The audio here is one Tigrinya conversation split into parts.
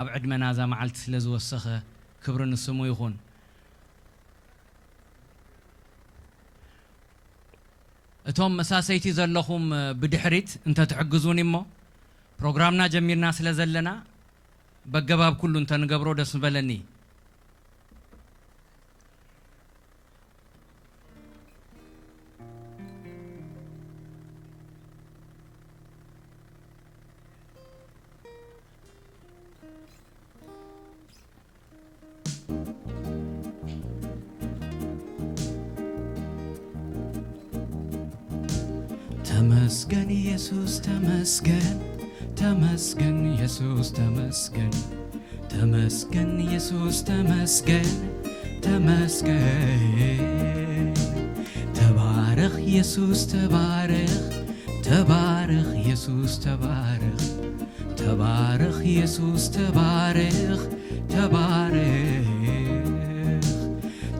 ኣብ ዕድመና እዛ መዓልቲ ስለ ዝወሰኸ ክብሪ ንስሙ ይኹን። እቶም መሳሰይቲ ዘለኹም ብድሕሪት እንተትሕግዙኒ እሞ፣ ፕሮግራምና ጀሚርና ስለ ዘለና በገባብ ኩሉ እንተንገብሮ ደስ ምበለኒ። ተመስገን ኢየሱስ ተመስገን፣ ተመስገን ኢየሱስ ተመስገን፣ ተመስገን ኢየሱስ ተመስገን፣ ተመስገን። ተባረኽ ኢየሱስ ተባረኽ፣ ተባረኽ ኢየሱስ ተባረኽ፣ ተባረኽ ኢየሱስ ተባረኽ፣ ተባረኽ።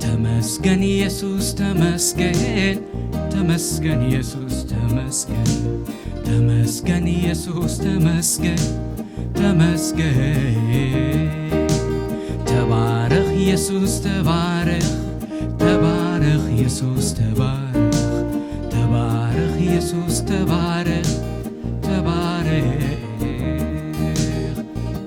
ተመስገን ኢየሱስ ተመስገን፣ ተመስገን ኢየሱስ ተመስገን፣ ተመስገን ኢየሱስ ተመስገን፣ ተመስገን። ተባረኽ ኢየሱስ ተባረኽ፣ ተባረኽ ኢየሱስ ተባረኽ፣ ተባረኽ ኢየሱስ ተባረኽ፣ ተባረኽ።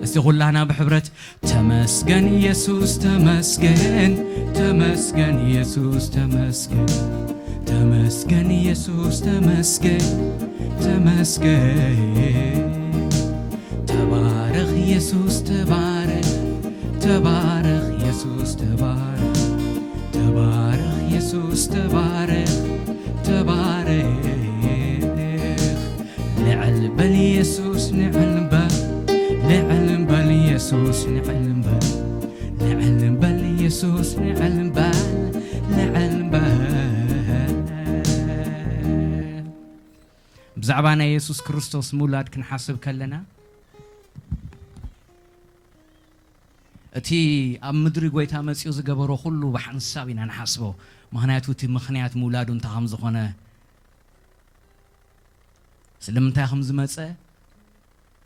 እስቲ ኩላና ብሕብረት ተመስገን ኢየሱስ ተመስገን፣ ተመስገን ኢየሱስ ተመስገን፣ ተመስገን ኢየሱስ ተመስገን፣ ተመስገን። ተባረኽ ኢየሱስ ተባረኽ፣ ተባረኽ ኢየሱስ ተባረኽ፣ ተባረኽ ኢየሱስ ተባረኽ፣ ተባረኽ። ልዕል በል ኢየሱስ ልዕል በል፣ ልዕል በል ኢየሱስ ልዕል በል፣ ልዕል በል ኢየሱስ ልዕል በል፣ ልዕል በል። ብዛዕባ ናይ የሱስ ክርስቶስ ምውላድ ክንሓስብ ከለና፣ እቲ ኣብ ምድሪ ጐይታ መጺኡ ዝገበሮ ኩሉ ብሓንሳብ ኢና ንሓስቦ። ምኽንያቱ እቲ ምኽንያት ምውላዱ እንታይ ከም ዝኾነ፣ ስለምንታይ ከም ዝመጸ፣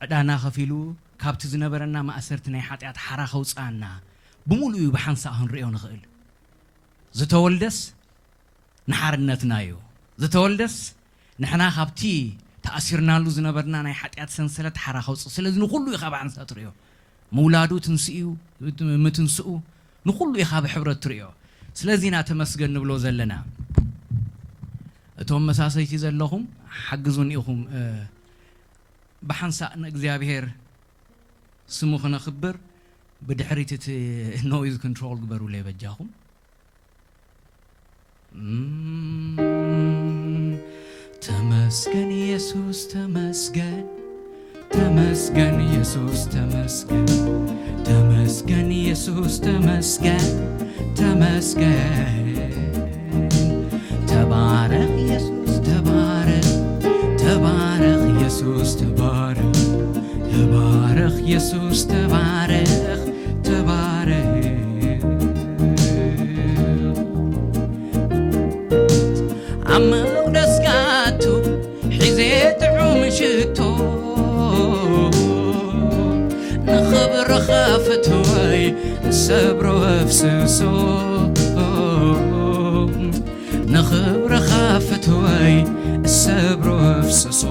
ዕዳና ከፊሉ፣ ካብቲ ዝነበረና ማእሰርቲ ናይ ሓጢኣት ሓራ ከውጽኣና፣ ብምሉኡ እዩ ብሓንሳእ ክንርእዮ ንኽእል። ዝተወልደስ ንሓርነትና እዩ። ዝተወልደስ ንሕና ካብቲ ተኣሲርናሉ ዝነበርና ናይ ሓጢኣት ሰንሰለት ሓራ ከውጽእ። ስለዚ ንኹሉ ኢኻ ብሓንሳእ ትርእዮ። ምውላዱ፣ ትንስኡ፣ ምትንስኡ፣ ንኹሉ ኢኻ ብሕብረት ትርእዮ። ስለዚ ኢና ተመስገን ንብሎ ዘለና። እቶም መሳሰይቲ ዘለኹም ሓግዙኒ ኢኹም፣ እ፣ ብሓንሳእ ንእግዚኣብሔር ስሙ ክነኽብር ብድሕሪት እቲ ኖይዝ ኮንትሮል ግበሩለይ በጃኹም። እም፣ ተመስገን ኢየሱስ ተመስገን፣ ተመስገን ኢየሱስ ተመስገን፣ ተመስገን ኢየሱስ ተመስገን፣ ተመስገን። ተባረኽ ኢየሱስ ተባረኽ፣ ተባረኽ ኢየሱስ ተባረኽ፣ ተባረኽ ኢየሱስ ተባረኽ፣ ተባረኽ። ኣብ መቕደስ ክኣቱ ሒዘ ጥዑም ሽቶ፣ ንኽብርኻ ፍትወይ እሰብሮ ኣፍስሶ፣ ንኽብርኻ ፍትወይ እሰብሮ ኣፍስሶ።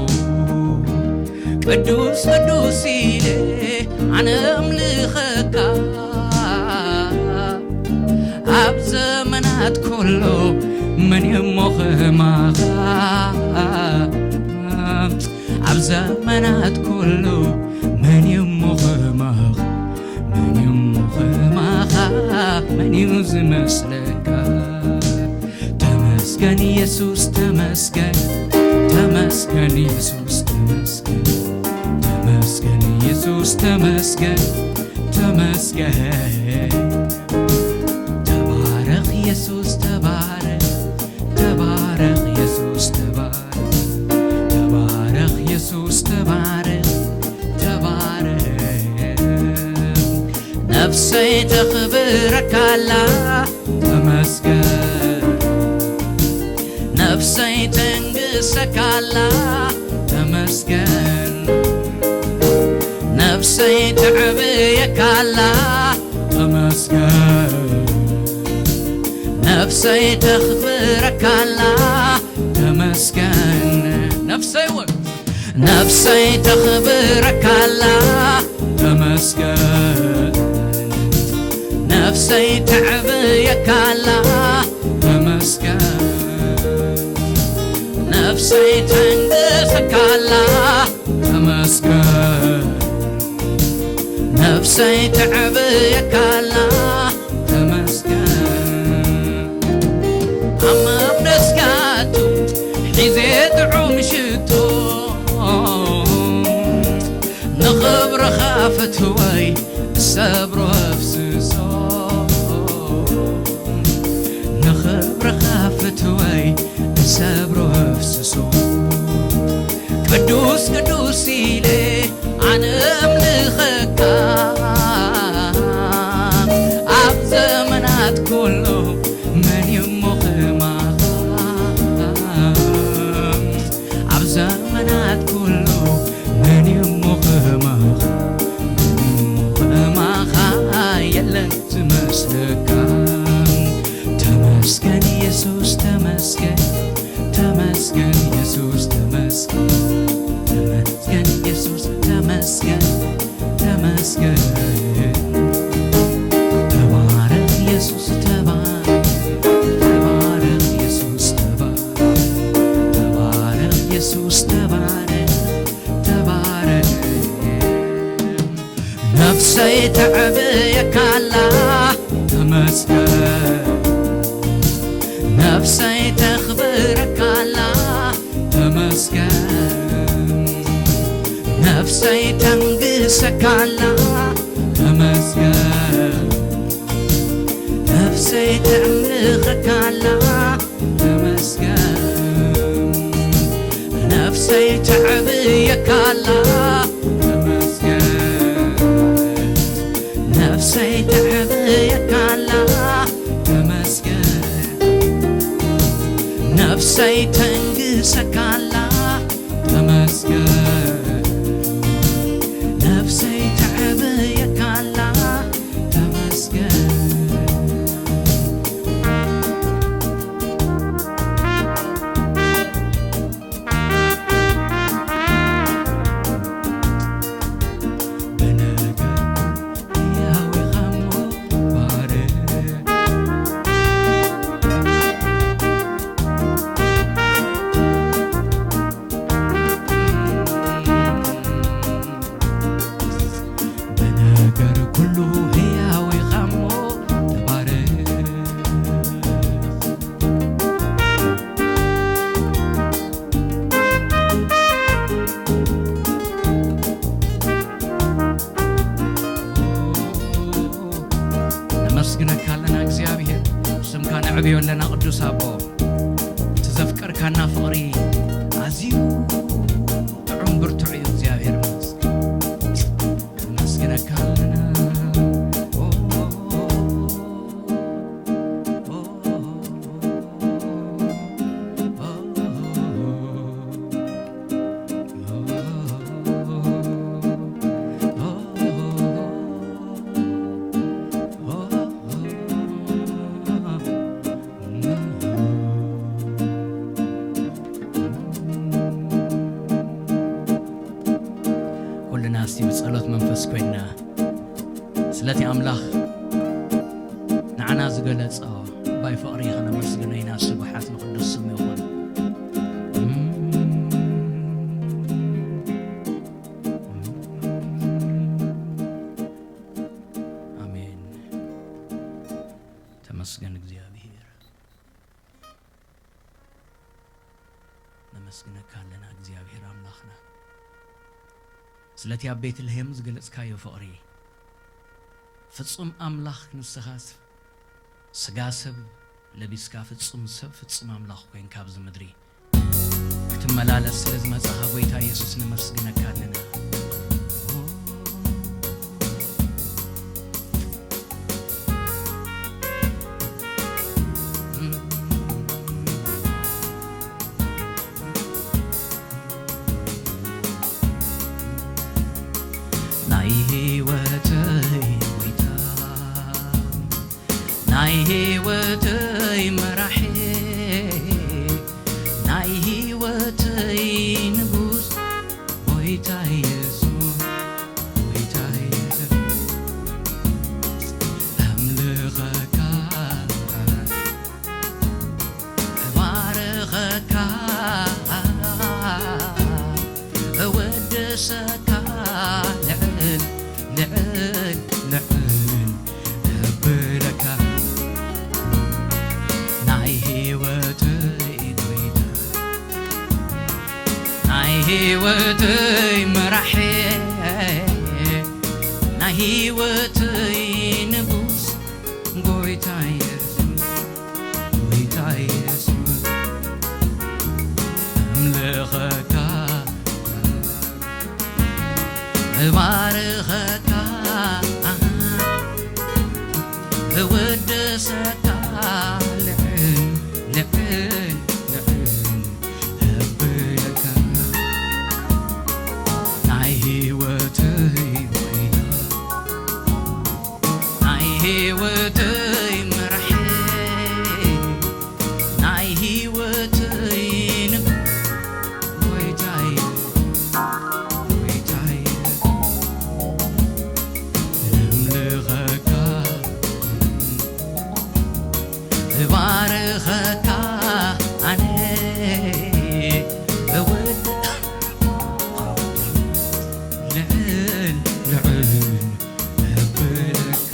ቅዱስ ቅዱስ ኢለ ኣነ ኣምልኸካ፣ ኣብ ዘመናት ኩሉ መን እሞ ከማኻ? ኣብ ዘመናት ኩሉ መን እሞ ከማኻ? መን እሞ ከማኻ? መን እዩ ዝመስለካ? ተመስገን ኢየሱስ ተመስገን፣ ተመስገን ኢየሱስ ተመስገን፣ ተመስገን ኢየሱስ ተመስገን፣ ተመስገን። ተባረኽ ኢየሱስ ተባረኽ፣ ተባረኽ ኢየሱስ ተባረኽ፣ ተባረኽ ኢየሱስ ተባረኽ፣ ተባረኽ። ነፍሰይ ተኽብረካ ኣላ ተመስገን፣ ነፍሰይ ተንግሰካ ኣላ ተመስገን፣ ነፍሰይ ተዕብየካላ ተመስገን፣ ነፍሰይ ተኽብረካላ ተመስገን። ነፍሰይ እውን ነፍሰይ ተኽብረካላ ተመስገን፣ ነፍሰይ ተዕብየካላ ተመስገን፣ ነፍሰይ ተንግሰካላ ተመስገን፣ ነፍሰይ ተዕብየካላ ተመስገን። ኣብ መቕደስካ ኣቱ ሒዘ ጥዑም ሽቶ፣ ንኽብርኻ ፍትወይ ሰብሮ ኣፍስሶ፣ ንኽብርኻ ፍትወይ ሰብሮ ኣፍስሶ። ቅዱስ ቅዱስ ኢለ ኣነ እምልኸካ፣ ኣብ ዘመናት ኩሉ መን እሞ ከማኻ? ኣብ ዘመናት ኩሉ መን እሞ ከማኻ? መን እሞ ከማኻ? የለን ዝመስለካ። ተመስገን የሱስ ተመስገን፣ ተመስገን የሱስ ተመስገን፣ ተመስገን የሱስ ተመስገን፣ ተመስገን። ተባረክ የሱስ ተባረክ፣ ተባረክ የሱስ ተባረክ፣ ተባረክ የሱስ ተባረክ፣ ተባረክ። ነፍሰይ ተዕብየካላ ተመስገን፣ ነፍሰይ ተኽብረካላ ተመስገን፣ ነፍሰይ ተንግሰካላ ተመስገን፣ ነፍሰይ ተምልኸካላ ተመስገን፣ ነፍሰይ ተዕብየካላ ተመስገን፣ ነፍሰይ ተዕብየካላ ተመስገን፣ ነፍሰይ ተንግሰካላ ተመስገን፣ ነፍሰይ ተዕብየካላ ተመስገን። ብነገር ሕያው ኢኻ እሞ ባርኽ። ብነገር ኩሉ ሕያው ኢኻ እሞ ተባረኽ። ነመስግነካ ኣለና እግዚኣብሔር፣ ስምካ ነዕብዮ ኣለና ቅዱስ ኣቦ። እቲ ዘፍቀርካና ፍቕሪ ኣዝዩ ጥዑም ብርቱዕ እዩ እግዚኣብሔር ይመስገን። ነመስግነካ ኣለና። ኩልና እስቲ ብጸሎት መንፈስ ኮይንና ስለቲ ኣምላኽ ንዓና ዝገለጾ ባይ ፍቕሪ ከነመስግኖ ኢና። ስብሓት ንቅዱስ ስሙ ይኹን። ኣሜን። ተመስገን እግዚኣብሔር። ነመስግነካ ኣለና እግዚኣብሔር ኣምላኽና፣ ስለቲ ኣብ ቤትልሄም ዝገለጽካዮ ፍቕሪ። ፍጹም ኣምላኽ ንስኻስ ስጋ ሰብ ለቢስካ ፍጹም ሰብ ፍጹም ኣምላኽ ኮይንካ ኣብዚ ምድሪ ክትመላለስ ስለ ዝመጻኻ ጎይታ የሱስ ነመስግነካ ኣለና። ናይ ናይ ህይወተይ መራሒ፣ ናይ ህይወተይ ንጉስ፣ ጎይታ የሱስ፣ ጎይታ የሱስ። ኣምልኸካ፣ እባርኸካ፣ እወድሰካ፣ ልዕል፣ ልዕል፣ ልዕል እብለካ። ናይ ህይወተይ ጎይታ፣ ናይ ህይወተይ መራሒ፣ ናይ ህይወተይ ንጉስ፣ ጎይታ የሱስ፣ ጎይታ የሱስ። ኣምልኸካ፣ እባርኸካ፣ እወድሰካ፣ ልዕል፣ ልዕል፣ ልዕል እብለካ። ናይ ህይወተይ ጎይታ፣ ናይ ህይወተይ መራሒ፣ ናይ ህይወተይ ንጉስ፣ ጎይታየ፣ ጎይታየ፣ እምልኸካ፣ እባርኸካ፣ ኣነ እወድ-፣ ልዕል፣ ልዕል እብለካ።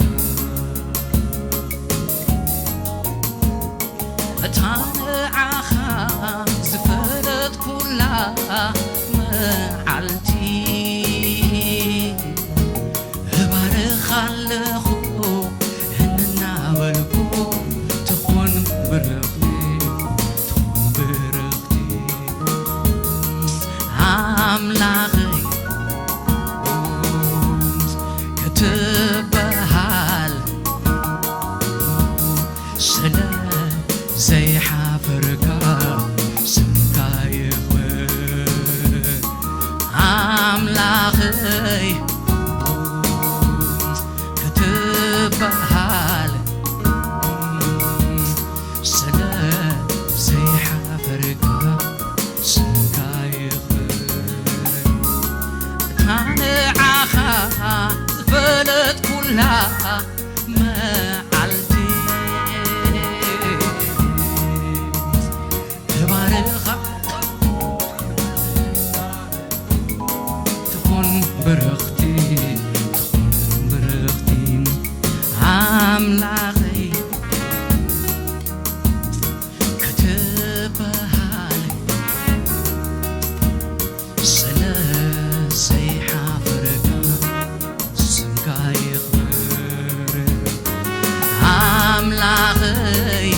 እታ ንዓኻ ዝፈለጥኩላ መዓልቲ እባርኻ ኣለኹ እናበልኩ፣ ትኹን ብርኽቲ፣ ትኹን ብርኽቲ ኣምላኸይ ክትበሃል ስለ ዘይሓፈርካ ስምካ ይኽበር ኣምላኸይ ክትበሃል ስለ ዘይሓፈርካ ስምካ ይኽበር። እታ ንዓኻ ዝፈለጥኩላ መዓልቲ እባርኻ ትኹን ብርኽቲ፣ ትኹን ብርኽቲ ኣምላኸይ ክትበሃል ስለ ዘይሓፈርካ ስምካ ይኽበር ኣምላኸይ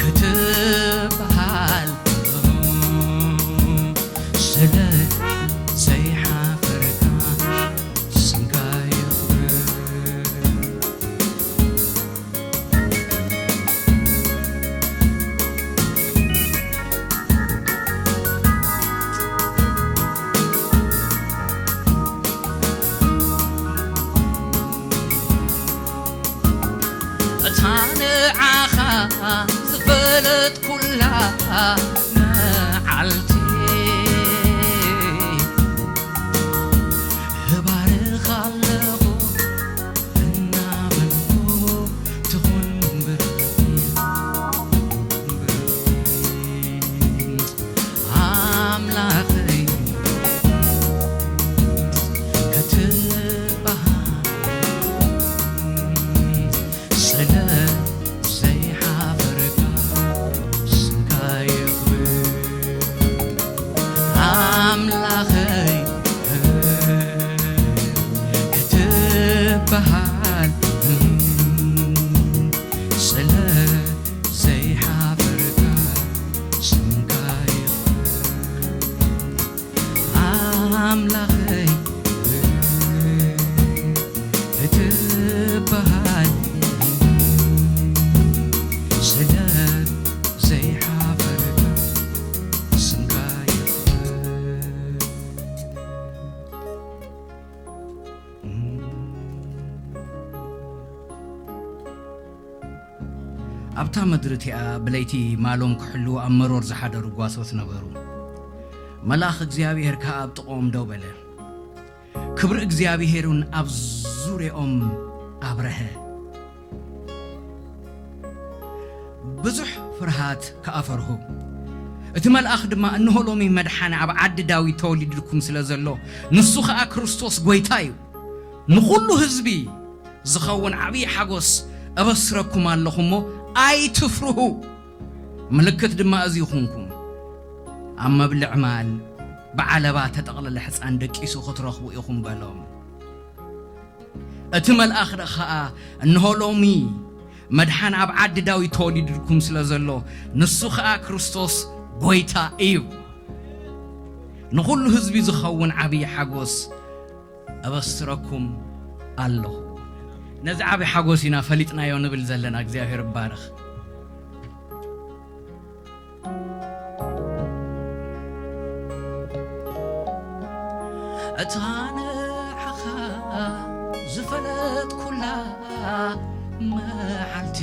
ክትበሃል ስለ ዘይሓፈርካ ስምካ ይኽበር። እታ ንዓኻ ዝፈለጥኩላ መዓልቲ እባርኻ ኣለኹ እናበልኩ ትኹን ብርኽቲ፣ ብርኽቲ ኣምላኸይ ክትበሃል ስለ ዘይሓፈርካ ስምካ ይኽበር ኣምላኸይ ክትበሃል ስለ ዘይሓፈርካ ስምካ ይኽበር ኣምላኸይ ክትበሃል ስለ ዘይሓፈርካ ስምካ ይኽበር። ኣብታ ምድሪ እቲኣ ብለይቲ ማሎም ክሕልዉ ኣብ መሮር ዝሓደሩ ጓሶት ነበሩ። መልኣኽ እግዚኣብሔር ከኣ ኣብ ጥቕኦም ደው በለ። ክብሪ እግዚኣብሔርን ኣብ ዙርያኦም ኣብረሀ። ብዙሕ ፍርሃት ከኣ ፈርሁ። እቲ መልኣኽ ድማ፣ "እንሆ ሎሚ መድሓኒ ኣብ ዓዲ ዳዊት ተወሊዱልኩም ስለ ዘሎ፣ ንሱ ኸኣ ክርስቶስ ጐይታ እዩ። ንኹሉ ህዝቢ ዝኸውን ዓብዪ ሓጎስ እበስረኩም ኣለኹ እሞ ኣይትፍርሁ። ምልክት ድማ እዚ ይኹንኩም፣ ኣብ መብልዕ ማል ብዓለባ ተጠቕለለ ሕፃን ደቂሱ ክትረኽቡ ኢኹም" በሎም። እቲ መልኣኽ ኸኣ፣ "እንሆ ሎሚ መድሓን ኣብ ዓዲ ዳዊት ተወሊዱልኩም ስለ ዘሎ፣ ንሱ ኸኣ ክርስቶስ ጐይታ እዩ። ንኹሉ ህዝቢ ዝኸውን ዓብዪ ሓጎስ እበስረኩም ኣለኹ።" ነዚ ዓቢ ሓጎስ ኢና ፈሊጥናዮ ንብል ዘለና። እግዚኣብሔር ይባረኽ። እታ ንዓኻ ዝፈለጥኩላ መዓልቲ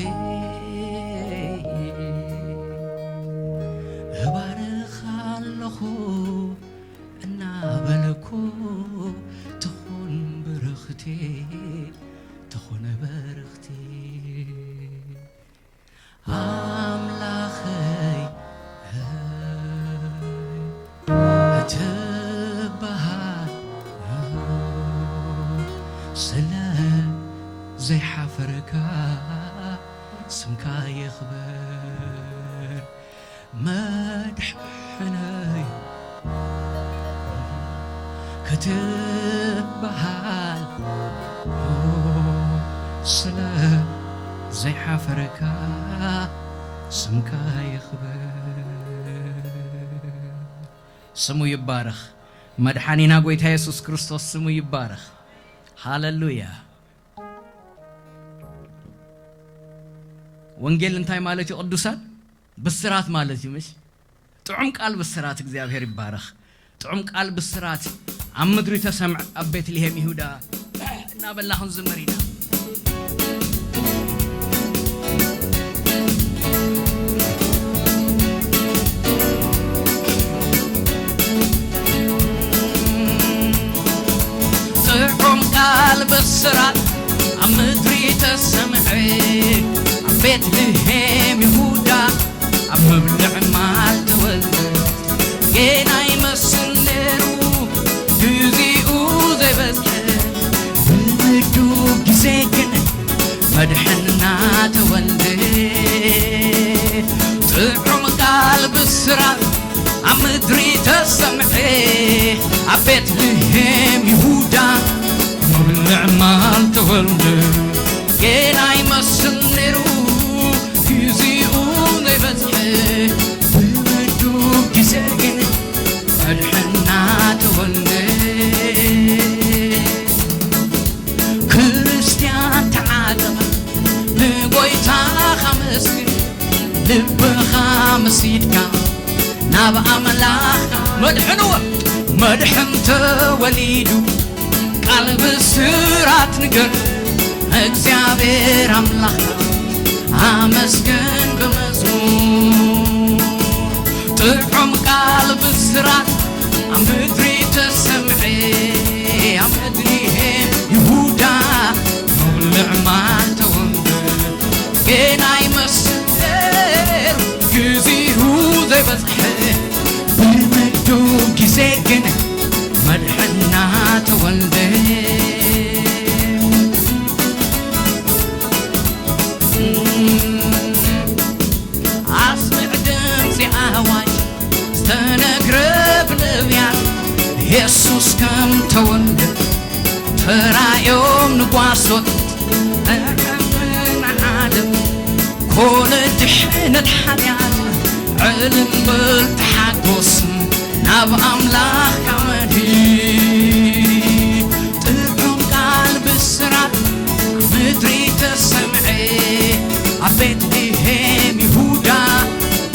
እባርኻ ኣለኹ እናበለኩ ትኹን ብርኽቲ፣ ትኹን ብርኽቲ። ኣምላኸይ እትበሃል ስለ ዘይሓፈርካ ስምካ ይኽበር። መድሕነይ ክትበሃል ስለ ዘይሓፈርካ ስምካ ይኽበር። ስሙ ይባረኽ። መድሓኒና ጐይታ የሱስ ክርስቶስ ስሙ ይባረኽ። ሃለሉያ። ወንጌል እንታይ ማለት እዩ ቅዱሳን? ብስራት ማለት እዩ፣ ምሽ? ጥዑም ቃል ብስራት። እግዚኣብሔር ይባረኽ። ጥዑም ቃል ብስራት ኣብ ምድሪ ተሰምዐ፣ ኣብ ቤትልሔም ይሁዳ እናበልና ክንዝምር ኢና። ጥዑም ቃል ብስራት ኣብ ምድሪ ተሰምዐ፣ ኣብ ቤትልሔም ይሁዳ ኣብ መብልዕ ማል ተወልደ። ጌና ይመስል ነይሩ ግዜኡ ዘይበጽሐ፣ ብምዱብ ግዜ ግን መድሕና ተወልደ። ጥዑም ቃል ብስራት ኣብ ምድሪ ተሰምዐ፣ ኣብ ቤትልሔም ይሁዳ መብልዕ ማል ተወልደ። ጌና ይመስል ነይሩ ግዜኡ ዘይበጽሐ፣ ብምዱብ ግዜ ግን መድሕና ተወልደ። ክርስትያን ተዓጠቕ፣ ንጎይታኻ መስግን፣ ልብኻ መሲድካ ናብ ኣምላኽካ መድሕንዎ፣ መድሕን ተወሊዱ፣ ቃል ብስራት ንገር፣ እግዚኣብሔር ኣምላኽና ኣመስግን ብመዝሙር። ጥዑም ቃል ብስራት ኣብ ምድሪ ተሰምዐ፣ ኣብ ቤትልሔም ይሁዳ መብልዕ ማል ተወልደ። ጌና ይመስል ነይሩ ግዜኡ ዘይበጽሐ፣ ብምዱብ ግዜ ግን መድሕና ተወልደ። ኣስምዕ ድምፂ ኣዋጅ ዝተነግረ ብነቢያት፣ የሱስ ከም ተወልደ ተራእዮም ንጓሶት፣ መድሕን ዓለም ኮነ ድሕነት ሓጢኣት። ዕልል በል ተሓጎስ ናብ ኣምላኽካ መድህን። ጥዑም ቃል ብስራት ኣብ ምድሪ ተሰምዐ፣ ኣብ ቤትልሔም ይሁዳ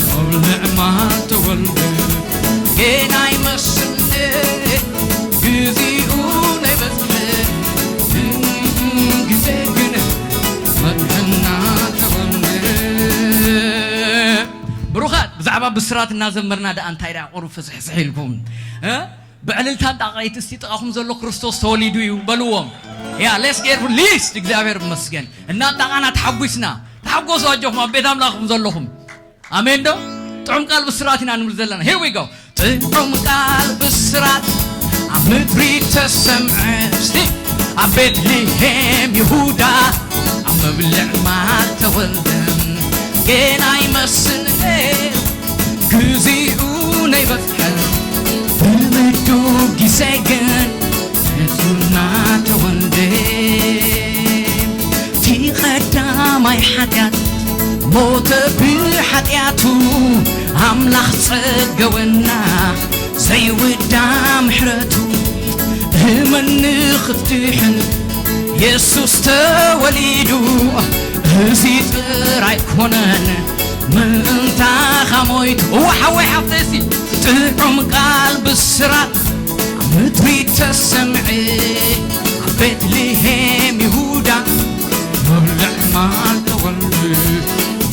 መብልዕ ማል ተወልደ። ጌና ይመስል ግዜኡ ናይ በጽሐ፣ ግዜ ግን መድሕና ተወልደ። ብስራት እናዘመርና ደኣ እንታይ ደኣ ቁሩብ ፍስሕስሕ ኢልኩም፣ እ? ብዕልልታን ጣቕዒት እስቲ ጥቓኹም ዘሎ ክርስቶስ ተወሊዱ እዩ በልዎም። ያ፣ let's get released። እግዚኣብሔር ይመስገን። እናጣቓና ተሓጒስና። ተሓጎሱ ኣጆኹም ኣብ ቤት ኣምላኽኩም ዘለኹም። ኣሜን ዶ? ጥዑም ቃል ብስራት ኢና ንብል ዘለና። Here we go። ጥዑም ቃል ብስራት ኣብ ምድሪ ተሰምዐ። እስቲ ኣብ ቤትልሔም ይሁዳ ኣብ መብልዕ ማል ተወልደ። ጌና ይመስል ነይሩ፣ ግዜኡ ነይበጽሐ። ብምዱብ ግዜ ግን ንሱና ተወልደ። እቲ ቀዳማይ ሓጢኣት ሞተ ብሓጢኣቱ፣ ኣምላኽ ጸገወና ዘይውዳ ምሕረቱ። እመን ንኽትድሕን የሱስ ተወሊዱ። እዚ ጥራይ ኣይኮነን ምእንታኻ ሞይቱ። እወ ሓወይ ሓፍተይ፣ እስቲ ጥዑም ቃል ብስራት ኣብ ምድሪ ተሰምዐ። ኣብ ቤትልሔም ይሁዳ መብልዕ ማል ተወልደ።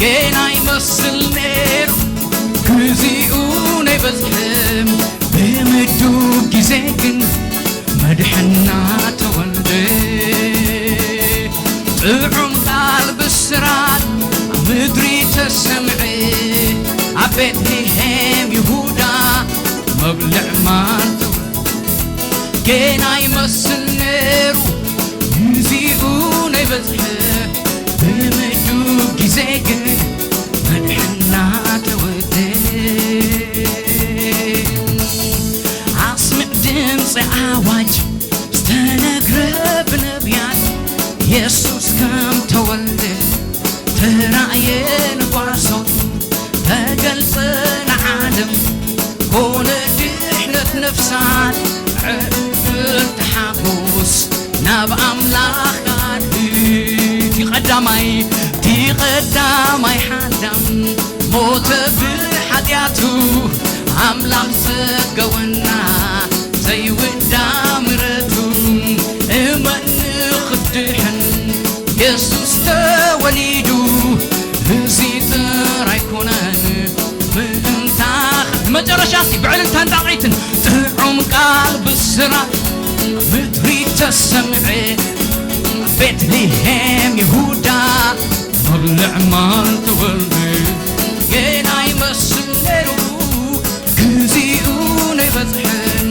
ጌና ይመስል ነይሩ፣ ግዜኡ ነይበጽሐ። ብምዱብ ግዜ ግን መድሕና ተወልደ። ጥዑም ቃል ብስራት ኣብ ምድሪ ተሰምዐ። ኣብ ቤትልሔም ይሁዳ መብልዕ ማል ተወልደ። ጌና ይመስል ነይሩ፣ ግዜኡ ነይበጽሐ። ብምዱብ ግዜ ግን መድሕና ተወልደ። ኣስምዕ ድምፂ ኣዋጅ ዝተነግረ ብነቢያት፣ የሱስ ከም ተወልደ ተራእየ ንጓሶት፣ ተገልጸ ንዓለም፣ ኮነ ድሕነት ነፍሳት። ዕእልልቲ ሓጎስ ናብ ኣምላኽ ኣድህብ። እቲ ቀዳማይ፣ እቲ ቀዳማይ ሓዳም ሞተ ብሓጢኣቱ፣ ኣምላኽ ጸገወና ዘይውዳ ምሕረቱ። እመን ንኽትድሕን የሱስ ተወሊዱ። እዚ ጥራይ ኣይኮነን ምእንታኻ። ንመጨረሻ እስቲ ብዕልልታን ጣቕዒትን ጥዑም ቃል ብስራት ምድሪ ተሰምዐ። ቤትልሔም ይሁዳ መብልዕ ማል ተወልደ። ጌና ይመስል ነይሩ፣ ግዜኡ ነይበጽሐን፣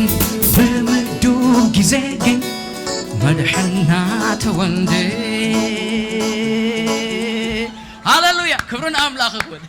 ብምዱብ ግዜ ግን መድሕና ተወልደ። ሃሌሉያ! ክብሪ ንኣምላኽ ይኹን።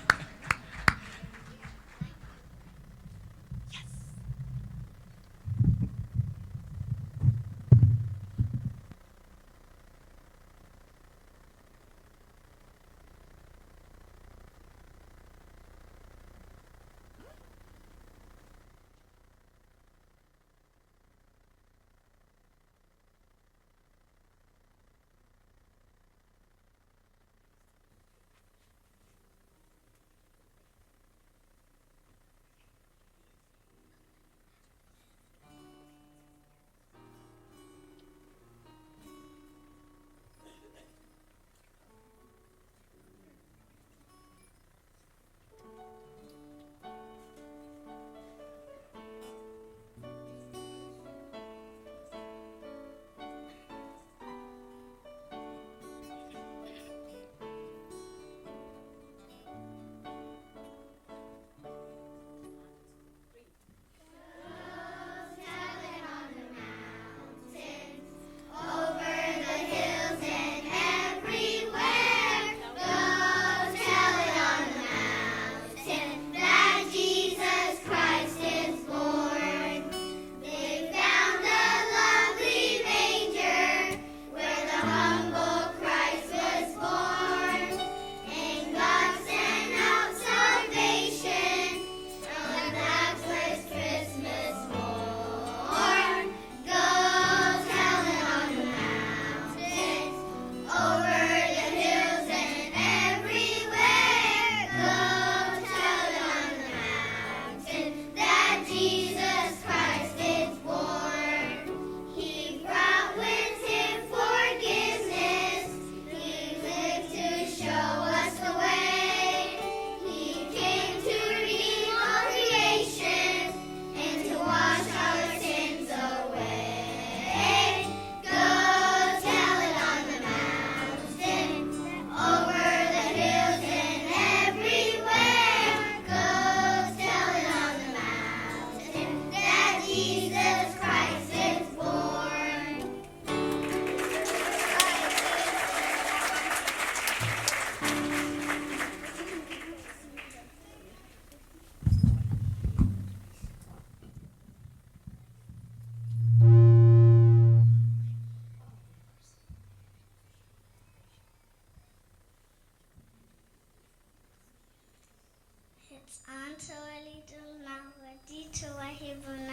ሕፃን ተወሊዱልና፣ ወዲ ተዋሂቡና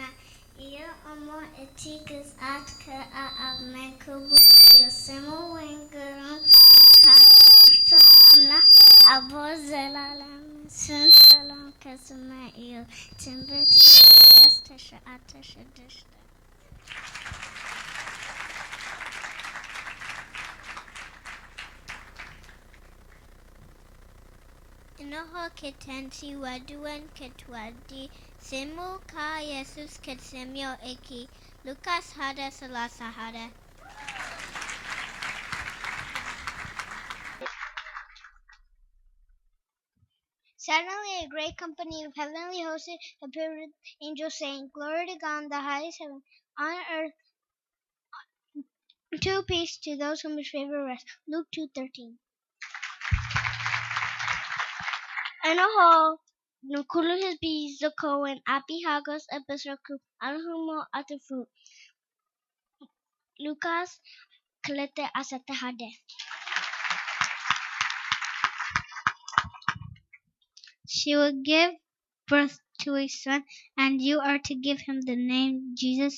እዩ እሞ፣ እቲ ግዝኣት ከኣ ኣብ መንክቡ እዩ። ስሙ እውን ግሩም፣ ካብ ብርቱ ኣምላኽ ኣቦ፣ ዘላለም ስም ሰላም ከስምዕ እዩ። ትንቢት ኢሳያስ ትሽዓተ ሽዱሽተ። እንሆ ክትተንሲ ወዲ እውን ክትወልዲ፣ ስሙ ከኣ የሱስ ክትስምዮ ኢኪ። ሉቃስ ሓደ ሰላሳ ሓደ። Suddenly, a great company of heavenly hosts appeared with angels, saying, "Glory to God in the highest heaven, on earth, to peace to those whom his favor rests." Luke two thirteen. እንሆ ንኩሉ ህዝቢ ዝኸውን ዓቢ ሓጎስ እብስረኩም፣ ኣልህሞ ኣትርፉ። ሉቃስ ክልተ ዓሰርተ ሓደ። She will give birth to a son, and you are to give him the name Jesus,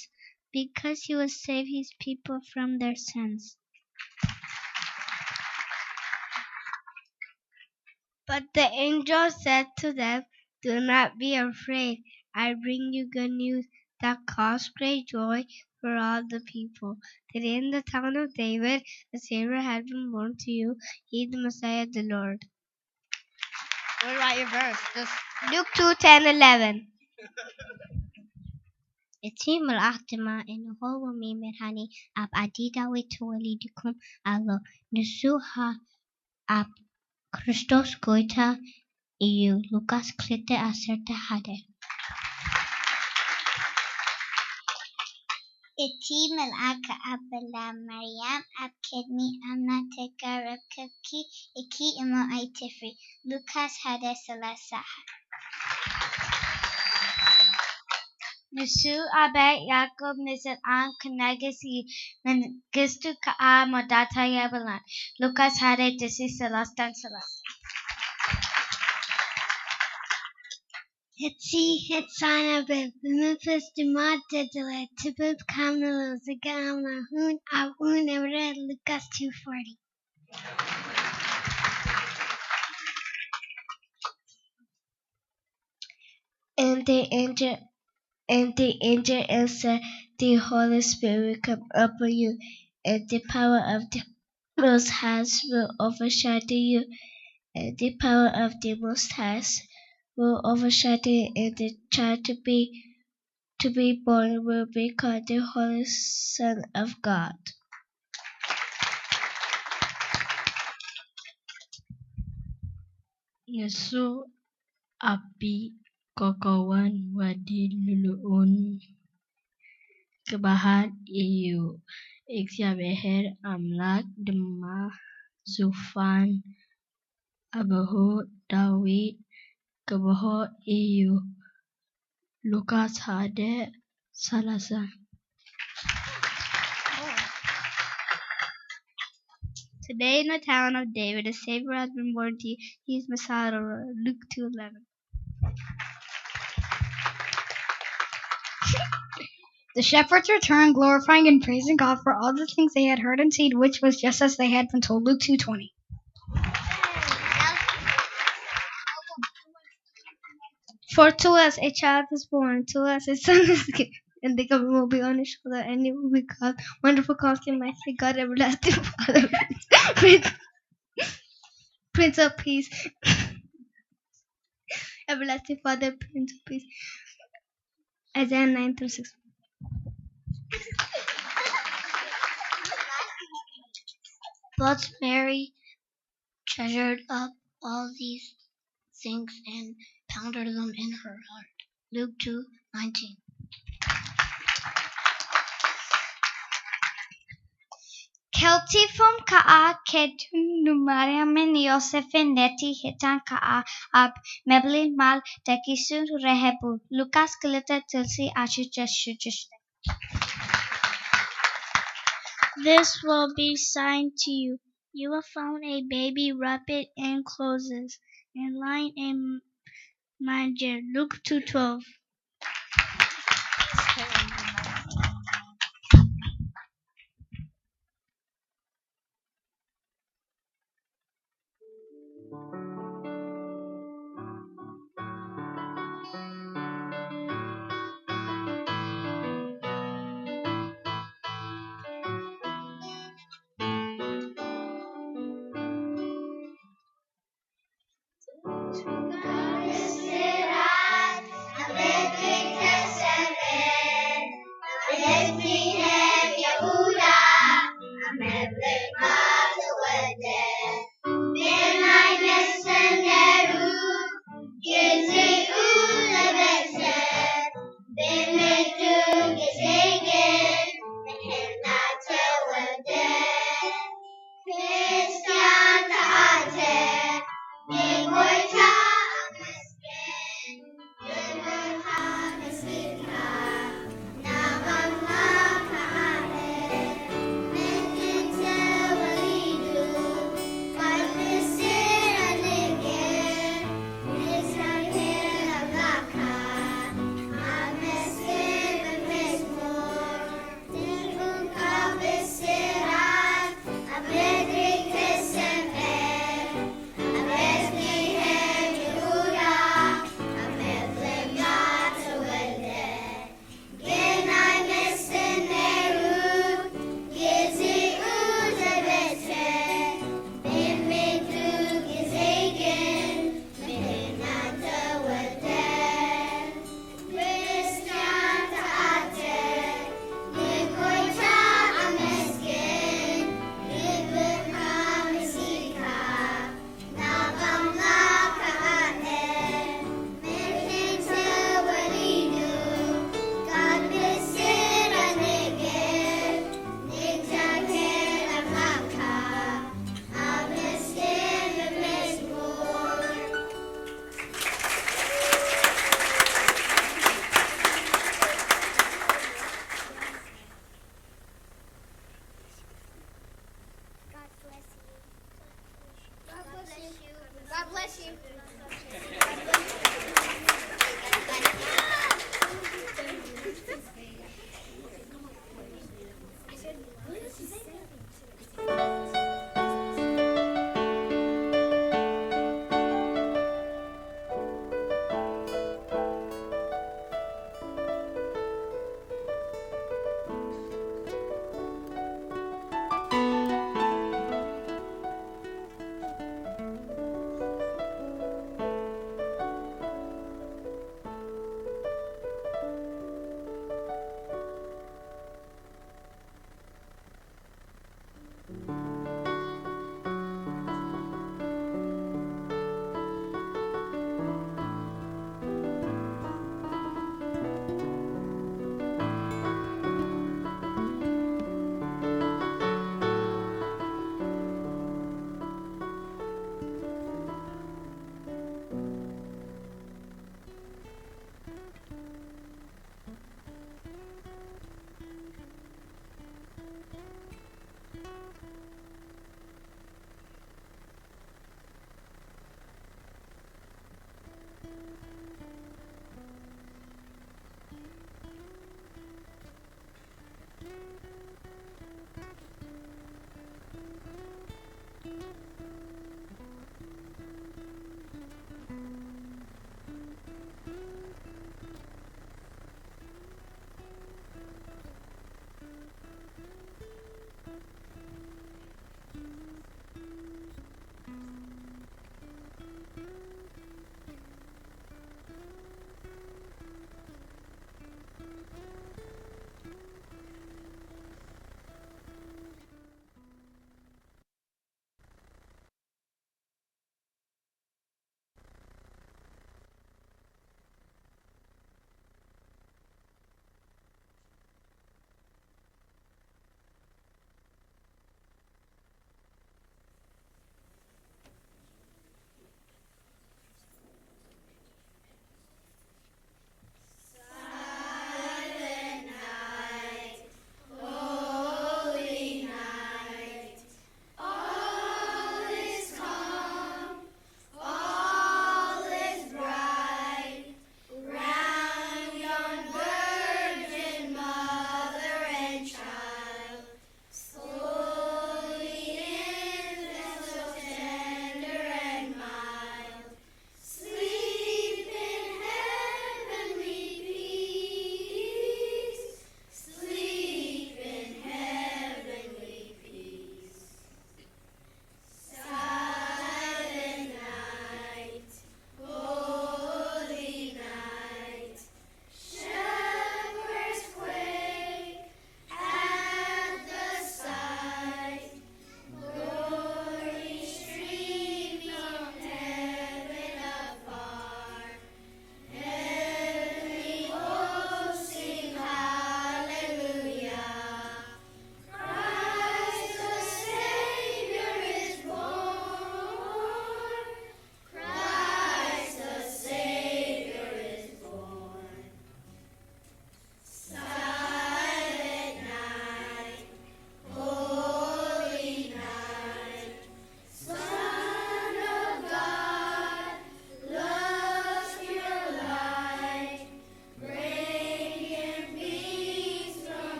because he will save his people from their sins. But the angel said to them, "Do not be afraid. I bring you good news that cause great joy for all the people. Today in the town of David, a Savior has been born to you. He is the Messiah, the Lord." What about your verse? Just Luke two ten eleven. እቲ መልኣኽ ድማ፣ "እንሆ፣ ሎሚ መድሓኒ ኣብ ዓዲ ዳዊት ተወሊድኩም ኣሎ፣ ንሱ ኸኣ ኣብ ክርስቶስ ጎይታ እዩ።" ሉቃስ ክልተ ዓሰርተ ሓደ። እቲ መልኣኽ ከኣ በላ፣ "ማርያም፣ ኣብ ቅድሚ ኣምላኽ ጸጋ ረኺብኪ ኢኺ እሞ ኣይትፍሪ።" ሉቃስ ሓደ ሰላሳ። ንሱ ኣባይ ያዕቆብ ንዘለኣለም ክነግስ እዩ፣ መንግስቱ ከኣ መወዳእታ የብላን። ሉቃስ ሓደ ጥቕሲ ሰላሳን ሰላሳን። እቲ ህጻን ኣበ ብመንፈስ ድማ ተደለ፣ ጥበብ ካብ ንሎ ዝገኣማ እውን ኣብኡ ነበረ። ሉቃስ two forty። And the angel, and the angel answered, "The Holy Spirit will come upon you, and the power of the Most High will overshadow you, and the power of the Most High will overshadow you, and the child to be, to be born will be called the Holy Son of God." ንሱ ዓቢ ኮኾብን ወዲ ልኡልን ክበሃል እዩ፣ እግዚኣብሔር ኣምላኽ ድማ ዙፋን ኣቦሁ ዳዊት ክበሆ እዩ። ሉቃስ ሓደ ሰላሳ። Today in the town of David, a Savior has been born to you. He is Messiah, the Lord. Luke two eleven. The shepherds returned, glorifying and praising God for all the things they had heard and seen, which was just as they had been told. Luke two twenty. For to us a child is born, to us a son is given, and the government will be on his shoulder, and it will be called Wonderful Counselor, Mighty God, Everlasting Father, Prince, Prince of Peace, Everlasting Father, Prince of Peace. Isaiah nine through six. But Mary treasured up all these things and pondered them in her heart. Luke two nineteen. ከልቲፎም ከኣ ከዱ፣ ንማርያምን ዮሴፍን ነቲ ህጻን ከኣ ኣብ መብልዕ ማል ደቂሱ ረኸቡ። ሉቃስ ክልተ ጥቕሲ ሽዱሽተ። This will be sign to you. You will find a baby wrapped in clothes and lying in, Manger, Luke two twelve.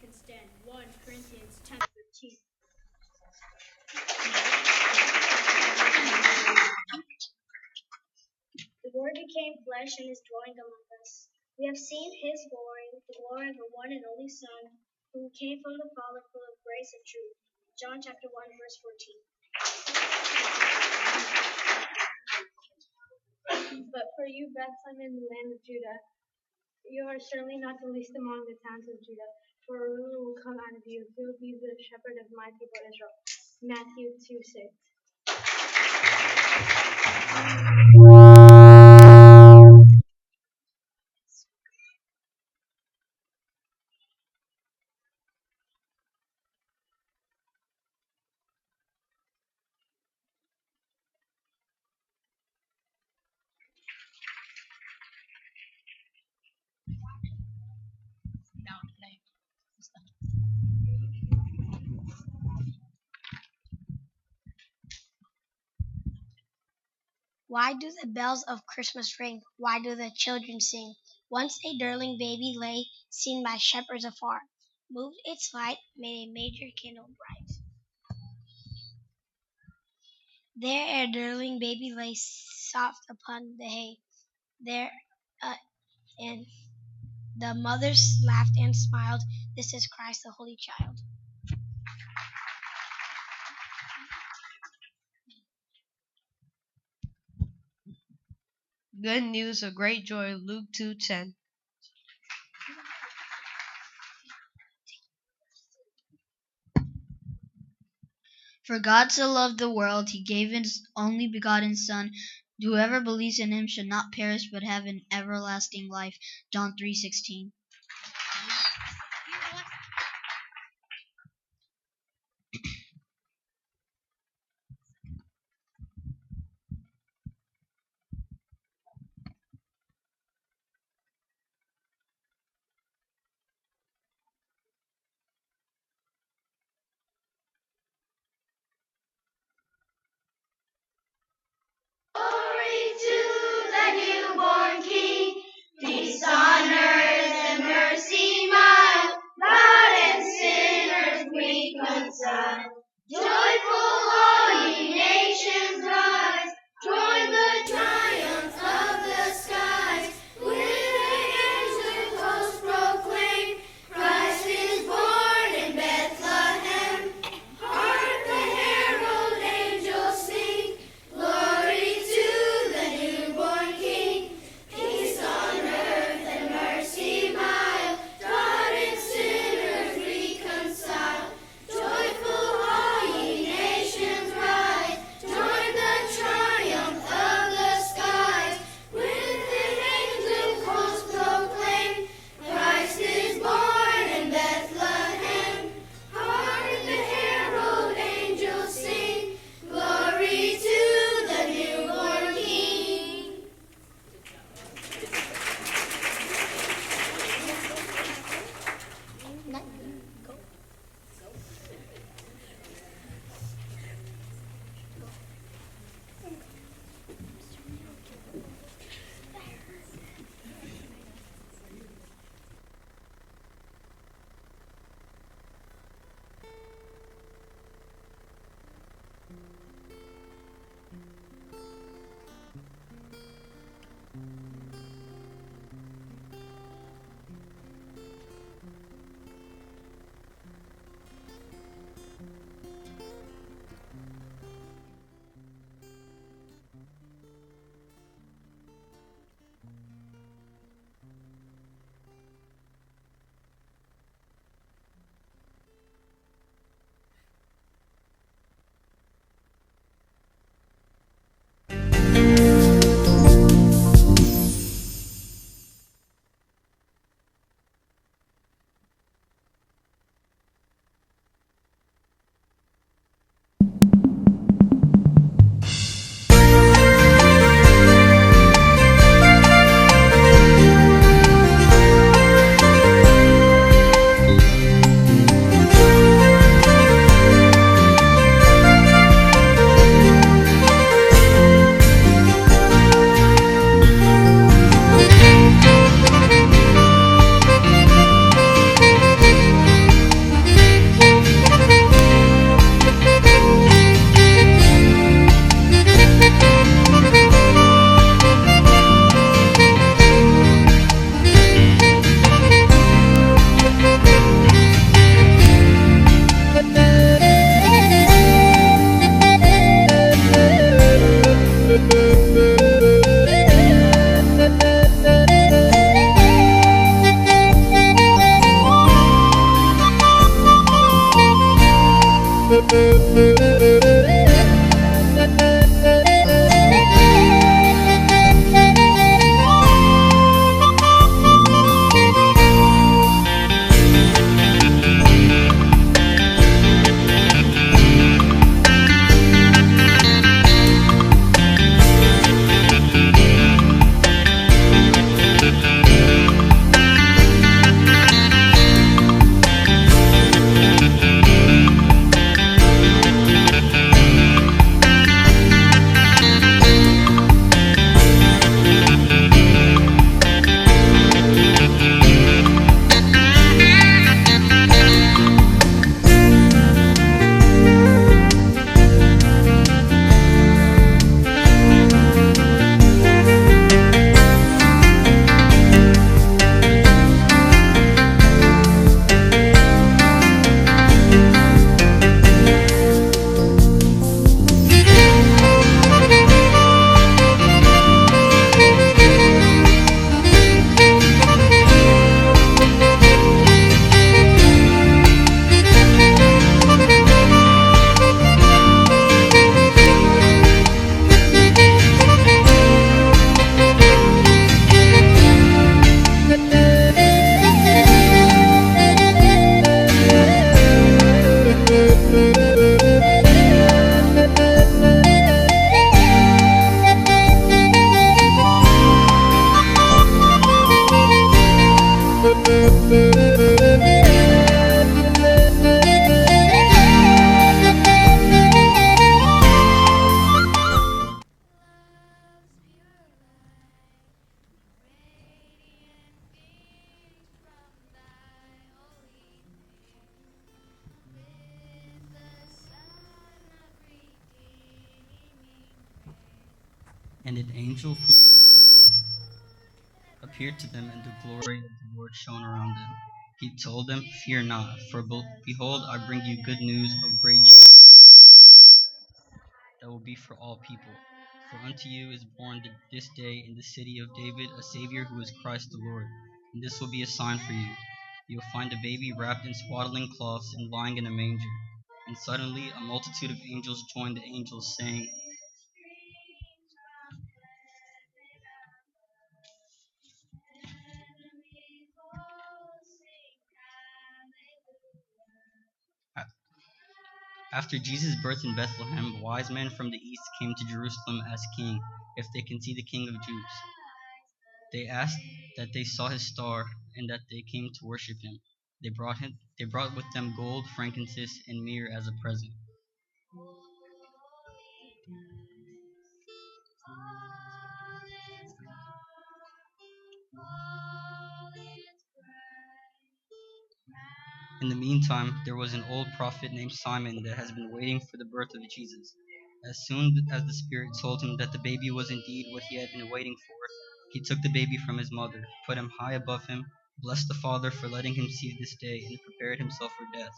Can stand. One Corinthians ten thirteen. The Word became flesh and is dwelling among us. We have seen his glory, the glory of the one and only Son, who came from the Father, full of grace and truth. John chapter one, verse fourteen. But for you, Bethlehem, in the land of Judah, you are certainly not the least among the towns of Judah, for a ruler will come out of you. He will be the shepherd of my people Israel. Matthew two six. Why do the bells of Christmas ring? Why do the children sing? Once a darling baby lay, seen by shepherds afar. Moved its flight, made a major candle bright. There a darling baby lay, soft upon the hay. There, uh, and the mothers laughed and smiled. This is Christ, the Holy Child. Good news of great joy, Luke two ten. For God so loved the world, he gave his only begotten Son. Whoever believes in him should not perish but have an everlasting life. John three sixteen. Glory to the newborn King. Peace on earth and mercy mild. God and sinners reconciled. Joyful all ye nations rise. Join the triumphs of the skies. With the angels host proclaim, Christ is born in Bethlehem. Hark the herald angels sing, Glory to the newborn King. And an angel from the Lord appeared to them, and the glory of the Lord shone around them. He told them, "Fear not, for be- behold, I bring you good news of great joy that will be for all people. For unto you is born th- this day in the city of David a Savior who is Christ the Lord. And this will be a sign for you. You'll find a baby wrapped in swaddling cloths and lying in a manger." And suddenly a multitude of angels joined the angels, saying, After Jesus' birth in Bethlehem, wise men from the east came to Jerusalem as king, if they can see the King of Jews. They asked that they saw his star and that they came to worship him. They brought him they brought with them gold, frankincense, and myrrh as a present. In the meantime, there was an old prophet named Simon that has been waiting for the birth of Jesus. As soon as the Spirit told him that the baby was indeed what he had been waiting for, he took the baby from his mother, put him high above him, blessed the Father for letting him see this day, and prepared himself for death.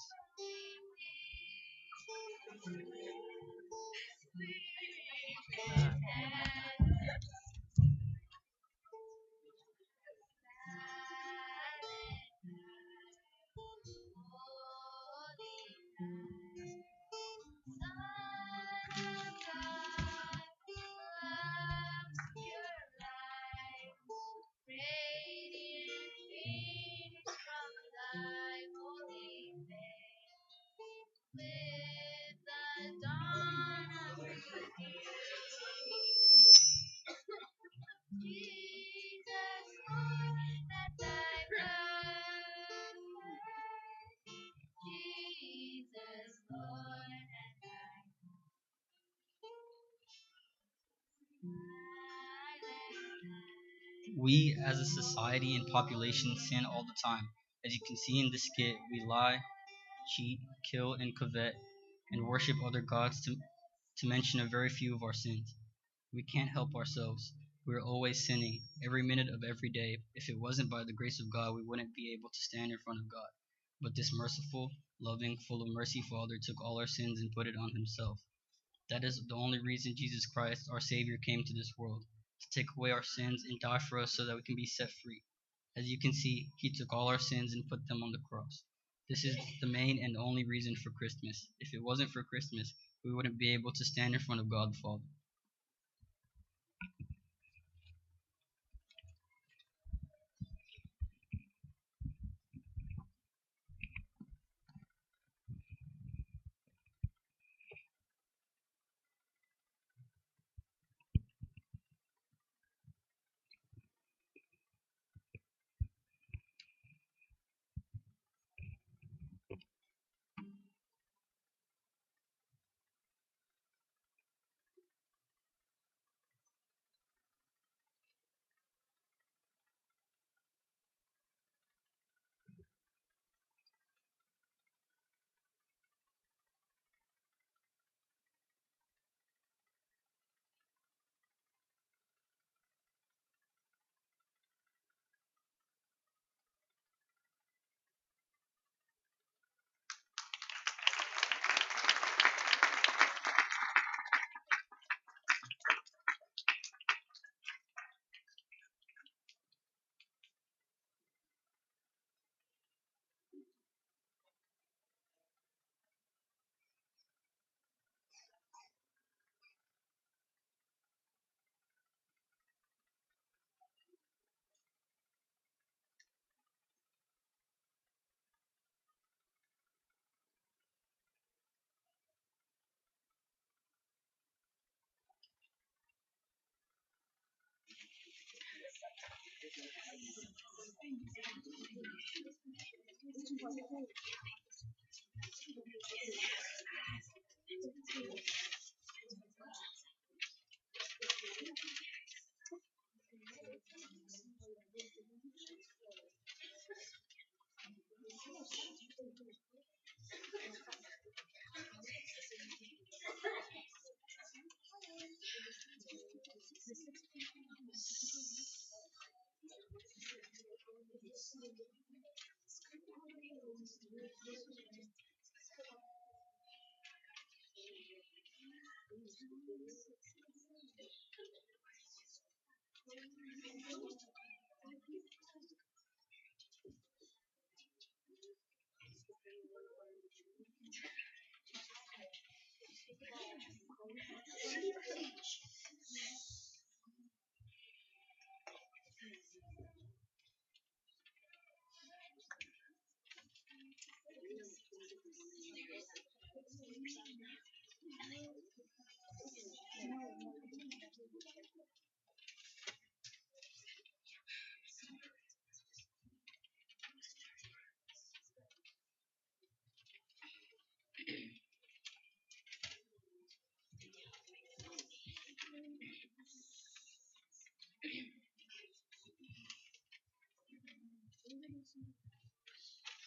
We as a society and population sin all the time. As you can see in this skit, we lie, cheat, kill, and covet, and worship other gods, to, to mention a very few of our sins. We can't help ourselves. We are always sinning, every minute of every day. If it wasn't by the grace of God, we wouldn't be able to stand in front of God. But this merciful, loving, full of mercy Father took all our sins and put it on himself. That is the only reason Jesus Christ, our Savior, came to this world, to take away our sins and die for us so that we can be set free. As you can see, he took all our sins and put them on the cross. This is the main and only reason for Christmas. If it wasn't for Christmas, we wouldn't be able to stand in front of God the Father.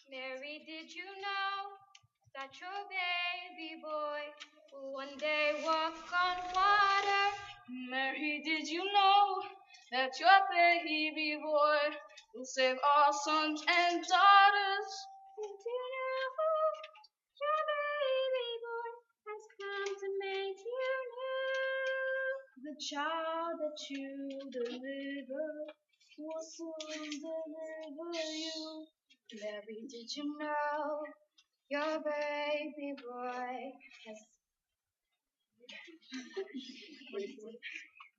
Mary, did you know that your baby boy will one day walk on water? Mary, did you know that your baby boy will save all sons and daughters? Did you know your baby boy has come to make you new? The child that you deliver will soon deliver you. Mary, did you know your baby boy has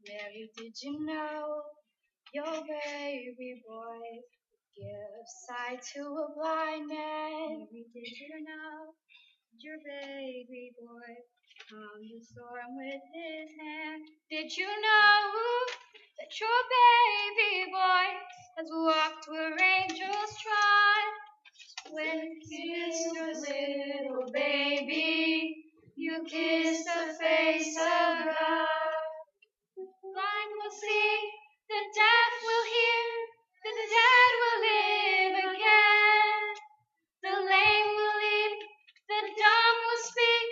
Mary, did you know your baby boy gives sight to a blind man? Mary, did you know your baby boy calmed the storm with his hand? Did you know that your baby boy has walked where angels trod? When you kiss your little baby, you kiss the face of God. The blind will see, the deaf will hear, the dead will live again. The lame will leap, the dumb will speak,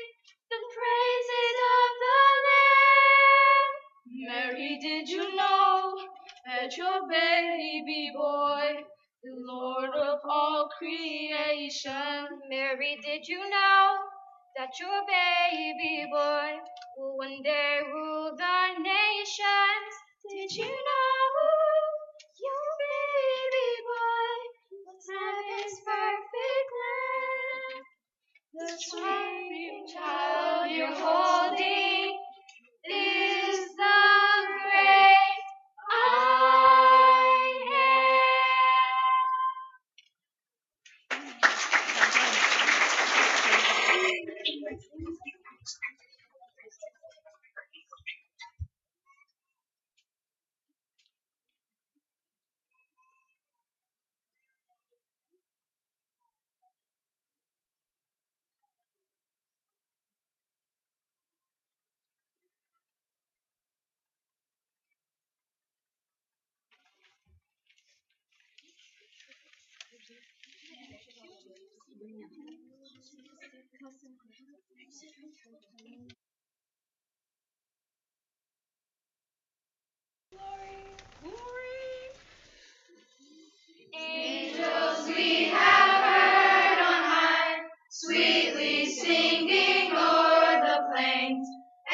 the praises of the Lamb. Mary, did you know that your baby boy, the Lord of all creation? Mary, did you know that your baby boy will one day rule the nations? Did you know your baby boy will have his perfect plan? The sweet child you're holding is the great I am. Angels we have heard on high, sweetly singing o'er the plains,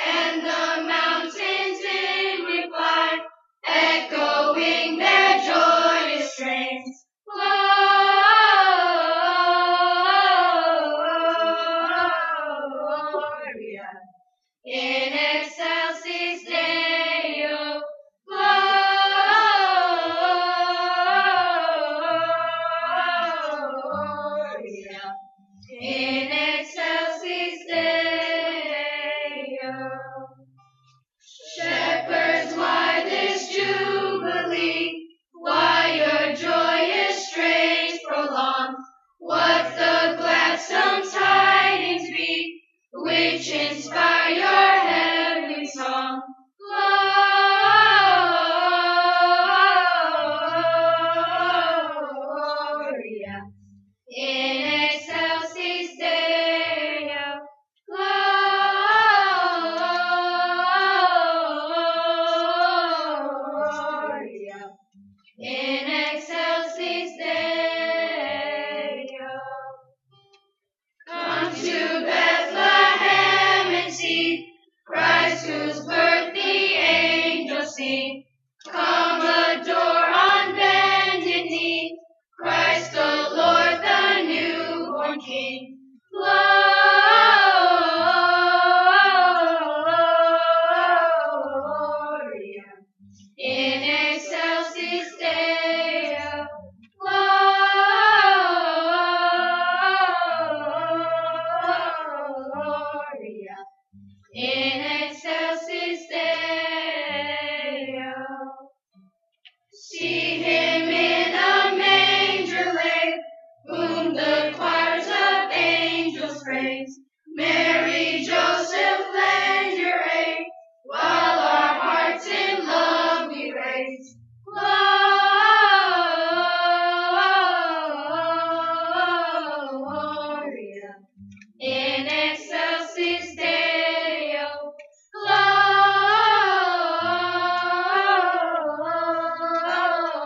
and the mountains in reply, echoing their joyous strains. Gloria in excelsis Deo, Gloria in excelsis Deo. Shepherds, why this jubilee? Why your joyous strains prolong? What the gladsome tidings be, which inspire your heavenly song? Gloria in excelsis Deo, Gloria in excelsis Deo. Christ whose birth the angels sing. Come adore on bended knee. Christ the Lord, the newborn King. Gloria in excelsis Deo. Gloria in excelsis Deo. See him in a manger laid, whom the choirs of angels praise. Mary, Joseph, lend your aid, while our hearts in love we raise. Gloria in excelsis Deo.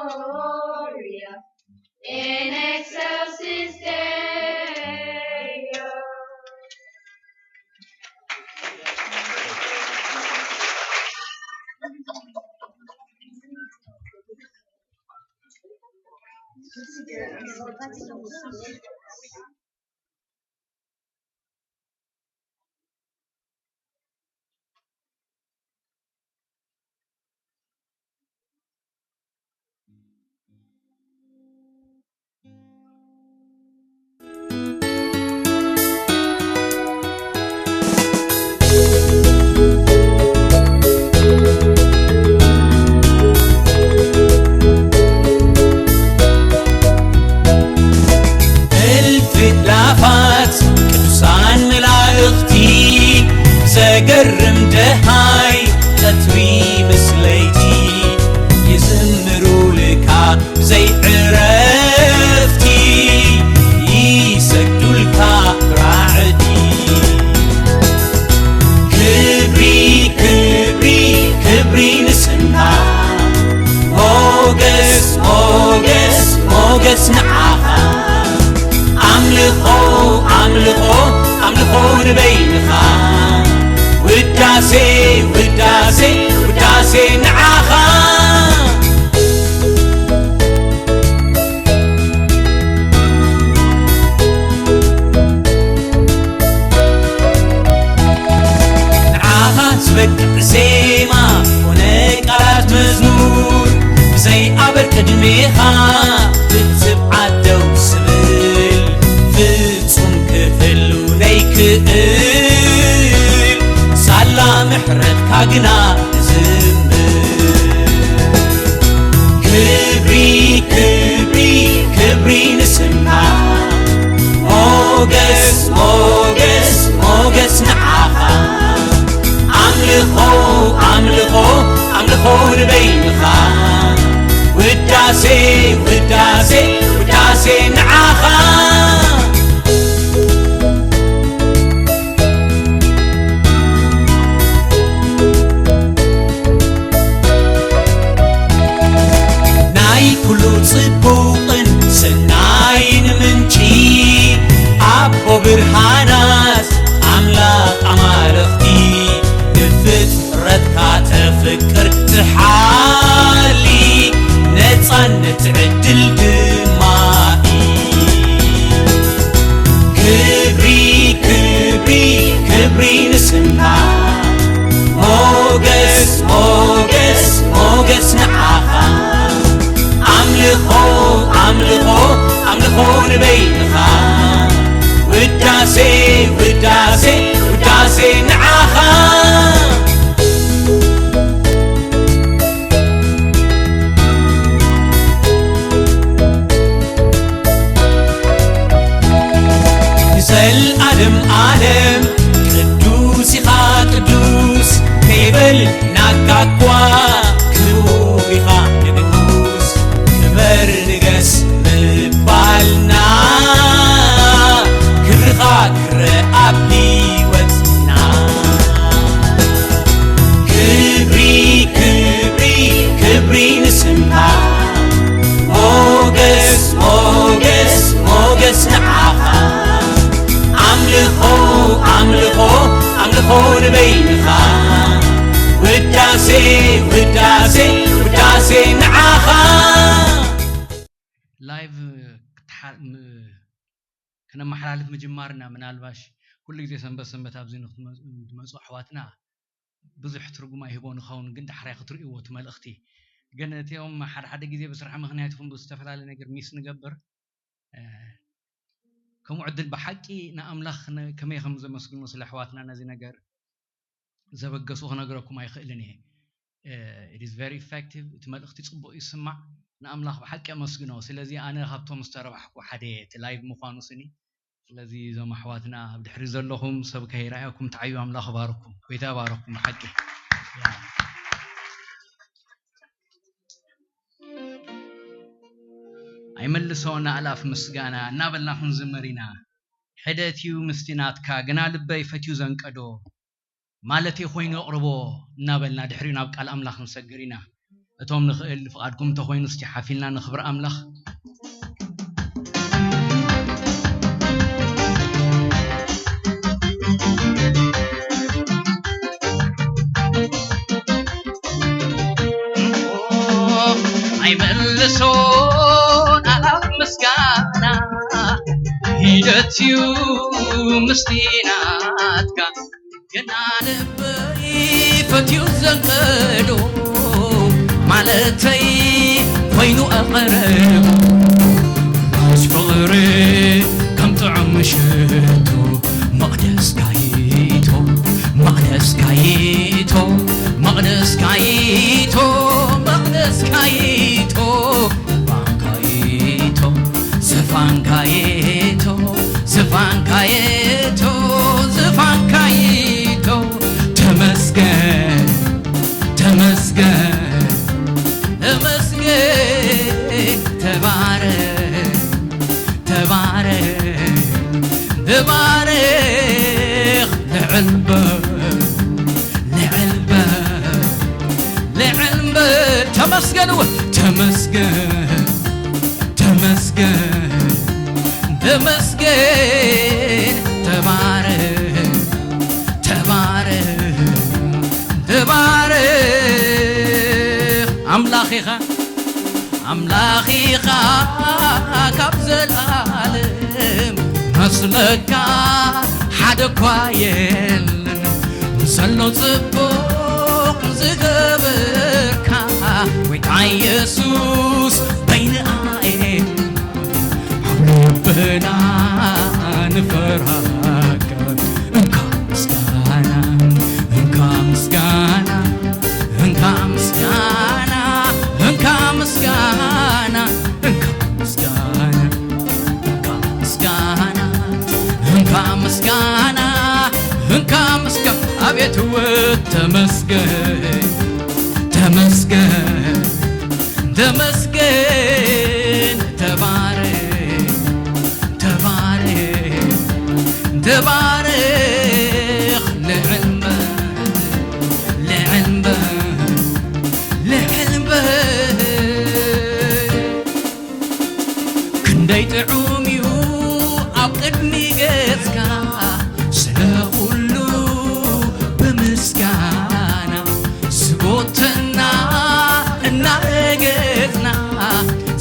Gloria in excelsis Deo. እልፊ ኣእላፋት ቅዱሳን መላእኽቲ፣ ዘገርም ደሃይ ቀትሪ ምስ ለይቲ፣ ይዝምሩልካ ብዘይ ዕረፍቲ፣ ይሰግዱልካ ብራዕዲ። ክብሪ፣ ክብሪ፣ ክብሪ ንስምካ፣ ሞገስ፣ ሞገስ፣ ሞገስ ንዓኻ። ኣምልኾ፣ ኣምልኾ፣ ኣምልኾ ንበይንኻ። ውዳሴ፣ ውዳሴ፣ ውዳሴ ንዓኻ። ንዓኻ ዝበቅዕ ዜማ ኮነ ቃላት መዝሙር፣ ብዘይ ኣበር ቅድሜኻ ብትብዓት ደው ዝብል፣ ፍጹም ክህሉ ዘይክእል፣ ሳላ ምሕረትካ ግና ንዝምር። ክብሪ፣ ክብሪ፣ ክብሪ ንስምካ። ሞገስ፣ ሞገስ፣ ሞገስ ንዓኻ። ኣምልኾ፣ ኣምልኾ፣ ኣምልኾ ንበይንኻ። ውዳሴ፣ ውዳሴ፣ ውዳሴ ንዓኻ። ናይ ኩሉ ጽቡቕን ሰናይን ምንጪ፣ ኣቦ ብርሃናት ኣምላኽ ኣማልኽቲ፣ ንፍጥረትካ ተፍቅር ትሓሊ፣ ነጻነት ትዕድል ድማ። ክብሪ፣ ክብሪ፣ ክብሪ ንስምካ። ሞገስ፣ ሞገስ፣ ሞገስ ንዓኻ። ኣምልኾ፣ ኣምልኾ፣ ኣምልኾ ንበይንኻ። ውዳሴ፣ ውዳሴ፣ ውዳሴ ንዓኻ። ንዘልኣለም ኣለም ቅዱስ ኢኻ ቅዱስ፣ ከይበልናካ እኳ ክቡር ኢኻ ንጉስ። ክበር ንገስ ምባልና፣ ክብርኻ ክረኣ ኣብ ህይወትና። ክብሪ፣ ክብሪ፣ ክብሪ ንስምካ። ሞገስ፣ ሞገስ፣ ሞገስ ንዓኻ። ኣምልኾ፣ ኣምልኾ፣ ኣምልኾ ሆን በይንኻ ውዳሴ ውዳሴ ውዳሴ ንዓኻ። ላይቭ ክትሓ- ም- ከነመሓላልፍ ምጅማርና ምናልባሽ ኩሉ ግዜ ሰንበት ሰንበት ኣብዚ ንክትመፁ ኣሕዋትና ብዙሕ ትርጉም ኣይህቦ ንኸውን፣ ግን ዳሕራይ ክትርእይዎ እቲ መልእኽቲ። ግን እቲኦም ሓደ ሓደ ግዜ ብስራሕ ምክንያት ይኹን ብዝተፈላለየ ነገር ሚስ ንገብር። ከምኡ ዕድል ብሓቂ ንኣምላኽ ከመይ ከም ዘመስግኖ ስለ ኣሕዋትና ነዚ ነገር ዘበገሱ ክነግረኩም ኣይኽእልን እየ። It is very effective። እቲ መልእኽቲ ጽቡቕ ይስማዕ። ንኣምላኽ ብሓቂ ኣመስግኖ። ስለዚ ኣነ ካብቶም ዝተረባሕኩ ሓደ እቲ ላይቭ ምዃኑ ስኒ። ስለዚ እዞም ኣሕዋትና ኣብ ድሕሪ ዘለኹም ሰብ ከይረኣየኩም ተዓዩ ኣምላኽ ባረኩም። ጎይታ ባረኩም ብሓቂ። ኣይመልሶ ንኣላፍ ምስጋና እናበልና ክንዝምር ኢና። ሕደት እዩ ምስቲ ናትካ ግና ልበይ ፈትዩ ዘንቀዶ ማለተይ ኮይኑ ኣቕርቦ እናበልና ድሕሪኡ ናብ ቃል ኣምላኽ ክንሰግር ኢና። እቶም ንኽእል ፍቓድኩም እንተኾይኑ እስቲ ሓፊልና ንኽብር ኣምላኽ። ኣይመልሶን ኣላፍ ምስጋና ሂደት እዩ ምስቲ ናትካ ገና ልበይ ፈትዩ ዘንቀዶ ማለተይ ኮይኑ ኣቐረቦ ምስ ፍቕሪ ከም ጥዑም ምሸቱ መቕደስ ካይቶ መቕደስ ካይቶ መቕደስ ካይቶ መቕደስ ካይቶ ዝፋን ካይቶ ዝፋን ካይቶ ዝፋን ካይቶ ዝፋን ካይቶ ተመስገን ተመስገን ተመስገን ተባረኽ ተባረኽ ተባረኽ ልዕል በል ልዕል በል ልዕል በል ተመስገን እወ ተመስገን ተመስገን ተመስገን ተባረኽ ተባረኽ ተባረኽ ኣምላኽ ኢኻ ኣምላኽ ኢኻ ካብ ዘልኣለም መስለካ ሓደ እኳ የለን ዘሎ ጽቡቕ ዝገበርካ ጎይታ ኢየሱስ በይንኣኤ ኣብ ልብና ንፈርሃካ እንካ ምስጋና እንካ ምስጋና እንካ ምስጋና እንካ ምስጋና እንካ ምስጋና እንካ ምስጋና እንካ ምስጋና እንካ ምስጋና ኣቤት እወ ተመስገን ተመስገን ተመስገን ተባረኽ ተባረኽ ተባረኽ ልዕል እምበር ልዕል እምበር ልዕል እምበር ክንደይ ጥዑም እዩ ኣብ ቅድሚ ገጽካ ስለ ኩሉ ብምስጋና ስጎተና እናረገጽና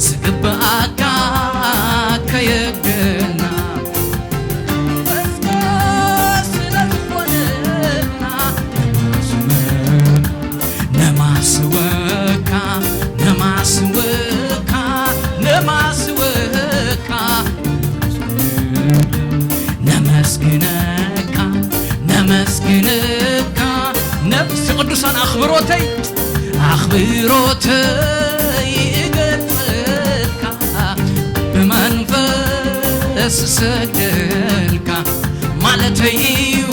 ዝግብኣካ ከየግደልና ነማስወካ ነማስወካ ነማስወካ ነመስግነካ ነመስግነካ ነፍሲ ቅዱሳን ኣኽብሮተይ ኣኽብሮተይ እገልጸልካ ብመንፈስ እሰግደልካ ማለተይ እዩ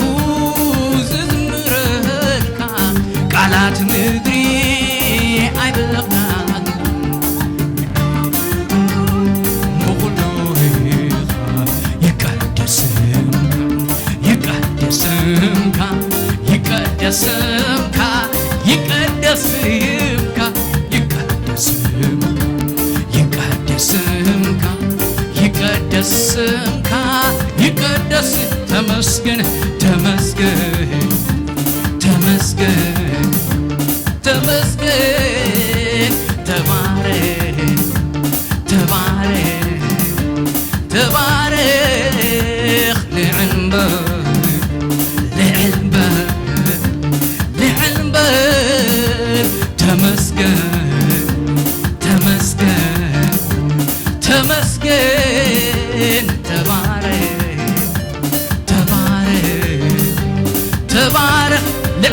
ዝዝምረልካ ቃላት ምድሪ ኣይበቕዓን ንኹሉ ይቐደስ ይቀደስ ስምካ ይቀደስ ስምካ ይቀደስ ስምካ ይቀደስ ስምካ ይቀደስ ስምካ ይቀደስ ስምካ ይቀደስ ተመስገን ተመስገን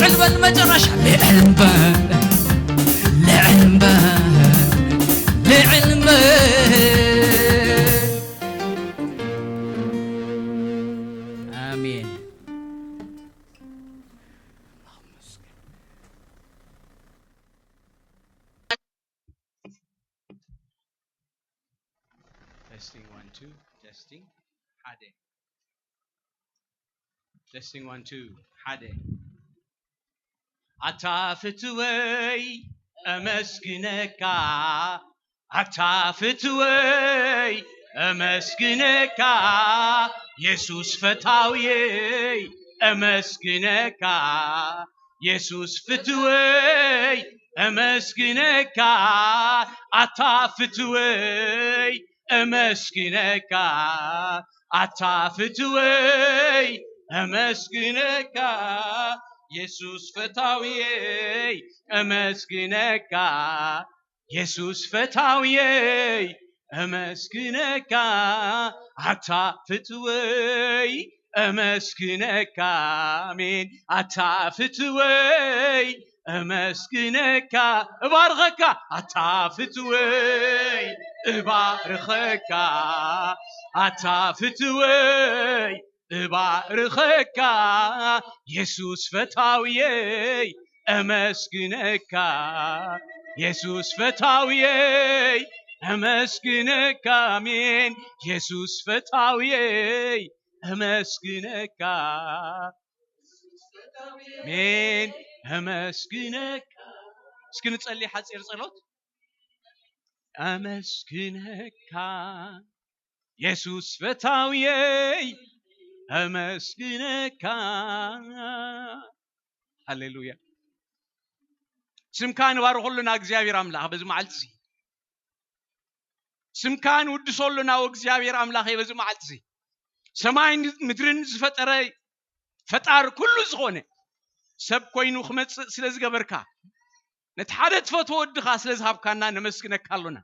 ልዕል በል መጨረሻ ልዕል በል ልዕል በል ልዕል በል። ኣሜን። Testing one two. Testing ሓደ። Testing one two ሓደ። ኣታ ፍትወይ ኣመስግነካ፣ ኣታ ፍትወይ ኣመስግነካ፣ የሱስ ፈታውየይ ኣመስግነካ፣ የሱስ ፍትወይ ኣመስግነካ፣ ኣታ ፍትወይ ኣመስግነካ፣ ኣታ ፍትወይ ኣመስግነካ፣ የሱስ ፈታውየይ ኣመስግነካ፣ የሱስ ፈታውየይ ኣመስግነካ፣ ኣታ ፍትወይ ኣመስግነካ፣ ኣሜን፣ ኣታ ፍትወይ ኣመስግነካ፣ እባርኸካ፣ ኣታ ፍትወይ እባርኸካ፣ ኣታ ፍትወይ እባርኸካ፣ የሱስ ፈታውየይ ኣመስግነካ፣ የሱስ ፈታውየይ ኣመስግነካ፣ ኣሜን፣ የሱስ ፈታውየይ ኣመስግነካ፣ ኣሜን፣ ኣመስግነካ። እስኪ ንጸሊ ሓጺር ጸሎት። ኣመስግነካ የሱስ ፈታውየይ ኣመስግነካ። ሃሌሉያ። ስምካ ንባርኸሉ ና እግዚኣብሔር ኣምላኽ በዚ መዓልቲ እዚ። ስምካ ንውድሰሉ ና እግዚኣብሔር ኣምላኽ በዚ መዓልቲ እዚ። ሰማይ ምድርን ዝፈጠረ ፈጣር ኩሉ ዝኾነ ሰብ ኮይኑ ክመጽእ ስለ ዝገበርካ፣ ነቲ ሓደ ትፈትዎ ወድኻ ስለ ዝሃብካና ነመስግነካ ኣሎና።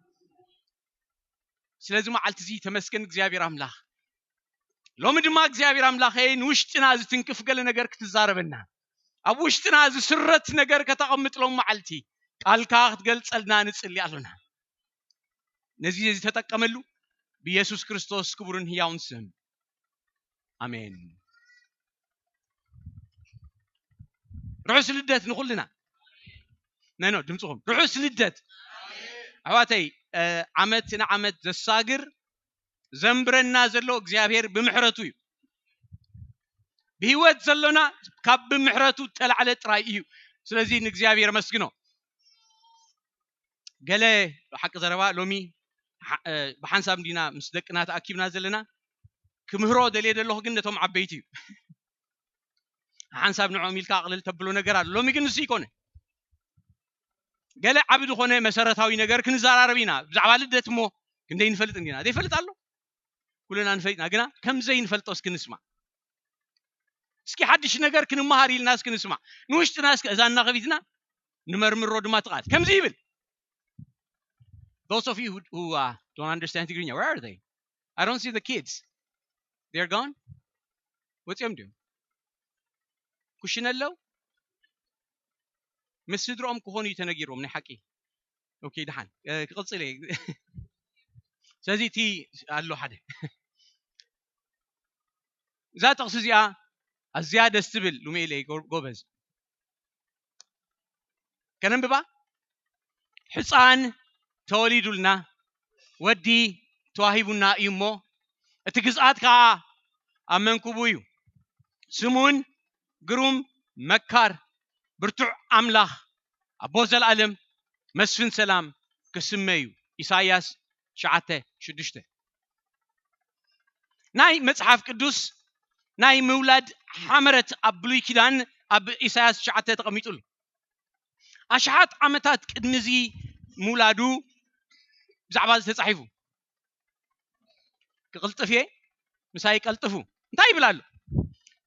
ስለዚ መዓልቲ እዚ ተመስገን እግዚኣብሔር ኣምላኽ። ሎሚ ድማ እግዚኣብሔር ኣምላኸ ንውሽጥና ዝትንክፍ ገለ ነገር ክትዛረበና፣ ኣብ ውሽጥና ዝስረት ነገር ከተቐምጥ ሎም መዓልቲ ቃልካ ክትገልጸልና ንጽሊ ኣሎና። ነዚ ዝተጠቀመሉ ብኢየሱስ ክርስቶስ ክቡርን ህያውን ስም ኣሜን። ርሑስ ልደት ንኹልና። ነኖ ድምፅኹም ርሑስ ልደት ኣሕዋተይ። እ፣ ዓመት ንዓመት ዘሳግር ዘንብረና ዘሎ እግዚኣብሔር ብምሕረቱ እዩ። ብህይወት ዘሎና ካብ ብምሕረቱ ተላዕለ ጥራይ እዩ። ስለዚ ንእግዚኣብሔር ኣመስግኖ። ገለ ሓቂ ዘረባ ሎሚ ሓ-፣ እ፣ ብሓንሳብ እንዲና ምስ ደቅና ተኣኪብና ዘለና። ክምህሮ ደልየ ዘለኹ ግን ነቶም ዓበይቲ እዩ። ሓንሳብ ንዕኦም ኢልካ ኣቕልል ተብሎ ነገር ኣሎ። ሎሚ ግን ንሱ ይኮነ። ገለ ዓቢ ዝኾነ መሰረታዊ ነገር ክንዘራረብ ኢና። ብዛዕባ ልደት እሞ ክንደይ ንፈልጥ እንዲና? ዘይፈልጥ ኣሎ? ኩልና ንፈልጥና፣ ግና ከም ዘይንፈልጦ እስኪ ንስማዕ። እስኪ ሓድሽ ነገር ክንመሃር ኢልና እስኪ ንስማዕ። ንውሽጥና እስኪ እዛ እናኸፊትና ንመርምሮ ድማ ትቓል። ከምዚ ይብል። Those of you who, who, uh, don't understand ትግርኛ, where are they? I don't see the kids. They're gone? ወፂኦም ድዮም? ኩሽነ ኣለዉ? ምስ ስድሮኦም ክኾኑ እዩ ተነጊርዎም፣ ናይ ሓቂ። ኦኬ፣ ደሓን። እ፣ ክቕጽል እየ። ስለዚ እቲ ኣሎ ሓደ። እዛ ጥቕሲ እዚኣ ኣዝያ ደስ ትብል፣ ሉሜለይ ጎ-፣ ጎበዝ። ከነንብባ? ሕፃን ተወሊዱልና፣ ወዲ ተዋሂቡና እዩ እሞ፣ እቲ ግዝኣት ከኣ ኣብ መንኩቡ እዩ። ስሙን ግሩም፣ መካር፣ ብርቱዕ ኣምላኽ፣ ኣቦ ዘለኣለም፣ መስፍን ሰላም ክስመ እዩ። ኢሳይያስ ትሽዓተ ሽዱሽተ። ናይ መጽሓፍ ቅዱስ ናይ ምውላድ ሓመረት ኣብ ብሉይ ኪዳን ኣብ ኢሳይያስ ትሽዓተ ተቐሚጡ ኣሎ። ኣሽሓት ዓመታት ቅድሚ እዚ ምውላዱ ብዛዕባ እዚ ተጻሒፉ። ክቕልጥፍ እየ፣ ምሳይ ቀልጥፉ። እንታይ ይብል ኣሎ?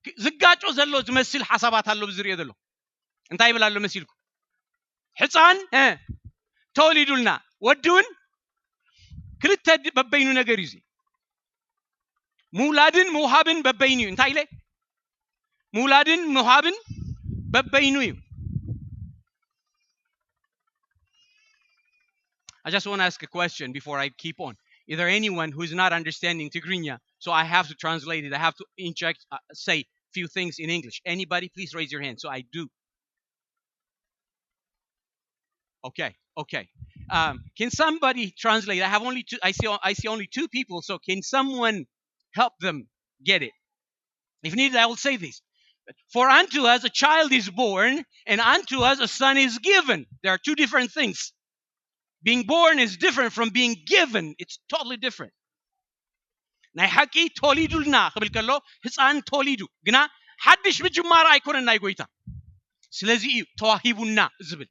ክ-፣ ዝጋጮ ዘሎ ዝመስል ሓሳባት ኣሎ ዝርእዮ ዘሎ። እንታይ ይብል ኣሎ መሲልኩ? ሕፃን፣ እ፣ ተወሊዱልና፣ ወዲ እውን ክልተ ድ-፣ በበይኑ ነገር እዩ እዚ። ምውላድን ምውሃብን በበይኑ እዩ። እንታይ ኢለ? ምውላድን ምውሃብን በበይኑ እዩ። I just want to ask a question before I keep on. Is there anyone who is not understanding Tigrinya? So I have to translate it. I have to inject, uh, say few things in English. Anybody, please raise your hand. So I do. Okay, okay. Um, can somebody translate? I have only two. I see. I see only two people. So can someone help them get it? If needed, I will say this. For unto us a child is born, and unto us a son is given. There are two different things. Being born is different from being given. It's totally different. ናይ ሓቂ ተወሊዱልና ክብል ከሎ ህፃን ተወሊዱ፣ ግና ሓድሽ ምጅማር ኣይኮነን ናይ ጎይታ። ስለዚ እዩ ተዋሂቡና ዝብል።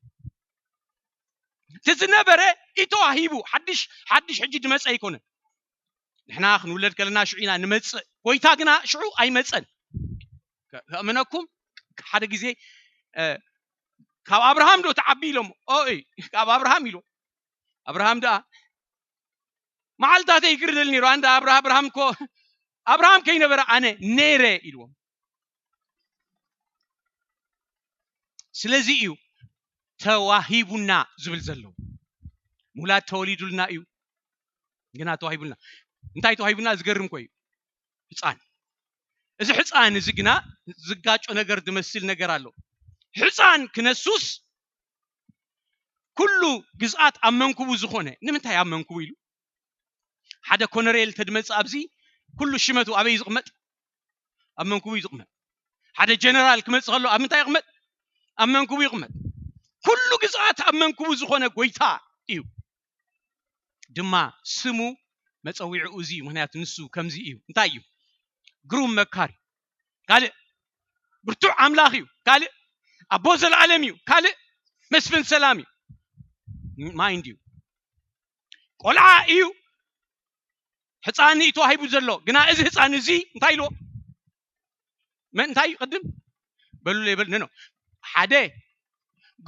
እቲ ዝነበረ እዩ ተዋሂቡ። ሓድሽ ሓድሽ ሕጂ ዝመፀ ኣይኮነን። ንሕና ክንውለድ ከለና ሽዑ ኢና ንመፅእ። ጎይታ ግና ሽዑ ኣይመፀን። ከእምነኩም ሓደ ግዜ ካብ ኣብርሃም ዶ ትዓቢ ኢሎም? ኦይ ካብ ኣብርሃም ኢሎ። ኣብርሃም ደኣ መዓልታተይ ይግርደል ነይሩ። ኣንዳ ኣብርሃም እኮ ኣብርሃም ከይነበረ ኣነ ነይረ ኢልዎም። ስለዚ እዩ ተዋሂቡና ዝብል ዘሎ። ሙላት ተወሊዱልና እዩ ግና ተዋሂቡልና። እንታይ ተዋሂቡና? ዝገርም እኮ እዩ። ህፃን። እዚ ህፃን እዚ ግና ዝጋጮ ነገር ዝመስል ነገር ኣሎ። ህፃን ክነሱስ ኩሉ ግዝኣት ኣብ መንኩቡ ዝኾነ። ንምንታይ ኣብ መንኩቡ ኢሉ? ሓደ ኮነሬል ተድመፅእ ኣብዚ ኩሉ ሽመቱ ኣበይ ዝቕመጥ? ኣብ መንኩቡ እዩ ዝቕመጥ። ሓደ ጀነራል ክመፅእ ከሎ ኣብ ምንታይ ይቕመጥ? ኣብ መንኩቡ ይቕመጥ። ኩሉ ግዝኣት ኣብ መንኩቡ ዝኾነ ጎይታ እዩ። ድማ ስሙ መፀዊዕኡ እዚ እዩ። ምክንያቱ ንሱ ከምዚ እዩ። እንታይ እዩ? ግሩም መካሪ፣ ካልእ ብርቱዕ ኣምላኽ እዩ፣ ካልእ ኣቦ ዘለኣለም እዩ፣ ካልእ መስፍን ሰላም እዩ። ማይንድ እዩ። ቆልዓ እዩ፣ ህፃን እዩ ተዋሂቡ ዘሎ። ግና እዚ ህፃን እዚ እንታይ ኢልዎ? መን እንታይ እዩ ቅድም? በሉለይ በሉ። ኖ፣ ኖ። ሓደ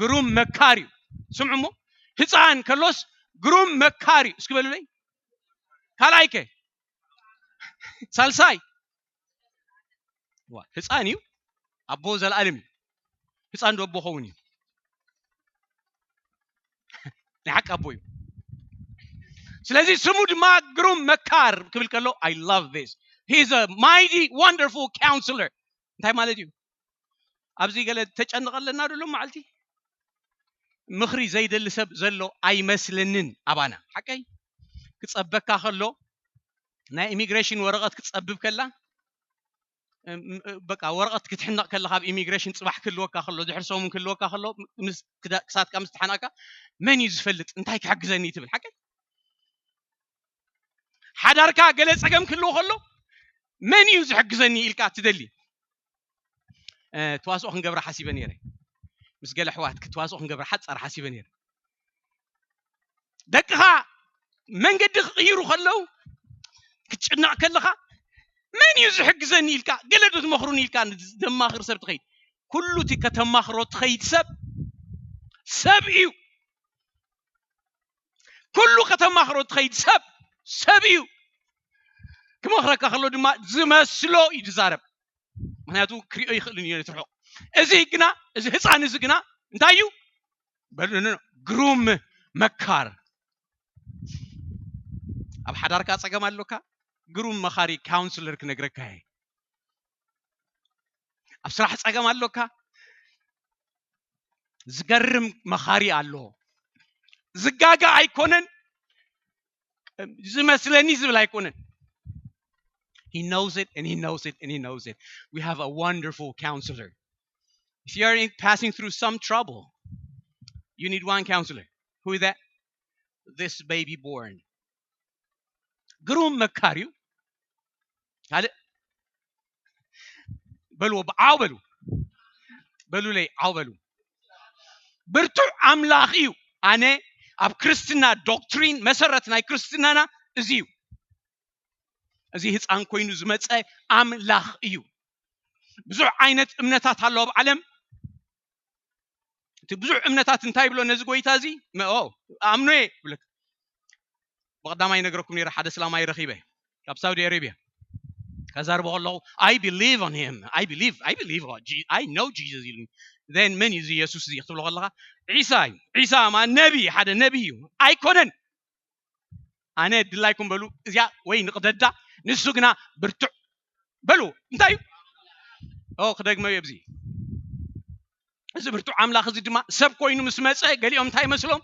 ግሩም መካር እዩ። ስምዑ እሞ፣ ህፃን ከሎስ ግሩም መካር እዩ። እስኪ በሉለይ። ካልኣይ ከ? ሳልሳይ? ዋ፣ ህፃን እዩ፣ ኣቦ ዘለኣለም እዩ። ህፃን ዶ ኣቦ ኸውን እዩ? ናይ ሓቂ ኣቦ እዩ። ስለዚ ስሙ ድማ ግሩም መካር ክብል ከሎ፣ I love this. He is a mighty, wonderful counselor. እንታይ ማለት እዩ? ኣብዚ ገለ ተጨንቐ ኣለና ዶ ሎም መዓልቲ? ምኽሪ ዘይደሊ ሰብ ዘሎ ኣይመስለንን ኣባና። ሓቀይ? ክጸበካ ከሎ፣ ናይ ኢሚግሬሽን ወረቐት ክጸብብ ከላ፣ እም፣ እ፣ በቃ ወረቐት ክትሕነቕ ከለኻ ኣብ ኢሚግሬሽን ጽባሕ ክህልወካ ከሎ፣ ድሕሪ ሰሙን ክህልወካ ከሎ፣ ምስ ክዳ-፣ ክሳትካ ምስ ተሓናቕካ፣ "መን እዩ ዝፈልጥ? እንታይ ክሕግዘኒ?" ትብል። ሓቀይ? ሓዳርካ ገለ ጸገም ክህልዎ ከሎ፣ "መን እዩ ዝሕግዘኒ?" ኢልካ ትደሊ። እ፣ ተዋስኦ ክንገብራ ሓሲበ ነይረ። ምስ ገለ ኣሕዋት ተዋስኦ ክንገብራ ሓጻር ሓሲበ ነይረ። ደቅኻ መንገዲ ክቕይሩ ከለዉ፣ ክትጭነቕ ከለኻ፣ "መን እዩ ዝሕግዘኒ?" ኢልካ፣ ገለ ዶ ትመኽሩኒ ኢልካ፣ ዘማኽር ሰብ ትኸይድ። ኩሉ እቲ ከተማኽሮ ትኸይድ ሰብ፣ ሰብ እዩ። ኩሉ ከተማኽሮ ትኸይድ ሰብ፣ ሰብ እዩ። ክመኽረካ ከሎ ድማ ዝመስሎ እዩ ዝዛረብ። ምኽንያቱ ክሪኦ ይኽእልን እዩ ነቲ ርሑቕ። እዚ ግና፣ እዚ ህፃን እዚ ግና እንታይ እዩ? በሉ፣ ኖ፣ ኖ፣ ግሩም መካር። ኣብ ሓዳርካ ጸገም ኣሎካ? ግሩም መኻሪ ካውንስለር ክነግረካ እየ። ኣብ ስራሕ ጸገም ኣሎካ? ዝገርም መኻሪ ኣሎ። ዝጋጋ ኣይኮነን፣ ዝመስለኒ ዝብል ኣይኮነን። He knows it and he knows it and he knows it. We have a wonderful counselor. If you are in, passing through some trouble, you need one counselor. Who is that? This baby born. ግሩም መካር እዩ። ካልእ በልዎ፣ ዓው በሉ። በሉለይ፣ ዓው በሉ። ብርቱዕ ኣምላኽ እዩ። ኣነ ኣብ ክርስትና ዶክትሪን፣ መሰረት ናይ ክርስትናና እዚ እዩ። እዚ ህፃን ኮይኑ ዝመፀ ኣምላኽ እዩ። ብዙሕ ዓይነት እምነታት ኣሎ ኣብ ዓለም። እቲ ብዙሕ እምነታት እንታይ ይብሎ ነዚ ጎይታ እዚ? መ-፣ ኦ፣ ኣምኖ እየ ይብለካ። ብቐዳማይ ይነግረኩም ነይረ፣ ሓደ ስላማይ ረኺበ ካብ ሳውዲ ኣረቢያ። ከዛርቦ ከለኹ፣ "I believe on him. I believe, I believe on Je-, I know Jesus" ኢሉኒ። then መን እዩ እዚ የሱስ እዚ ክትብሎ ከለኻ፣ ዒሳ እዩ። ዒሳ ማለት ነቢ፣ ሓደ ነቢ እዩ። ኣይኮነን። ኣነ ድላይኩም በሉ፣ እዚኣ ወይ ንቕደዳ፣ ንሱ ግና ብርቱዕ በሉ። እንታይ እዩ? ኦ ክደግመ እዩ ኣብዚ። እዚ ብርቱዕ ኣምላኽ እዚ ድማ ሰብ ኮይኑ ምስ መጸ፣ ገሊኦም እንታይ መስሎም?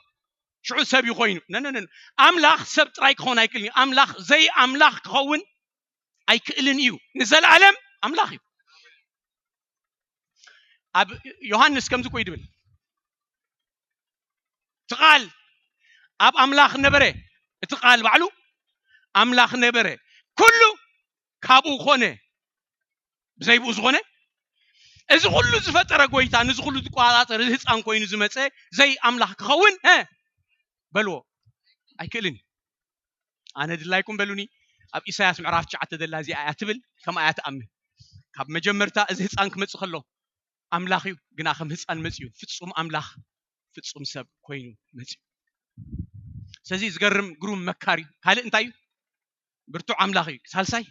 ሽዑ ሰብ እዩ ኮይኑ። ነነነ ኣምላኽ ሰብ ጥራይ ክኸውን ኣይክእልን እዩ። ኣምላኽ ዘይ ኣምላኽ ክኸውን ኣይክእልን እዩ። ንዘለኣለም ኣምላኽ እዩ። ኣብ ዮሃንስ ከምዚ ኮይ ድብል፣ እቲ ቃል ኣብ ኣምላኽ ነበረ፣ እቲ ቃል ባዕሉ ኣምላኽ ነበረ፣ ኩሉ ካብኡ ኮነ፣ ብዘይ ብኡ ዝኾነ፣ እዚ ኩሉ ዝፈጠረ ጎይታ፣ ነዚ ኩሉ ዝቆጻጸር፣ እዚ ህፃን ኮይኑ ዝመፀ ዘይ ኣምላኽ ክኸውን እ በልዎ ኣይክእልን እዩ። ኣነ ድላይኩም በሉኒ። ኣብ ኢሳያስ ምዕራፍ ትሽዓተ ዘላ እዚኣ እያ ትብል፣ ከምኣ እያ ትኣምን። ካብ መጀመርታ እዚ ህፃን ክመፅእ ከሎ ኣምላኽ እዩ፣ ግና ከም ህፃን መፅዩ፣ ፍፁም ኣምላኽ ፍፁም ሰብ ኮይኑ መፅዩ። ስለዚ ዝገርም ግሩም መካር እዩ። ካልእ እንታይ እዩ? ብርቱዕ ኣምላኽ እዩ። ሳልሳይ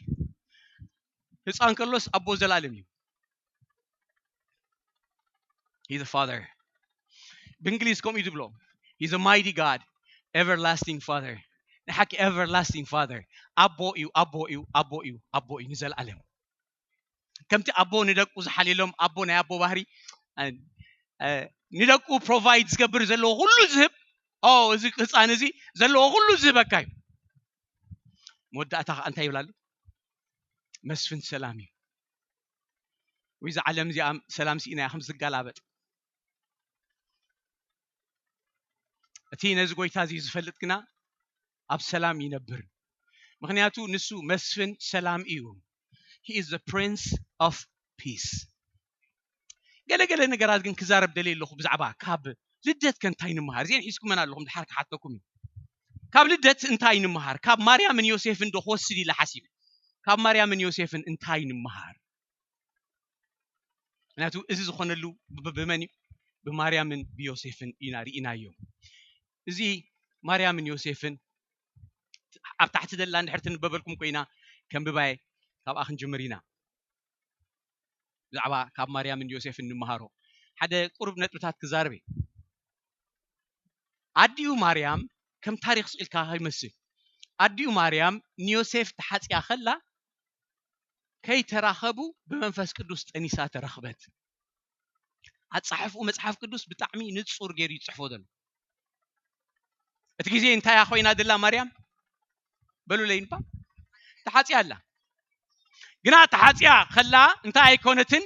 ህፃን ከሎስ ኣቦ ዘላለም እዩ። He's a father። ብእንግሊዝ ከምኡ እዩ ዝብሎ። He's a mighty God, everlasting father። ንሓቂ everlasting father ኣቦ እዩ፣ ኣቦ እዩ፣ ኣቦ እዩ፣ ኣቦ እዩ ንዘለኣለም። ከምቲ ኣቦ ንደቁ ዝሓልየሎም ኣቦ ናይ ኣቦ ባህሪ እ፣ እ፣ ንደቁ ፕሮቫይድ ዝገብር ዘለዎ ኩሉ ዝህብ ኦ እዚ ህፃን እዚ ዘለዎ ኩሉ ዝህበካ እዩ። መወዳእታ ከዓ እንታይ ይብላሉ? መስፍን ሰላም እዩ። ወይ እዛ ዓለም እዚኣ ሰላም ስኢና እያ ከም ዝጋላበጥ። እቲ ነዚ ጎይታ እዚ ዝፈልጥ ግና ኣብ ሰላም ይነብር። ምክንያቱ ንሱ መስፍን ሰላም እዩ። He is the Prince of Peace። ገለገለ ነገራት ግን ክዛረብ ደልየ ኣለኹ ብዛዕባ ካብ ልደት ከ እንታይ ንምሃር? እዚአን ሒዝኩመን ኣለኹም፣ ድሓር ክሓተኩም እዩ። ካብ ልደት እንታይ ንምሃር? ካብ ማርያምን ዮሴፍን ዶ ክወስድ ኢለ ሓሲብ። ካብ ማርያምን ዮሴፍን እንታይ ንምሃር? ምክንያቱ እዚ ዝኾነሉ ብ-፣ ብመን እዩ? ብማርያምን ብዮሴፍን ኢና ርኢናዮ። እዚ ማርያምን ዮሴፍን ኣብ ታሕቲ ዘላ እንድሕር ትንበበልኩም ኮይና ከንብባየ፣ ካብኣ ክንጅምር ኢና። ብዛዕባ ካብ ማርያምን ዮሴፍን ንምሃሮ ሓደ ቁሩብ ነጥብታት ክዛረብ እየ። ኣዲኡ ማርያም ከም ታሪኽ ስኢልካ ይመስል። ኣዲኡ ማርያም ንዮሴፍ ተሓጽያ ከላ ከይተራኸቡ ብመንፈስ ቅዱስ ጠኒሳ ተረኽበት። ኣጻሕፍኡ መጽሓፍ ቅዱስ ብጣዕሚ ንጹር ገይሩ ይጽሕፎ ዘሎ። እቲ ግዜ እንታይ እያ ኮይና ዘላ ማርያም? በሉለይ እንባ። ተሓጽያ ኣላ። ግና ተሓጽያ ከላ እንታይ ኣይኮነትን?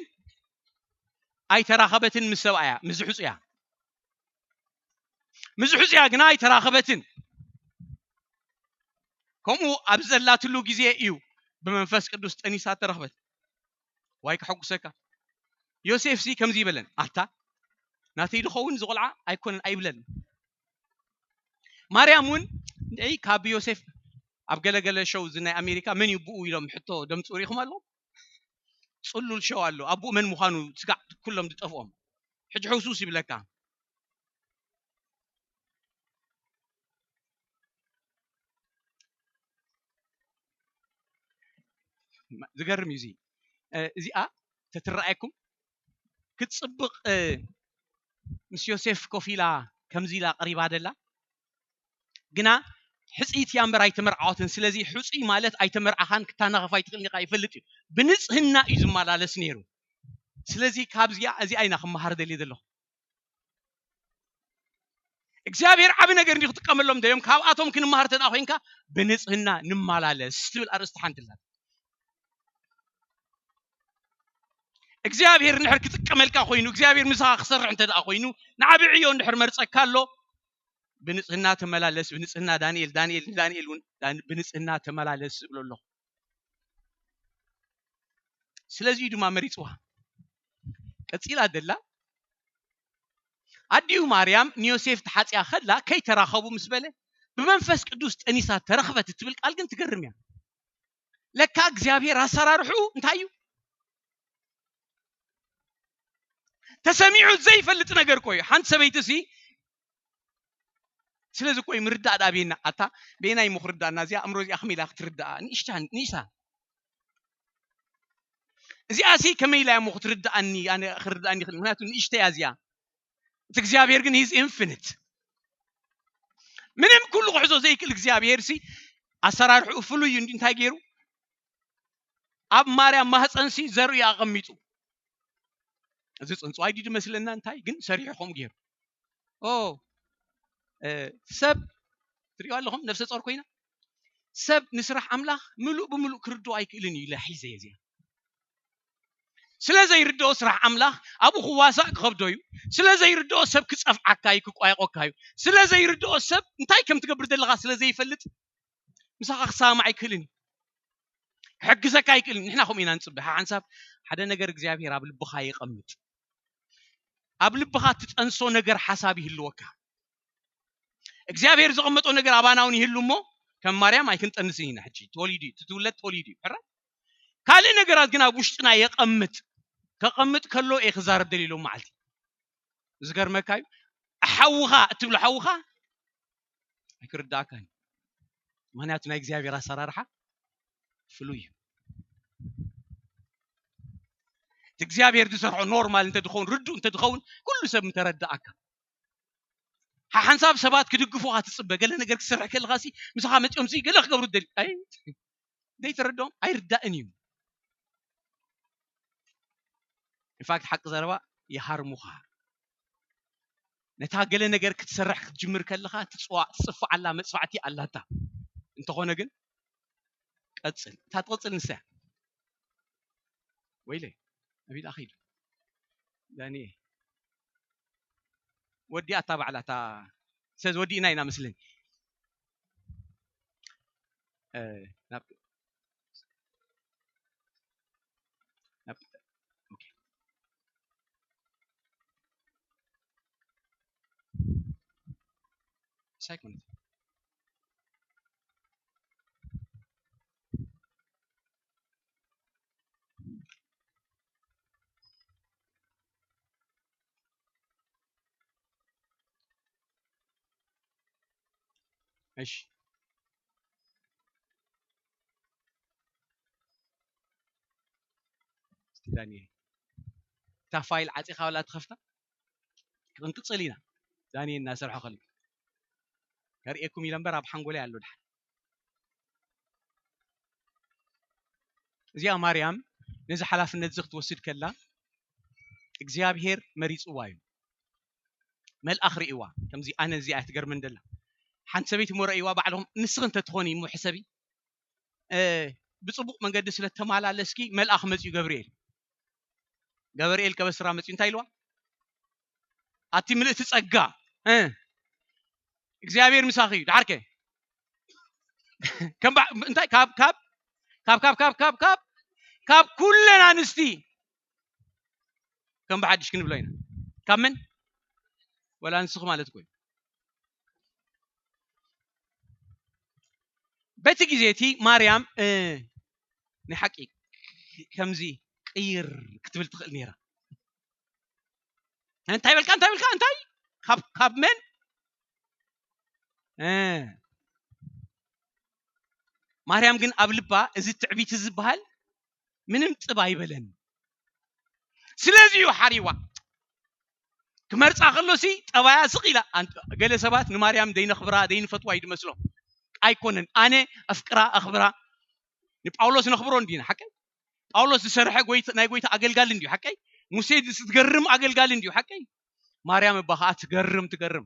ኣይተራኸበትን ምስ ሰብኣያ፣ ምስ ዝሕጹያ። ምስ ዝሕጹያ ግና ኣይተራኸበትን። ከምኡ ኣብ ዘላትሉ ግዜ እዩ ብመንፈስ ቅዱስ ጠኒሳ ተረኽበት። ዋይ ከሐጉሰካ። ዮሴፍ ሲ ከምዚ ይበለን፣ ኣታ ናተይ ድኸውን እዚ ቆልዓ ኣይኮነን ኣይብለን። ማርያም እውን ንዒ ካብ ዮሴፍ ኣብ ገለገለ ሸው እዚ ናይ ኣሜሪካ መን እዩ ብኡ ኢሎም ሕቶ ደምፅኡ ሪኢኹም ኣለኹም? ፅሉል ሸው ኣሎ። ኣቦኡ መን ምዃኑ ስጋዕ ኩሎም ዝጠፍኦም። ሕጂ ሕውስውስ ይብለካ። ዝገርም እዩ እዚ። እ፣ እዚኣ ተትረኣየኩም ክትፅብቕ፣ እ፣ ምስ ዮሴፍ ኮፍ ኢላ ከምዚ ኢላ ቀሪባ ደላ። ግና ሕፅይቲ እያ እምበር ኣይተመርዓወትን። ስለዚ ሕፁይ ማለት ኣይተመርዓኻን ክታናኸፍ ኣይትኽእልን ኢኻ ይፈልጥ እዩ። ብንፅህና እዩ ዝመላለስ ነይሩ። ስለዚ ካብዚኣ እዚኣ ኢና ክመሃር ደልየ ዘለኹ። እግዚኣብሔር ዓቢ ነገር እንዲዩ ክጥቀመሎም ደልዮም። ካብኣቶም ክንመሃር ተደኣ ኮይንካ ብንፅህና ንመላለስ ትብል ኣርእስቲ ሓንቲ ኣላ። እግዚኣብሔር እንድሕር ክጥቀመልካ ኮይኑ፣ እግዚኣብሔር ምሳኻ ክሰርሕ እንተ ደኣ ኮይኑ፣ ንዓቢ ዕዮ እንድሕር መርጸካ ኣሎ፣ ብንጽህና ተመላለስ፣ ብንጽህና ዳንኤል፣ ዳንኤል፣ ዳንኤል እውን ዳን-፣ ብንጽህና ተመላለስ እብሎ ኣለኹ። ስለዚ እዩ ድማ መሪጽዋ። ቀጺላ ደላ፣ ኣዲኡ ማርያም ንዮሴፍ ተሓጽያ ከላ ከይተራኸቡ ምስ በለ፣ ብመንፈስ ቅዱስ ጠኒሳ ተረኽበት እትብል ቃል ግን ትገርም እያ። ለካ እግዚኣብሔር ኣሰራርሑ እንታይ እዩ? ተሰሚዑ ዘይፈልጥ ነገር እኮ እዩ። ሓንቲ ሰበይቲ ሲ ስለዚ እኮ እዩ ምርዳእ ደኣ ቤና ኣታ ቤና እዩ ምኽርዳእና እዚኣ ኣእምሮ እዚኣ ከመይ ኢላ ክትርዳኣ ንእሽታ ንእሳ እዚኣሲ ከመይ ኢላ እሞ ክትርድኣኒ፣ ኣነ ክርድኣኒ ይኽእል? ምኽንያቱ ንእሽተይ እያ እዚኣ። እቲ እግዚኣብሔር ግን he's infinite። ምንም ኩሉ ክሕዞ ዘይክእል እግዚኣብሔር ሲ ኣሰራርሕኡ ፍሉይ እዩ። እንዲ እንታይ ገይሩ? ኣብ ማርያም ማህፀን ሲ ዘርኡ ኣቐሚጡ። እዚ ፅንፅዋይ ድዩ ዝመስለና እንታይ ግን ሰሪሑ ከምኡ ገይሩ። ኦ፣ እ፣ ሰብ ትሪኦ ኣለኹም፣ ነፍሰ ጾር ኮይና። ሰብ ንስራሕ ኣምላኽ ምሉእ ብምሉእ ክርድኦ ኣይክእልን እዩ ኢለ ሒዘ እየ እዚኣ። ስለ ዘይርድኦ ስራሕ ኣምላኽ ኣብኡ ክዋሳእ ክኸብዶ እዩ። ስለ ዘይርድኦ ሰብ ክጸፍዓካ እዩ፣ ክቋየቆካ እዩ። ስለ ዘይርድኦ ሰብ እንታይ ከም ትገብር ዘለኻ ስለ ዘይፈልጥ ምሳኻ ክሰማማዕ ኣይክእልን እዩ። ክሕግዘካ ኣይክእልን። ንሕና ከምኡ ኢና ንጽበ። ሓንሳብ ሓደ ነገር እግዚኣብሔር ኣብ ልብኻ የቐምጥ። ኣብ ልብኻ እትጠንሶ ነገር ሓሳብ ይህልወካ። እግዚኣብሔር ዘቐመጦ ነገር ኣባና እውን ይህሉ እሞ ከም ማርያም ኣይክንጠንስን ኢና። ሕጂ ተወሊዱ እዩ፣ እቲ ትውለድ ተወሊዱ እዩ። ሕራይ ካልእ ነገራት ግን ኣብ ውሽጥና የቐምጥ። ከቐምጥ ከሎ እየ ክዛረብ ደልየ ሎም መዓልቲ። ዝገርመካ እዩ፣ ሓውኻ እትብሎ ሓውኻ ኣይክርዳእካን እዩ። ምኽንያቱ ናይ እግዚኣብሔር ኣሰራርሓ ፍሉይ እዩ። እቲ እግዚኣብሔር ዝሰርሖ ኖርማል እንተድኸውን፣ ርዱእ እንተድኸውን፣ ኩሉ ሰብ ምተረዳእካ። ሓሓንሳብ ሰባት ክድግፉኻ ትጽበ። ገለ ነገር ክሰርሕ ከለኻ ሲ ምሳኻ መጺኦም ሲ ገለ ክገብሩ ትደሊ። ኣይ ዘይተረድኦም ኣይርዳእን እዩ። ኢንፋክት ሓቂ ዘረባ ይሃርሙኻ። ነታ ገለ ነገር ክትሰርሕ ክትጅምር ከለኻ ትጽዋ-፣ ትጽፍዓላ መጽፋዕቲ ኣላታ። እንተኾነ ግን ቀጽል። እታ ትቕጽል ንሳ እያ። ወይለይ፣ ኣቢል ኣኺል። ዳንኤ። ወዲኣ እታ ባዕላ እታ፣ ስለዚ ወዲእና ኢና መስለኒ። እ፣ ናብ፣ ናብ፣ ኦኬ። ሳይክ ማለት እሺ። እስቲ ዳንኤል፣ እታ ፋይል ዓፂኻ ዋላ ትኸፍታ? ክንቅፅል ኢና። ዳንኤል እናሰርሖ ከሎ ከርእየኩም ኢለ እምበር ኣብ ሓንጎለይ ኣሎ ድሓን። እዚኣ ማርያም ነዚ ሓላፍነት እዚ ክትወስድ ከላ እግዚኣብሔር መሪፅዋ እዩ። መልኣኽ ርእይዋ። ከምዚ ኣነ እዚኣ እያ ትገርመን ደላ። ሓንቲ ሰበይቲ እሞ ረእይዋ ባዕልኹም፣ ንስኺ እንተትኾኒ እሞ ሕሰቢ፣ እ፣ ብፅቡቕ መንገዲ ስለ ተመላለስኪ መልኣኽ መፅዩ ገብርኤል። ገብርኤል ከበስራ መፅዩ እንታይ ኢልዋ? ኣቲ ምልእቲ ጸጋ፣ እ፣ እግዚኣብሔር ምሳኺ እዩ። ደሓርከ ከም በ-፣ እንታይ ካብ፣ ካብ፣ ካብ፣ ካብ፣ ካብ፣ ካብ፣ ካብ፣ ካብ ኩለን ኣንስቲ ከም ብሓድሽ ክንብሎ ኢና። ካብ መን? ወላ ንስኺ ማለት እኮ እዩ። በቲ ግዜ እቲ ማርያም፣ እ፣ ናይ ሓቂ ከምዚ ቅይር ክትብል ትኽእል ነይራ። እንታይ በልካ? እንታይ በልካ? እንታይ? ካብ፣ ካብ መን? እ፣ ማርያም ግን ኣብ ልባ እዚ ትዕቢት ዝበሃል ምንም ጥብ ኣይበለን። ስለዚ እዩ ሓሪዋ። ክመርጻ ከሎሲ ጠባያ ስቕ ኢላ። ኣን-፣ ገለ ሰባት ንማርያም ደይነኽብራ፣ ደይንፈትዋ እዩ ዝመስሎም። ኣይኮነን። ኣነ ኣፍቅራ፣ ኣኽብራ። ንጳውሎስ ነኽብሮ እንዲና፣ ሓቀይ? ጳውሎስ ዝሰርሐ ጎይታ፣ ናይ ጎይታ ኣገልጋሊ እንዲዩ፣ ሓቀይ? ሙሴ ዝትገርም ኣገልጋሊ እንዲዩ፣ ሓቀይ? ማርያም እባ ኸኣ ትገርም፣ ትገርም።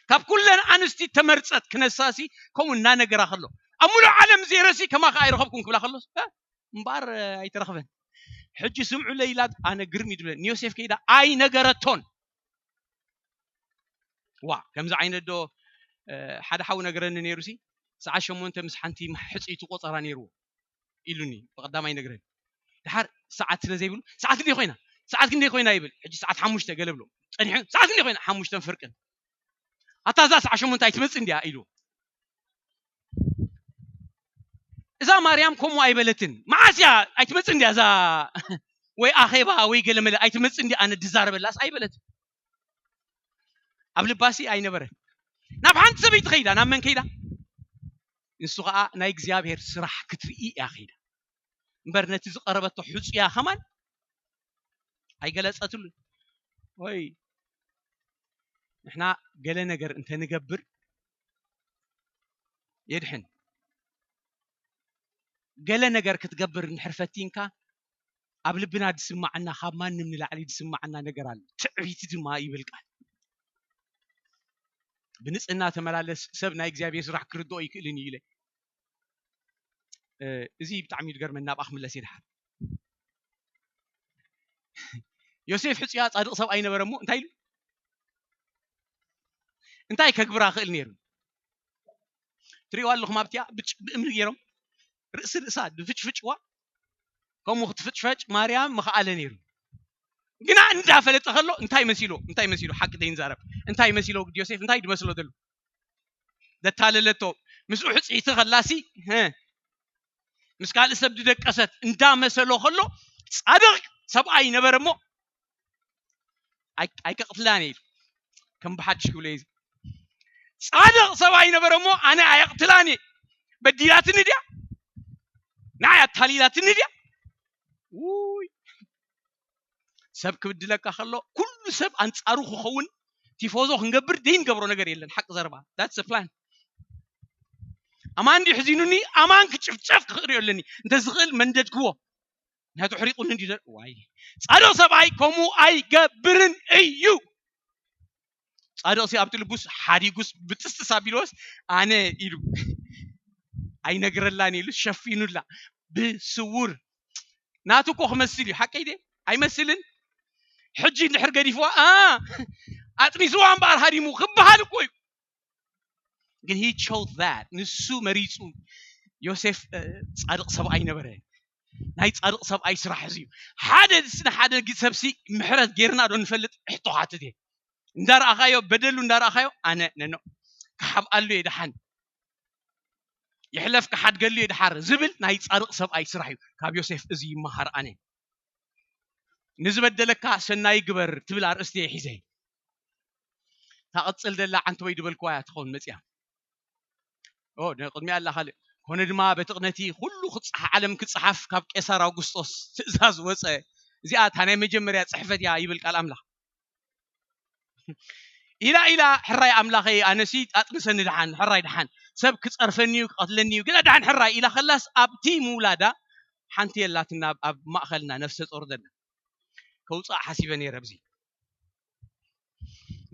ካብ ኩለን ኣንስቲ ተመርጸት ክነሳሲ ከምኡ እናነገራ ከሎ፣ ኣብ ሙሉእ ዓለም ዜረሲ ከማኻ ኣይረኸብኩን ክብላ ከሎስ፣ እ፣ እምበኣር ኣይተረኽበን። ሕጂ ስምዑለይ ኢላ ኣነ ግርም እዩ ዝብለኒ። ንዮሴፍ ከይዳ ኣይነገረቶን። ዋ፣ ከምዚ ዓይነት ዶ፣ እ፣ ሓደ ሓው ነገረኒ ነይሩ ሲ፣ ሰዓት ሸሞንተ ምስ ሓንቲ ሕጽይቲ ቆጸራ ነይርዎ ኢሉኒ፣ ብቐዳማይ ነገረኒ። ደሓር ሰዓት ስለ ዘይብሉ፣ "ሰዓት ክንደይ ኮይና? ሰዓት ክንደይ ኮይና?" ይብል። ሕጂ ሰዓት ሓሙሽተ ገለ ብሎ። ጸኒሑ፣ "ሰዓት ክንደይ ኮይና?" "ሓሙሽተን ፍርቅን." "ኣታ እዛ ሰዓት ሸሞንተ ኣይትመጽእ እንድያ?" ኢሉ። እዛ ማርያም ከምኡ ኣይበለትን። መዓስ እያ ኣይትመጽእ እንድያ እዛ ወይ ኣኼባ ወይ ገለ መለ ኣይትመጽእ እንድያ ኣነ ድዛረበላስ ኣይበለትን። ኣብ ልባሲ ኣይነበረን። ናብ ሓንቲ ሰበይቲ ከይዳ፣ ናብ መን ከይዳ? ንሱ ኸኣ ናይ እግዚኣብሔር ስራሕ ክትርኢ እያ ከይዳ። እምበር ነቲ ዝቐረበቶ ሕጹያ ከማን ኣይገለጸትሉን። ወይ ንሕና ገለ ነገር እንተንገብር የድሕን። ገለ ነገር ክትገብር እንድሕር ፈቲንካ ኣብ ልብና ዝስማዓና፣ ካብ ማንም ንላዕሊ ዝስማዓና ነገር ኣሎ። ትዕቢት ድማ ይብል ቃል። ብንጽህና ተመላለስ፣ ሰብ ናይ እግዚኣብሔር ስራሕ ክርድኦ ይክእልን እዩ ኢለ። እዚ ብጣዕሚ እዩ ዝገርመኒ። ናብኣ ክምለስ እየ ድሓር። ዮሴፍ ሕጹያ ጻድቕ ሰብኣይ ነበረ እሞ እንታይ ኢሉ? እንታይ ከግብራ ክእል ነይሩ? ትሪእዋ ኣለኹም ኣብቲያ ብጭ-፣ ብእምኒ ገይሮም ርእሲ ርእሳ ድፍጭፍጭዋ፣ ከምኡ ክትፍጭፈጭ ማርያም ምኽኣለ ነይሩ። ግና እንዳፈለጠ ከሎ እንታይ መሲሎ? እንታይ መሲሎ? ሓቂ ዘይንዛረብ። እንታይ መሲሎ? ግዲ ዮሴፍ እንታይ ድመስሎ ዘሎ? ዘታለለቶ ምስኡ ሕጽይቲ ከላሲ፣ ሀ፣ ምስ ካልእ ሰብ ድደቀሰት እንዳመሰሎ ከሎ ጻድቕ ሰብኣይ ነበረ እሞ ኣይ-፣ ኣይከቕትላን እየ ኢሉ። ከም ብሓድሽ ክብሎ እዩ። ጻድቕ ሰብኣይ ነበረ እሞ ኣነ ኣየቕትላን እየ። በዲላትኒ ድያ? ንዓይ ኣታሊላትኒ ድያ? ውይ። ሰብ ክብድለካ ከሎ ኩሉ ሰብ ኣንጻሩ ክኸውን ቲፎዞ ክንገብር ዘይንገብሮ ነገር የለን። ሓቂ ዘረባ። That's the plan። ኣማን ድዩ ሕዚኑኒ? ኣማን ክጭፍጨፍ ክርእዮ ኣለኒ። እንተዝኽእል መንደድክዎ። ምክንያቱ ሕሪቑኒ እንዲ ዘ-፣ ዋይ። ጻድቕ ሰብኣይ ከምኡ ኣይገብርን እዩ። ጻድቕ ሲ ኣብቲ ልቡስ ሓዲጉስ ብጥስጥስ ኣቢልዎስ ኣነ ኢሉ ኣይነግረላን ኢሉ ሸፊኑላ ብስውር። ናቱ እኮ ክመስል እዩ። ሓቀይ ድየ? ኣይመስልን? ሕጂ እንድሕር ገዲፍዋ፣ ኣ፣ ኣጥኒስዋ እምበኣር ሃዲሙ ክበሃል እኮ እዩ። ግን he chose that። ንሱ መሪጹ። ዮሴፍ፣ እ፣ ጻድቕ ሰብኣይ ነበረ። ናይ ጻድቕ ሰብኣይ ስራሕ እዚ እዩ። ሓደ ንሓደ ግ-፣ ሰብሲ ምሕረት ጌርና ዶ ንፈልጥ? ሕቶ ክሓትት እየ። እንዳረኣኻዮ፣ በደሉ እንዳረኣኻዮ፣ ኣነ ነኖ ክሓብኣሉ እየ ደሓን። ይሕለፍ ክሓድገሉ እየ ደሓር ዝብል ናይ ጻድቕ ሰብኣይ ስራሕ እዩ። ካብ ዮሴፍ እዚ ይመሃር ኣነ። ንዝበደለካ ሰናይ ግበር ትብል ኣርእስቲ እየ ሒዘ። ታቐጽል ደላ ዓንተወይ ድበልክዋ እያ ትኸውን መጽያ። ኦ፣ ንቕድሚኣ ኣላ ካልእ። ኮነ ድማ በቲ ነቲ ኩሉ ክጽሓ-፣ ዓለም ክጽሓፍ ካብ ቄሳር ኣውግስጦስ ትእዛዝ ወጸ። እዚኣ እታ ናይ መጀመርያ ጽሕፈት እያ ይብል ቃል ኣምላኽ። ኢላ ኢላ፣ ሕራይ ኣምላኸይ፣ ኣነሲ ኣጥንሰኒ ደሓን፣ ሕራይ ደሓን። ሰብ ክጸርፈኒ እዩ፣ ክቐትለኒ እዩ፣ ግና ደሓን ሕራይ ኢላ ከላስ ኣብቲ ምውላዳ ሓንቲ የላትና ኣብ፣ ኣብ ማእከልና ነፍሰ ጾር ዘላ። ከውጽኣ ሓሲበ ነይረ ኣብዚ።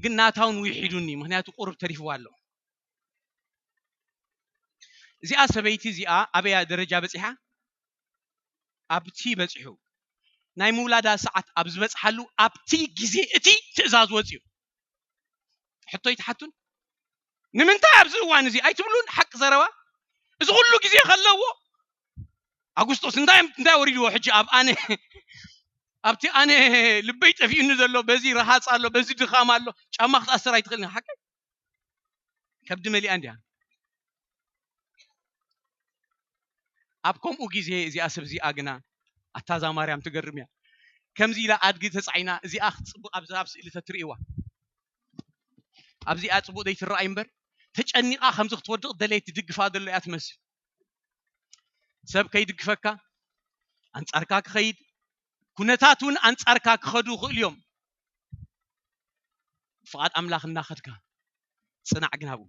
ግን ናታ እውን ውሒዱኒ፣ ምክንያቱ ቁሩብ ተሪፍዋ ኣሎ። እዚኣ ሰበይቲ እዚኣ ኣበያ ደረጃ በጺሓ? ኣብቲ በጺሑ። ናይ ምውላዳ ሰዓት ኣብ ዝበጽሓሉ ኣብቲ ግዜ እቲ ትእዛዝ ወጺኡ። ሕቶ ይትሓቱን? ንምንታይ ኣብዚ እዋን እዚ ኣይትብሉን? ሓቂ ዘረባ። እዚ ኩሉ ግዜ ከለዎ ኣጉስጦስ እንታይ፣ እንታይ ወሪድዎ ሕጂ ኣብ ኣነ፣ ኣብቲ ኣነ ልበይ ጠፊኡኒ ዘሎ፣ በዚ ረሃጽ ኣሎ፣ በዚ ድኻም ኣሎ፣ ጫማ ክትኣስር ኣይትኽእልን። ሓቂ ከብዲ መሊኣ እንድያ። ኣብ ከምኡ ግዜ እዚኣ ሰብ እዚኣ ግና፣ ኣታ እዛ ማርያም ትገርም እያ። ከምዚ ኢላ ኣድጊ ተጻዒና፣ እዚኣ ክትጽብቕ ኣብዛ ኣብ ስእሊ ተትርእይዋ። ኣብዚኣ ጽቡቕ ዘይትረኣይ እምበር፣ ተጨኒቓ ከምዚ ክትወድቕ ደለየት ትድግፋ ዘሎ እያ ትመስል። ሰብ ከይድግፈካ፣ ኣንጻርካ ክኸይድ፣ ኩነታት እውን ኣንጻርካ ክኸዱ ይኽእሉ እዮም። ፍቓድ ኣምላኽ እናኸድካ ጽናዕ ግን ኣብኡ።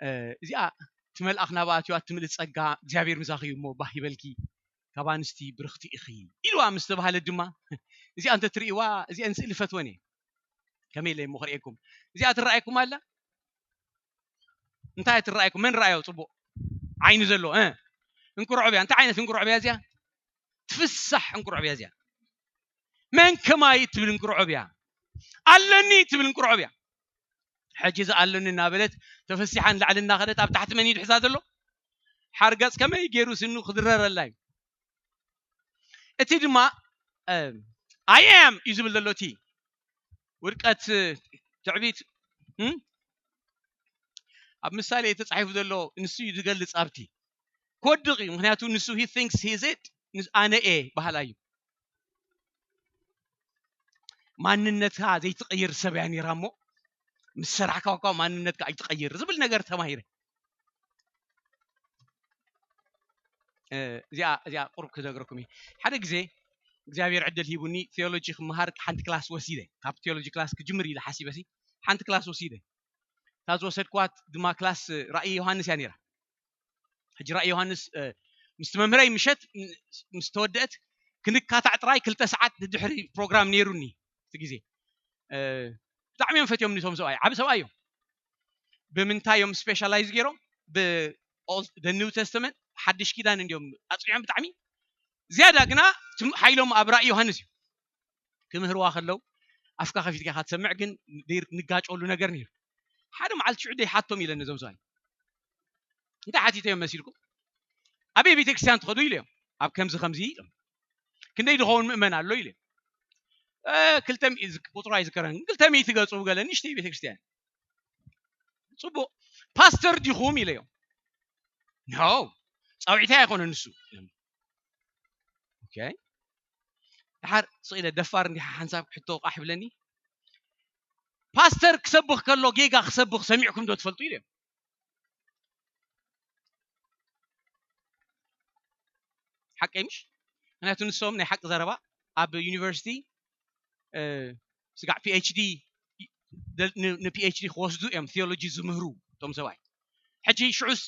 እ፣ እዚኣ እቲ መልኣኽ ናብኣ ኣትዩ፣ "ኣቲ ምልእቲ ጸጋ፣ እግዚኣብሔር ምሳኺ እዩ እሞ ባህ ይበልኪ፣ ካብ ኣንስቲ ብርኽቲ ኢኺ" ኢልዋ ምስ ተባህለት ድማ፣ እዚኣ እንተ ትርእይዋ፣ እዚኣን ስእሊ ፈትወን እየ። ከመይ ኢለ እሞ ክርእየኩም? እዚኣ ትረኣየኩም ኣላ? እንታይ ትረኣየኩም? መን ረኣዮ ጽቡቕ? ዓይኒ ዘለዎ፣ እ? እንቁርዖብ እያ። እንታይ ዓይነት እንቁርዖብ እያ እዚኣ? ትፍሳሕ እንቁርዖብ እያ እዚኣ። መን ከማይ ትብል እንቁርዖብ እያ። ኣለኒ ትብል እንቁርዖብ እያ። ሕጂ እዚ ኣለኒ እናበለት ተፈሲሓ ንላዕሊ እናኸደት ኣብ ታሕቲ መን እዩ ድሕዛ ዘሎ? ሓርገጽ ከመይ ገይሩ ስኑ ክድረረላ እዩ። እቲ ድማ፣ እ፣ I am እዩ ዝብል ዘሎ እቲ ውድቀት፣ እ፣ ትዕቢት፣ እም? ኣብ ምሳሌ ተጻሒፉ ዘሎ ንሱ እዩ ዝገልጽ ኣብቲ ክወድቕ እዩ። ምክንያቱ ንሱ he thinks he is it። ንስ-፣ ኣነ እየ በሃላይ እዩ። ማንነትካ ዘይትቐይር ሰብ እያ ነይራ እሞ፣ ምስ ሰራሕካ እኳ ማንነትካ ኣይትቐይር ዝብል ነገር ተማሂረ። እዚኣ እዚኣ ቁሩብ ክነግረኩም እየ። ሓደ ግዜ እግዚኣብሔር ዕድል ሂቡኒ ቴዎሎጂ ክመሃር ሓንቲ ክላስ ወሲደ። ካብ ቴዎሎጂ ክላስ ክጅምር ኢለ ሓሲበሲ ሓንቲ ክላስ ወሲደ። እታ ዝወሰድኳት ድማ ክላስ ራእይ ዮሃንስ እያ ነይራ። ሕጂ ራእይ ዮሃንስ ምስቲ መምህረይ ምሸት ምስ ተወደአት ክንካታዕ ጥራይ ክልተ ሰዓት ድድሕሪ ፕሮግራም ነይሩኒ እቲ ግዜ። ብጣዕሚ እዮም ፈትዮም ንቶም ሰብኣይ ዓብ ሰብኣይ እዮም። ብምንታይ እዮም ስፔሻላይዝ ገይሮም? ብ ኒው ተስተመንት ሓድሽ ኪዳን እንዲዮም ኣፅኒዖም ብጣዕሚ። ዝያዳ ግና ሓይሎም ኣብ ራእይ ዮሃንስ እዩ። ክምህርዋ ከለው ኣፍካ ከፊትካ ኢኻ ትሰምዕ፣ ግን ንጋጨሉ ነገር ነይሩ። ሓደ መዓልቲ ሽዑ ደይ ሓቶም ኢለ ነዞም ሰብኣይ እንታይ ሓቲተዮም መሲልኩም? ኣበይ ቤተክርስትያን ትኸዱ ኢለዮም። ኣብ ከምዚ ከምዚ ኢሎም። ክንደይ ዝኸውን ምእመን ኣሎ ኢለዮም። ክልተ ቁፅሩ ኣይዝከረን፣ ክልተ ሚእቲ ገፁ ገለ ንእሽተይ ቤተክርስትያን። ፅቡቕ፣ ፓስተር ዲኹም ኢለዮም። ኖ፣ ፃውዒታይ ኣይኮነ ንሱ። ኦኬ፣ ድሓር ስቕ ኢለ ደፋር እንዲሓ ሓንሳብ ሕቶ ቃሕ ይብለኒ። ፓስተር ክሰብኽ ከሎ ጌጋ ክሰብኽ ሰሚዕኩም ዶ ትፈልጡ ኢለዮም። ሓቀይ ምሽ? ምክንያቱ ንሶም ናይ ሓቂ ዘረባ ኣብ ዩኒቨርሲቲ ስጋዕ ፒኤችዲ ንፒኤችዲ ክወስዱ እዮም ቴዎሎጂ ዝምህሩ እቶም ሰብኣይ። ሕጂ ሽዑስ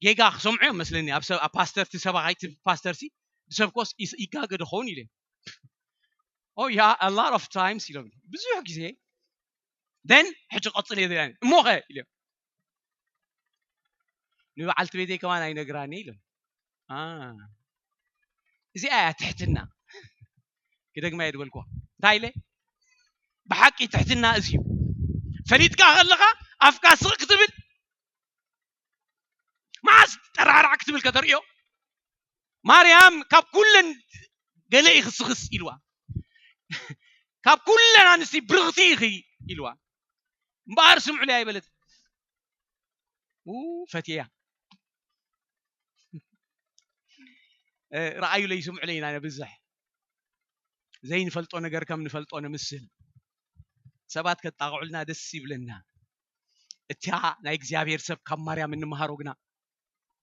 ጌጋ ክሰምዑ እዮም መስለኒ ኣብ ፓስተር ቲ ሰባኻይ ቲ ፓስተር ሲ ዝሰብኮስ ይጋገ ዶ ኸውን ኢለ ኦ ያ a lot of times ኢሎም ብዙሕ ግዜ then ሕጂ ቀፅል እየ እሞ ኸ ኢሎም ንበዓልቲ ቤተይ ከማን ኣይነግራኒ ኢሎም። እዚኣ እያ ትሕትና። ክደግማ እየ ዝበልኩዋ። እንታይ ኢለ? ብሓቂ ትሕትና እዚ እዩ። ፈሊጥካ ከለኻ ኣፍካ ስቕ ክትብል መዓስ ጠራዕራዕ ክትብል ከተርእዮ ማርያም ካብ ኩለን ገለ ኢኺ ስኽስ ኢልዋ። ካብ ኩለን ኣንስቲ ብርኽቲ ኢኺ ኢልዋ። እምበኣር ስምዑለይ ኣይበለት። ፈትያ ረኣዩለይ ስምዑለይ ኢና ነብዝሕ ዘይንፈልጦ ነገር ከም ንፈልጦ ንምስል ሰባት ከጣቕዑልና ደስ ይብለና። እታ ናይ እግዚኣብሔር ሰብ ካብ ማርያም እንመሃሮ ግና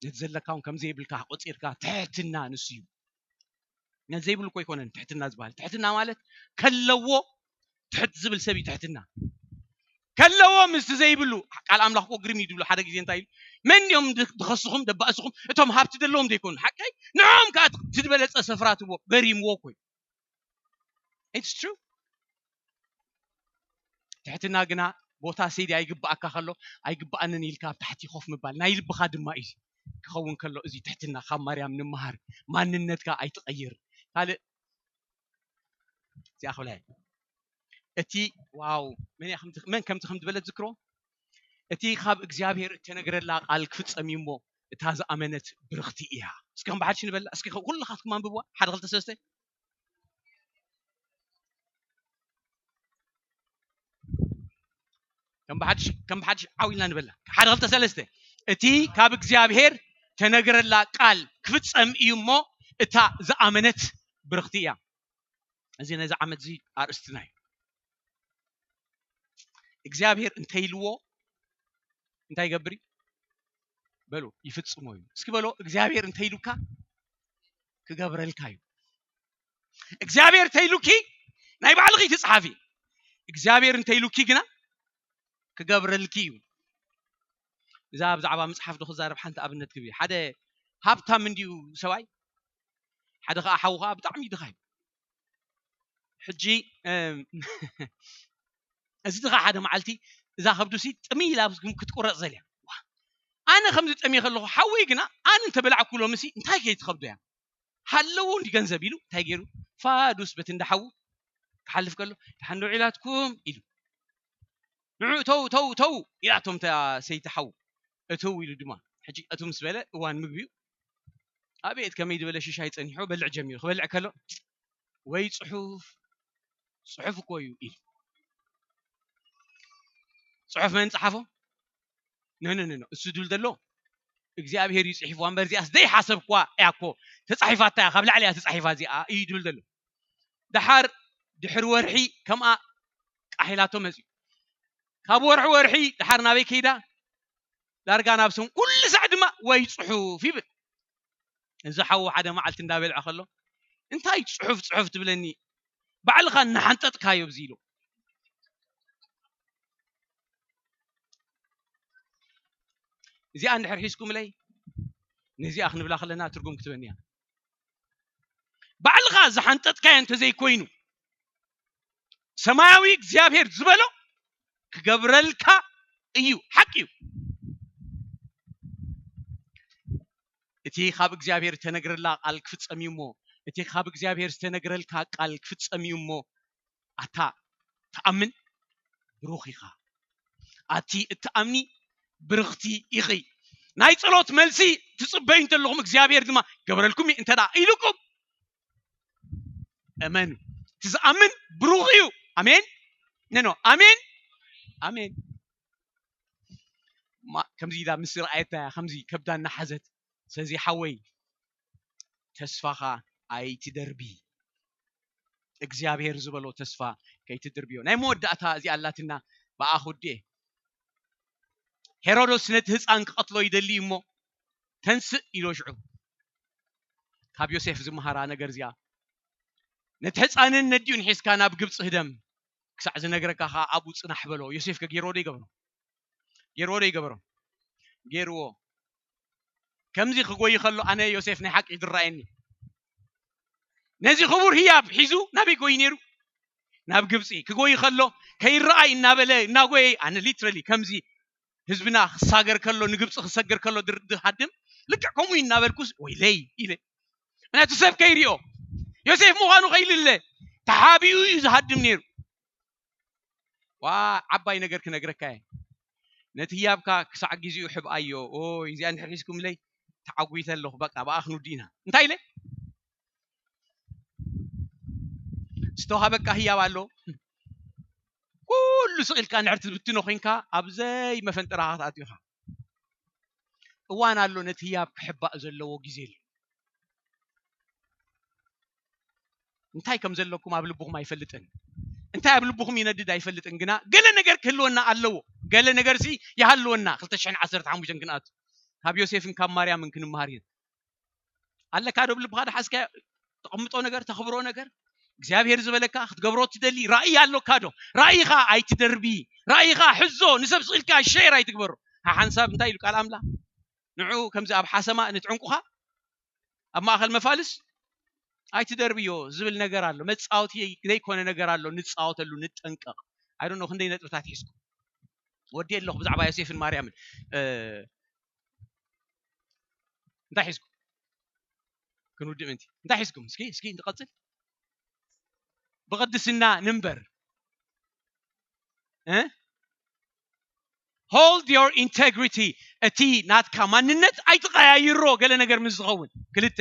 ነቲ ዘለካ እውን ከም ዘይብልካ ቆፂርካ ትሕትና ንሱ እዩ። ነቲ ዘይብሉ እኮ ኣይኮነን ትሕትና ዝበሃል። ትሕትና ማለት ከለዎ ትሕት ዝብል ሰብ እዩ ትሕትና። ከለዎ ምስቲ ዘይብሉ ቃል ኣምላኽ እኮ ግርም እዩ ዝብሉ ሓደ ግዜ እንታይ ኢሉ መን እዮም ድኸስኹም ደባእስኹም እቶም ሃብቲ ዘለዎም ዘይኮኑ ሓቀይ ንዕኦም ከዓ ትድበለፀ ሰፍራ ትቦ ገሪምዎ እኮ እዩ። It's true። ትሕትና ግና ቦታ ሰይዲ ኣይግባኣካ ከሎ ኣይግባኣንን ኢልካ ኣብ ታሕቲ ኮፍ ምባል ናይ ልብኻ ድማ እዩ ክኸውን ከሎ እዚ ትሕትና ካብ ማርያም ንምሃር ማንነትካ ኣይትቐይር ካልእ እዚኣ ክብላ እቲ ዋው መን ከምቲ ከም ዝበለት ዝክሮ እቲ ካብ እግዚኣብሔር እተነግረላ ቃል ክፍጸም እዩ እሞ እታ ዝኣመነት ብርኽቲ እያ እስኪ ከም ብሓድሽ ንበላ እስኪ ኩልኻትኩም ኣንብብዋ ሓደ ክልተ ሰለስተ ከም ብሓድሽ ዓው ኢልና ንበላ ሓደ ክልተ ሰለስተ እቲ ካብ እግዚኣብሔር ተነግረላ ቃል ክፍጸም እዩ እሞ እታ ዝኣመነት ብርኽቲ እያ እዚ ነዚ ዓመት እዚ ኣርእስትና እዩ እግዚኣብሔር እንተይልዎ እንታይ ይገብር እዩ በሉ ይፍጽሞ እዩ እስኪ በሎ እግዚኣብሔር እንተይሉካ ክገብረልካ እዩ እግዚኣብሔር እንተይሉኪ ናይ ባዕልኺ ትፅሓፊ እግዚኣብሔር እንተይሉኪ ግና ክገብረልኪ እዩ እዛ ብዛዕባ መፅሓፍ ዶ ክዛረብ ሓንቲ ኣብነት ክብል ሓደ ሃብታም እንዲዩ ሰብኣይ ሓደ ከዓ ሓዉ ከዓ ብጣዕሚ ድኻ እዩ ሕጂ እዚ ድኻ ሓደ መዓልቲ እዛ ከብዱሲ ጥሚ ኢላ ክትቁረፅ ዘልያ ኣነ ከምዚ ጠሚ ከለኹ ሓወይ ግና ኣነ እንተበላዕኩ ሎምሲ እንታይ ከይትኸብዶ እያ ሃለዎ እንዲ ገንዘብ ኢሉ እንታይ ገይሩ ፋዱስ በቲ እንዳሓዉ ክሓልፍ ከሎ ድሓን ዶ ዒላትኩም ኢሉ ንዑ ተው ተው ተው ኢላቶም ሰይቲ ሓዉ እትው ኢሉ ድማ ሕጂ እቱ ምስ በለ እዋን ምግቢ እዩ ኣቤት ከመይ ዝበለ ሽሻይ ፀኒሑ በልዕ ጀሚሩ ክበልዕ ከሎ ወይ ፅሑፍ ፅሑፍ እኮ እዩ ኢሉ ፅሑፍ መን ፀሓፎ ነነነ እሱ ድብል ዘሎ እግዚኣብሔር እዩ ፅሒፍዋ እምበር እዚኣስ ዘይሓሰብኳ እያ እኮ ተፃሒፋታ እያ ካብ ላዕሊ እያ ተፃሒፋ እዚኣ እዩ ድብል ዘሎ ደሓር ድሕሪ ወርሒ ከምኣ ቃሒላቶ መፅዩ ካብ ወርሒ ወርሒ ደሓር ናበይ ከይዳ ዳርጋ ናብ ሰሙን ኩሉ ሳዕ ድማ ወይ ፅሑፍ ይብል እዚ ሓዉ ሓደ መዓልቲ እንዳበልዐ ከሎ፣ "እንታይ ጽሑፍ ጽሑፍ ትብለኒ? ባዕልኻ እናሓንጠጥካዮ" ብዚ ኢሉ። እዚኣ እንድሕር ሒዝኩምለይ፣ ነዚኣ ክንብላ ከለና ትርጉም ክትበኒ እያ። ባዕልኻ ዝሓንጠጥካዮ እንተዘይኮይኑ፣ ሰማያዊ እግዚኣብሔር ዝበሎ ክገብረልካ እዩ። ሓቂ እዩ። እቲ ካብ እግዚኣብሔር ዝተነግረላ ቃል ክፍጸም እዩ እሞ፣ እቲ ካብ እግዚኣብሔር ዝተነግረልካ ቃል ክፍጸም እዩ እሞ፣ ኣታ ትኣምን ብሩኽ ኢኻ። ኣቲ እትኣምኒ ብርኽቲ ኢኺ። ናይ ጸሎት መልሲ ትጽበዩ እንተለኹም እግዚኣብሔር ድማ ገብረልኩም እዩ። እንተ ደኣ ኢሉኩም እመኑ። እቲ ዝኣምን ብሩኽ እዩ። ኣሜን። ነኖ ኣሜን። ኣሜን። ማ-፣ ከምዚ ኢላ ምስ ረኣየታ እያ ከምዚ ከብዳ እናሓዘት። ስለዚ ሓወይ ተስፋኻ ኣይትደርቢ። እግዚኣብሔር ዝበሎ ተስፋ ከይትድርብዮ። ናይ መወዳእታ እዚኣ ኣላትና ብኣ ክውድእ እየ። ሄሮዶስ ነቲ ህፃን ክቐትሎ ይደሊ እዩ እሞ ተንስእ ኢሎ ሽዑ ካብ ዮሴፍ ዝመሃራ ነገር እዚኣ። ነቲ ህፃንን ነዲኡን ሒዝካ ናብ ግብፂ ህደም ክሳዕ ዝነግረካ ከዓ ኣብኡ ፅናሕ በሎ። ዮሴፍ ከ ገይርዎ ዶ ይገብሮ? ገይርዎ ዶ ይገብሮ? ገይርዎ። ከምዚ ክጎይ ከሎ ኣነ ዮሴፍ ናይ ሓቂ ዝረኣየኒ። ነዚ ክቡር ህያብ ሒዙ ናበይ ጎይ ነይሩ? ናብ ግብፂ ክጎይ ከሎ ከይረኣይ እናበለ እናጎየ ኣነ ሊትራሊ ከምዚ ህዝብና ክሳገር ከሎ ንግብፂ ክሰግር ከሎ ድር- ዝሃድም ልክዕ ከምኡ እዩ እናበልኩስ ወይለይ ኢለ። ምክንያቱ ሰብ ከይሪኦ ዮሴፍ ምዃኑ ከይልለ ተሓቢኡ እዩ ዝሃድም ነይሩ። ዋ ዓባይ ነገር ክነግረካ እየ። ነቲ ህያብካ ክሳዕ ግዜኡ ሕብኣዮ። ኦይ እዚኣ እንድሕር ሒዝኩምለይ ተዓጒተ ኣለኹ። በቃ ብኣ ክንውዲ ኢና። እንታይ ኢለ? ዝተዋሃበካ ህያብ ኣሎ። ኩሉ ስቕ ኢልካ እንድሕር ትብትኖ ኮይንካ ኣብ ዘይመፈንጠራኻ ትኣትዩ ኢኻ። እዋን ኣሎ ነቲ ህያብ ክሕባእ ዘለዎ ግዜ ኣሎ። እንታይ ከም ዘለኩም ኣብ ልብኹም ኣይፈልጥን፣ እንታይ ኣብ ልብኹም ይነድድ ኣይፈልጥን፣ ግና ገለ ነገር ክህልወና ኣለዎ። ገለ ነገር ሲ ይሃልወና። ክልተ ሽሕን ዓሰርተ ሓሙሽተን ክንኣቱ ካብ ዮሴፍን ካብ ማርያምን ክንመሃር ኢና። ኣለካ ዶ ኣብ ልብኻ ድሓዝካ ተቐምጦ ነገር ተኽብሮ ነገር እግዚኣብሔር ዝበለካ ክትገብሮ ትደሊ ራእይ ኣለካ ዶ? ራእይኻ ኣይትደርቢ። ራእይኻ ሕዞ። ንሰብ ስኢልካ ሸር ኣይትግበሮ። ሓሓንሳብ እንታይ ኢሉ ቃል ኣምላኽ? ንዑ ከምዚ ኣብ ሓሰማ ንትዕንቁኻ ኣብ ማእኸል መፋልስ ኣይትደርብዮ ዝብል ነገር ኣሎ። መፃወቲ ዘይኮነ ነገር ኣሎ። ንፃወተሉ፣ ንጠንቀቕ። ኣይ ዶንት ኖ ክንደይ ነጥብታት ሒዝኩም ወዲ ኣለኹ ብዛዕባ ዮሴፍን ማርያምን። እ፣ እንታይ ሒዝኩም ክንውድእ ምንቲ እንታይ ሒዝኩም እስኪ እስኪ ንቐፅል። ብቕድስና ንንበር። እ? Hold your integrity። እቲ ናትካ ማንነት ኣይትቀያይሮ። ገለ ነገር ምስ ዝኸውን ክልተ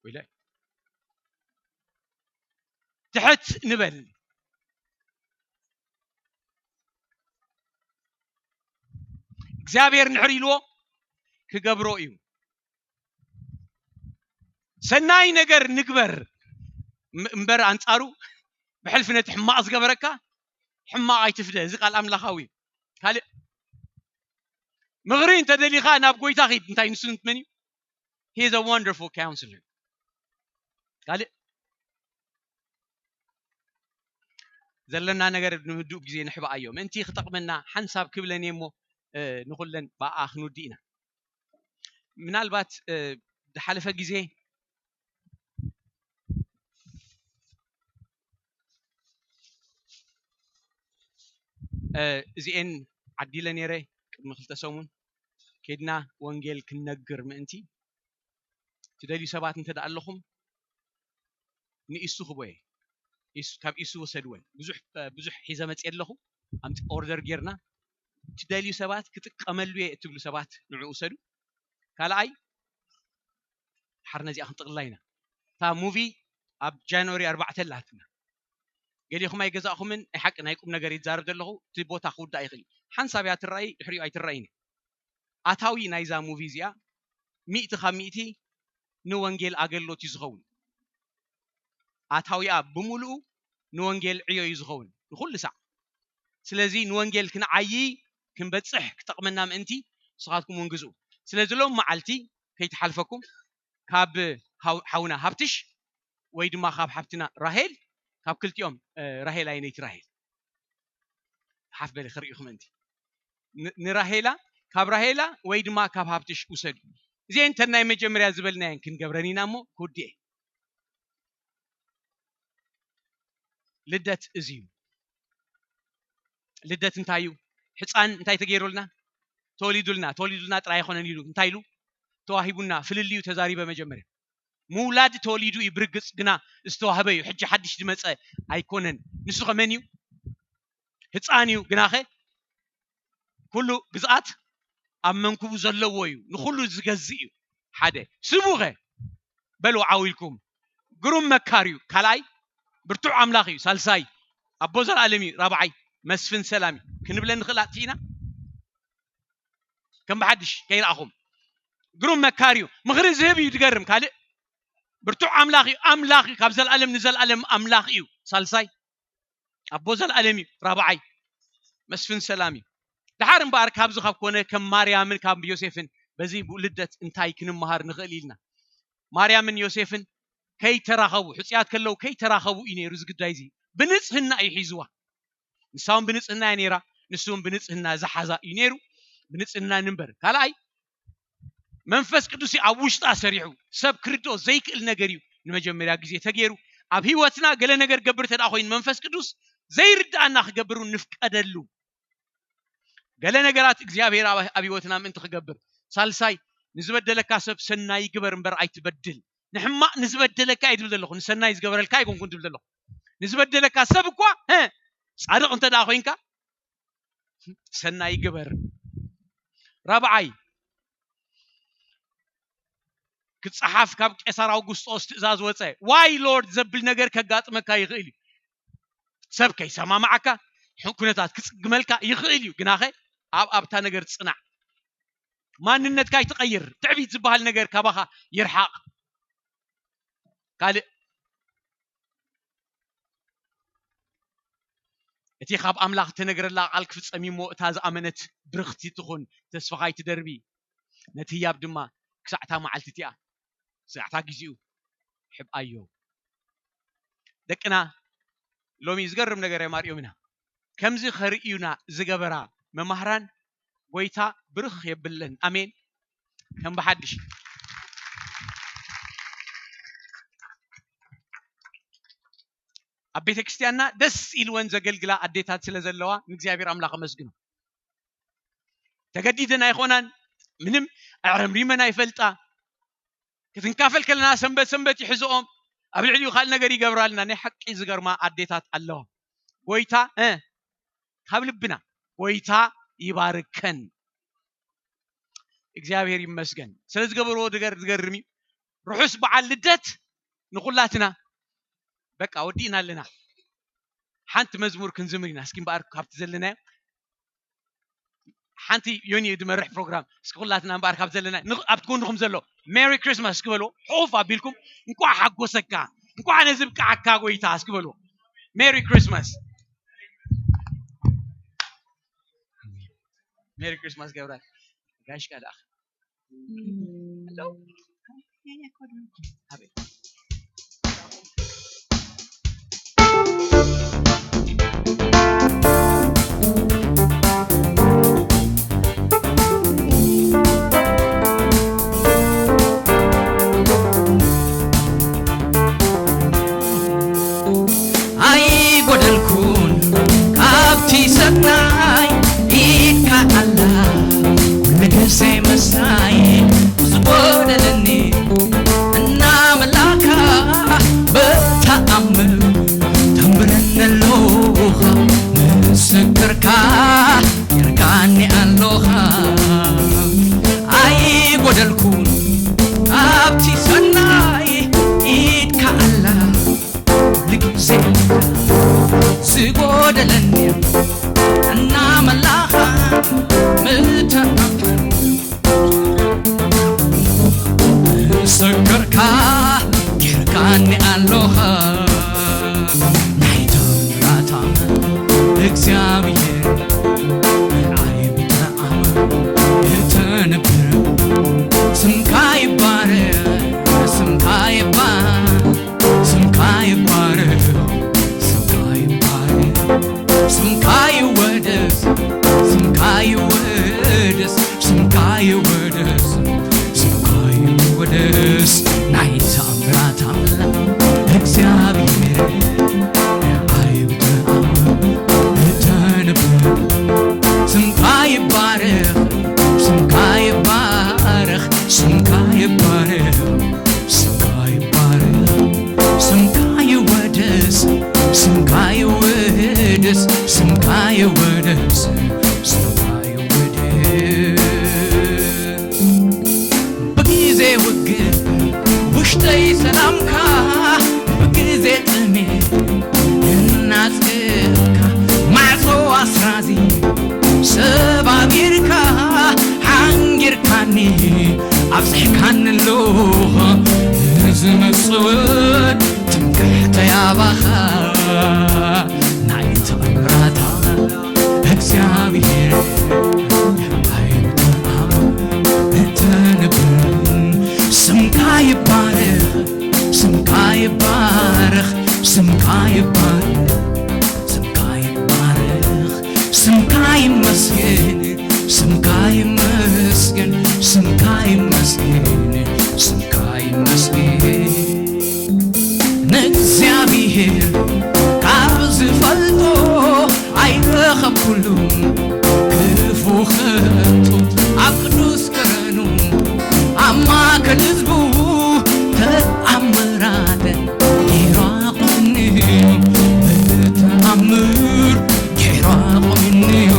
ወይለ ትሕት ንበል። እግዚኣብሔር ንሕር ኢልዎ ክገብሮ እዩ። ሰናይ ነገር ንግበር ም- እምበር ኣንጻሩ ብሕልፊ ነቲ ሕማቕ ዝገበረካ ሕማቕ ኣይትፍደ። እዚ ቃል ኣምላኻዊ እዩ። ካልእ ምኽሪ እንተደሊኻ ናብ ጎይታ ኺድ። እንታይ ንሱ መን እዩ? He is a wonderful counselor። ካልእ ዘለና ነገር ንህዱእ ግዜ ንሕብኣዮ ምእንቲ ክጠቕመና ሓንሳብ ክብለን እየ እሞ ንኹለን ብኣ ክንውዲ ኢና። ምናልባት ዝሓለፈ ግዜ እዚኤን ዓዲለ ነይረ ቅድሚ ክልተ ሰሙን ኬድና ወንጌል ክንነግር ምእንቲ ትደልዩ ሰባት እንተ ደኣ ኣለኹም ንኢሱ ክቦ እየ። ኢሱ- ካብ ኢሱ ውሰድወን። ብዙሕ ብዙሕ ሒዘ መፅየ ኣለኹ። ኣምፅ ኦርደር ጌርና ትደልዩ ሰባት ክጥቀመሉ እየ እትብሉ ሰባት ንዑ ውሰዱ። ካልኣይ ሓር ነዚኣ ክንጥቕላ ኢና። እታ ሙቪ ኣብ ጃንዋሪ ኣርባዕተ ኣላትና። ገሊኹም ኣይገዛእኹምን። ናይ ሓቂ ናይ ቁም ነገር ይዛረብ ዘለኹ። እቲ ቦታ ክውዳእ ይኽእል። ሓንሳብ እያ ትረኣይ፣ ድሕሪኡ ኣይትረኣይን። ኣታዊ ናይዛ ሙቪ እዚኣ ሚእቲ ካብ ሚእቲ ንወንጌል ኣገልግሎት እዩ ዝኸውን። ኣታዊኣ ብምሉኡ ንወንጌል ዕዮ እዩ ዝኸውን ንኹሉ ሳዕ። ስለዚ ንወንጌል ክንዓይይ ክንበፅሕ ክጠቕመና ምእንቲ ንስኻትኩም እውን ግዝኡ። ስለዚ ሎም መዓልቲ ከይትሓልፈኩም፣ ካብ ሓው- ሓውና ሃብትሽ ወይ ድማ ካብ ሓብትና ራሄል፣ ካብ ክልቲኦም፣ እ፣ ራሄል፣ ኣይነይቲ ራሄል ሓፍ በሊ ክርእዩኹም እንቲ ን- ንራሄላ፣ ካብ ራሄላ ወይ ድማ ካብ ሃብትሽ ውሰዱ። እዚአን እንተ ናይ መጀመርያ ዝበልናየን ክንገብረን ኢና እሞ ክውድኤ። ልደት እዚ እዩ። ልደት እንታይ እዩ? ሕፃን እንታይ ተገይሩልና? ተወሊዱልና። ተወሊዱልና ጥራይ ኣይኮነን ኢሉ እንታይ ኢሉ? ተዋሂቡና። ፍልልዩ ተዛሪበ መጀመርያ። ምውላድ ተወሊዱ እዩ ብርግጽ፣ ግና ዝተዋህበ እዩ። ሕጂ ሓድሽ ዝመጸ ኣይኮነን። ንሱ ከ መን እዩ? ህፃን እዩ፣ ግናኸ ኩሉ ግዝኣት ኣብ መንኩቡ ዘለዎ እዩ፣ ንኹሉ ዝገዝእ እዩ። ሓደ ስሙኸ በሉ ዓው ኢልኩም፣ ግሩም መካር እዩ። ካልኣይ ብርቱዕ ኣምላኽ እዩ። ሳልሳይ ኣቦ ዘላለም እዩ። ራብዓይ መስፍን ሰላም እዩ። ክንብለ ንኽእል ኣጥፊእና ከም ብሓድሽ ከይረኣኹም፣ ግሩም መካር እዩ። ምኽሪ ዝህብ እዩ። ዝገርም ካልእ ብርቱዕ ኣምላኽ እዩ። ኣምላኽ እዩ። ካብ ዘላለም ንዘላለም ኣምላኽ እዩ። ሳልሳይ ኣቦ ዘላለም እዩ። ራብዓይ መስፍን ሰላም እዩ። ድሓር እምበኣር ካብዚ ካብ ኮነ ከም ማርያምን ካብ ዮሴፍን በዚ ልደት እንታይ ክንመሃር ንኽእል ኢልና? ማርያምን ዮሴፍን ከይተራኸቡ፣ ሕፁያት ከለዉ ከይተራኸቡ እዩ ነይሩ። እዚ ግዳይ እዚ ብንጽህና እዩ ሒዝዋ። ንሳ እውን ብንጽህና እያ ነይራ፣ ንሱ እውን ብንጽህና ዝሓዛ እዩ ነይሩ። ብንጽህና ንንበር። ካልኣይ መንፈስ ቅዱስ እዩ ኣብ ውሽጣ ሰሪሑ። ሰብ ክርድኦ ዘይክእል ነገር እዩ ንመጀመርያ ግዜ ተገይሩ። ኣብ ህይወትና ገለ ነገር ገብር እንተ ደኣ ኮይኑ መንፈስ ቅዱስ ዘይርድኣና ክገብር እውን ንፍቀደሉ። ገለ ነገራት እግዚኣብሔር ኣብ ኣብ ህይወትና ምእንቲ ክገብር። ሳልሳይ ንዝበደለካ ሰብ ሰናይ ግበር እምበር ኣይትበድል። ንሕማቕ ንዝበደለካ እየ ዝብል ዘለኹ፣ ንሰናይ ዝገበረልካ ኣይኮንኩን ዝብል ዘለኹ። ንዝበደለካ ሰብ እኳ ጻድቕ እንተ ደኣ ኮይንካ ሰናይ ግበር። ራብዓይ ክፀሓፍ ካብ ቄሳር ኣውጉስጦስ ትእዛዝ ወፀ። ዋይ ሎርድ ዘብል ነገር ከጋጥመካ ይኽእል እዩ። ሰብ ከይሰማማዓካ፣ ኩነታት ክፅግመልካ ይኽእል እዩ። ግናኸ ኣብ ኣብታ ነገር ፅናዕ። ማንነትካ ኣይትቐይር። ትዕቢት ዝበሃል ነገር ካባኻ ይርሓቕ። ካልእ እቲ ካብ ኣምላኽ እተነግረላ ቃል ክፍጸም እዩ እሞ፣ እታ ዝኣመነት ብርኽቲ ትኹን፣ ተስፋኻ ኣይትደርቢ፣ ነቲ ህያብ ድማ ክሳዕ እታ መዓልቲ እቲኣ፣ ክሳዕ እታ ግዜኡ ሕብኣዮ። ደቅና ሎሚ ዝገርም ነገር እዮም ኣርእዮም ኢና። ከምዚ ከርእዩና ዝገበራ መማህራን ጎይታ ብርኽ የብለን። ኣሜን። ከም ብሓድሽ ኣብ ቤተ ክርስቲያንና ደስ ኢልወን ዘገልግላ ኣዴታት ስለ ዘለዋ ንእግዚኣብሔር ኣምላኽ ኣመስግኖ። ተገዲደን ኣይኾናን፣ ምንም ኣዕረምሪመን ኣይፈልጣ። ክትንካፈል ከለና ሰንበት ሰንበት ይሕዝኦም፣ ኣብ ልዕሊኡ ካልእ ነገር ይገብራልና። ናይ ሓቂ ዝገርማ ኣዴታት ኣለዋ። ጎይታ እ ካብ ልብና ጎይታ ይባርከን። እግዚኣብሔር ይመስገን ስለ ዝገበርዎ ነገር ዝገርም እዩ። ርሑስ በዓል ልደት ንኹላትና። በቃ ወዲእና ኣለና። ሓንቲ መዝሙር ክንዝምር ኢና እስኪ እምበኣር ካብቲ ዘለናዮ ሓንቲ ዮኒ እዩ ዝመርሕ ፕሮግራም። እስኪ ኩላትና እምበኣር ካብ ዘለና ንኽ- ኣብቲ ጎንኹም ዘሎ ሜሪ ክሪስማስ እስኪ በልዎ። ሕቑፍ ኣቢልኩም እንኳዕ ሓጎሰካ፣ እንኳዕ ነዚ ብቅዓካ ጎይታ እስኪ በልዎ። ሜሪ ክሪስማስ። ሜሪ ክሪስማስ ገብረ ጋሽካ ደኣ። ኣይጎደልኩን ካብቲ ሰናይ ኢድካ ኣላ ኩሉ ግዜ ምሳይ ዝጎደለኒ እናመላ ስ ናይ ተኣምራት ኣምላኽ እግዚኣብሔር፣ ዓይብቲ ኣምላኽ እተንብር። ስምካ ይባረኽ፣ ስምካ ይባረኽ፣ ስምካ ይባረኽ፣ ስምካ ይባረኽ፣ ስምካ ይወደስ፣ ስምካ ይወደስ፣ ስምካ ይወደስ፣ ስምካ ይወደስ። ብግዜ ውግእ ውሽጠይ ሰላምካ፣ ብግዜ ጥሜት እናጽእካ፣ ማዕጾ ኣስራዚ ሰባቢርካ፣ ሓንጊርካኒ ኣብዚሕካኒ ኣለኹ። ንዝመጽእ ትምክሕተይ ኣባኻ፣ ናይ ተኣምራት እግዚኣብሔር ኣይብትኣም እተንብር። ስምካ ይባረኽ፣ ስምካ ይባረኽ፣ ስምካ ይባረኽ፣ ስምካ ይባረኽ፣ ስምካ ይመስገን፣ ስምካ ይመስገን፣ ስምካ ይመስገን፣ ስምካ ይመስገን። ንእግዚኣብሔር ካብ ዝፈልጦ ኣይረኸብኩሉን ክፉ ከቶ። ኣብ ቅዱስ ቀረኑ ኣብ ማእከል ህዝቡ ተኣምራት ጌሩ ኣቑምኒ እዩ። ብተኣምር ጌሩ ኣቑምኒ እዩ።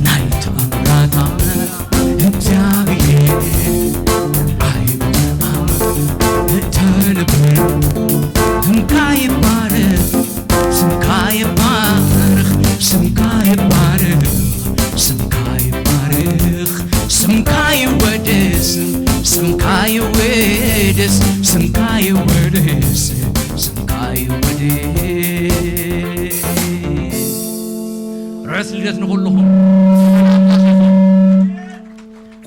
ናይ ተኣምራት ኣምላኽ እግዚኣብሔር ኣይብትኣም እተንብር። ስምካ ይባረኽ፣ ስምካ ይባረኽ፣ ስምካ ይባረኽ፣ ስምካ ይባረኽ፣ ስምካ ይወደስ፣ ስምካ ይወደስ፣ ስምካ ይወደስ፣ ስምካ ይወደስ። ርሑስ ልደት ንኹልኹም።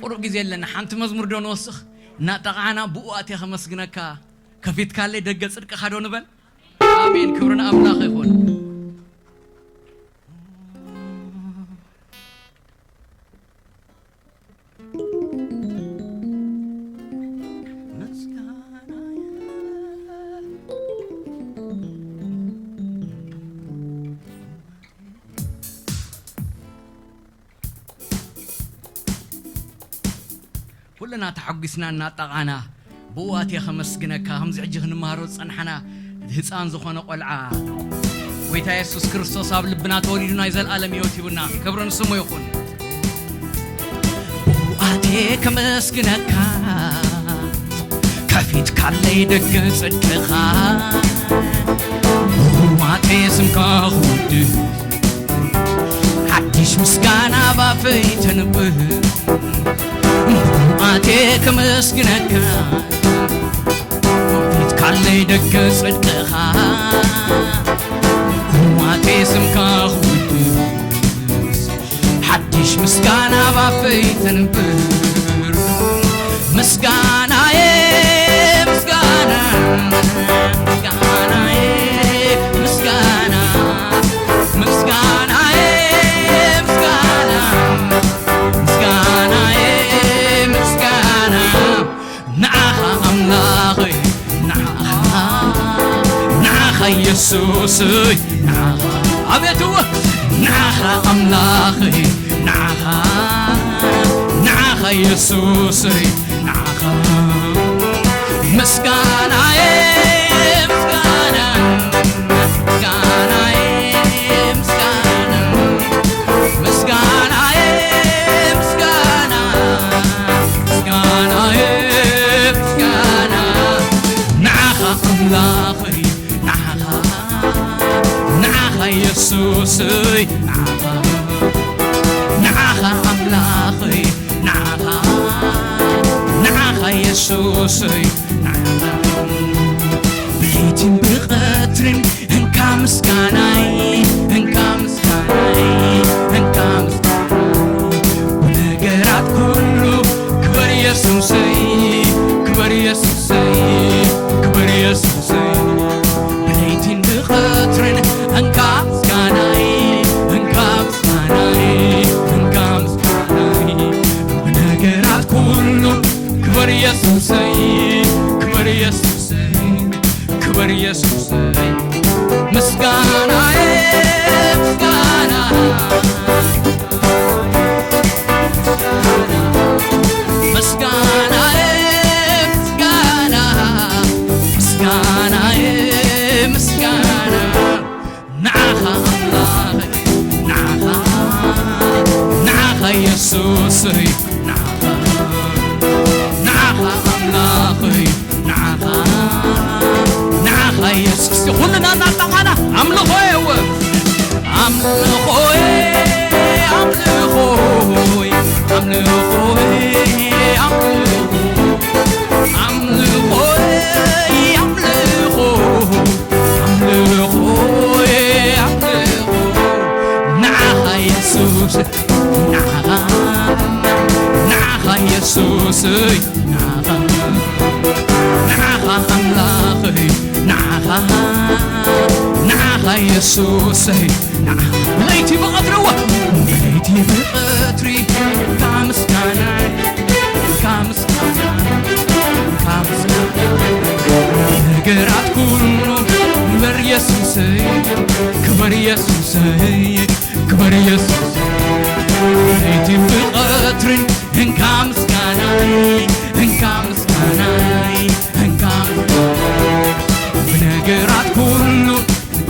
ቁሩብ ግዜ ኣለና፣ ሓንቲ መዝሙር ዶ ንወስኽ? እናጠቓዕና ብኡ ኣትየ ከመስግነካ፣ ከፊትካለይ ደገ ጽድቅኻ ዶ ንበል? ኣሜን። ክብሪ ንኣምላኽ ይኹን። ኩልና ተሓጒስና እናጣቓና፣ ብኡ ኣትየ ኸመስግነካ። ከምዚ ሕጂ ክንመሃሮ ዝጸናሕና፣ ህጻን ዝኾነ ቖልዓ፣ ጐይታ የሱስ ክርስቶስ ኣብ ልብና ተወሊዱ ናይ ዘልኣለም ህይወት ሂቡና። ክብሪ ንስሙ ይኹን። ብኡ ኣትየ ከመስግነካ፣ ከፊትካለይ ደገ ጽድቅኻ፣ ብኡ ኣትየ ስምካ ክውድስ፣ ሓድሽ ምስጋና ባፈይ ተንብር። ኣቴ ከመስግነካ፣ ፊትካለይ ደገ ጽድቅኻ፣ ኣቴ ስምካ ክውድስ፣ ሓድሽ ምስጋና ባፈይ ተንብር። ምስጋናዬ ምስጋና፣ ምስጋናዬ ምስጋና፣ ምስጋናዬ ምስጋና፣ ምስጋናዬ ምስጋና፣ ንዓኻ ኣምላኸይ፣ ንዓኻ፣ ንዓኻ የሱሰይ፣ ንዓኻ፣ ኣቤት እወ፣ ንዓኻ ኣምላኸይ፣ ንዓኻ፣ ንዓኻ የሱሰይ፣ ንዓኻ ምስጋናዬ ምስጋና፣ ምስጋናዬ ምስጋና፣ ምስጋናዬ ምስጋና፣ ምስጋናዬ ምስጋና፣ ንዓኻ ኣምላኸይ፣ ንዓኻ፣ ንዓኻ የሱሰይ፣ ንዓኻ፣ ንዓኻ ኣምላኸይ፣ ንዓኻ፣ ንዓኻ የሱሰይ፣ ንዓኻ። ብለይትን ብቐትርን እንካ ምስጋናይ፣ እንካ ምስጋናይ፣ እንካ ምስጋናይ። ብነገራት ኩሉ ክበር የሱሰይ፣ ክበር የሱሰይ፣ ክበር የሱሰይ። ብለይትን ብቐትርን እንካ ምስጋናይ፣ እንካ ምስጋናይ፣ እንካ ምስጋናይ። ብነገራት ኩሉ ክበር ኢየሱሰይ፣ ክብር ኢየሱሰይ፣ ክብር ኢየሱሰይ፣ ምስጋናዬ ምስጋና፣ ምስጋናዬ ምስጋና፣ ምስጋናዬ ምስጋና፣ ንዓኻ ኣምላኽ፣ ንዓኻ፣ ንዓኻ ኢየሱሰይ፣ ንዓኻ፣ ንዓኻ ኣምላኸይ፣ ንዓኻ፣ ንዓኻ ኢየሱስ። ኩልና እናጣቓና ኣምልኾ የወ፣ ኣምልኾ፣ ኣምልኾ፣ ኣምልኾ፣ ኣምልኾ፣ ኣምልኾ፣ ኣምልኾ፣ ኣምልኾ፣ ኣምልኾ፣ ንዓኻ ኢየሱስ፣ ንዓኻ፣ ንዓኻ ኢየሱሰይ፣ ንዓኻ፣ ንዓኻ ኣምላኸይ፣ ንዓኻ፣ ንዓኻ ኢየሱሰይ፣ ንዓኻ። ለይቲ ብቐትሪ እወ፣ ለይቲ ብቐትሪ፣ ካብ ምስጋና፣ ካብ ምስጋና፣ ካብ ምስጋና፣ ነገራት ኩሉ ክበር ኢየሱሰይ፣ ክበር ኢየሱሰይ፣ ክበር ኢየሱስ። ለይቲ ብቐትርን እንካ ምስጋናይ፣ እንካ ምስጋናይ፣ እንካ ምስጋናይ። ብነገራት ኩሉ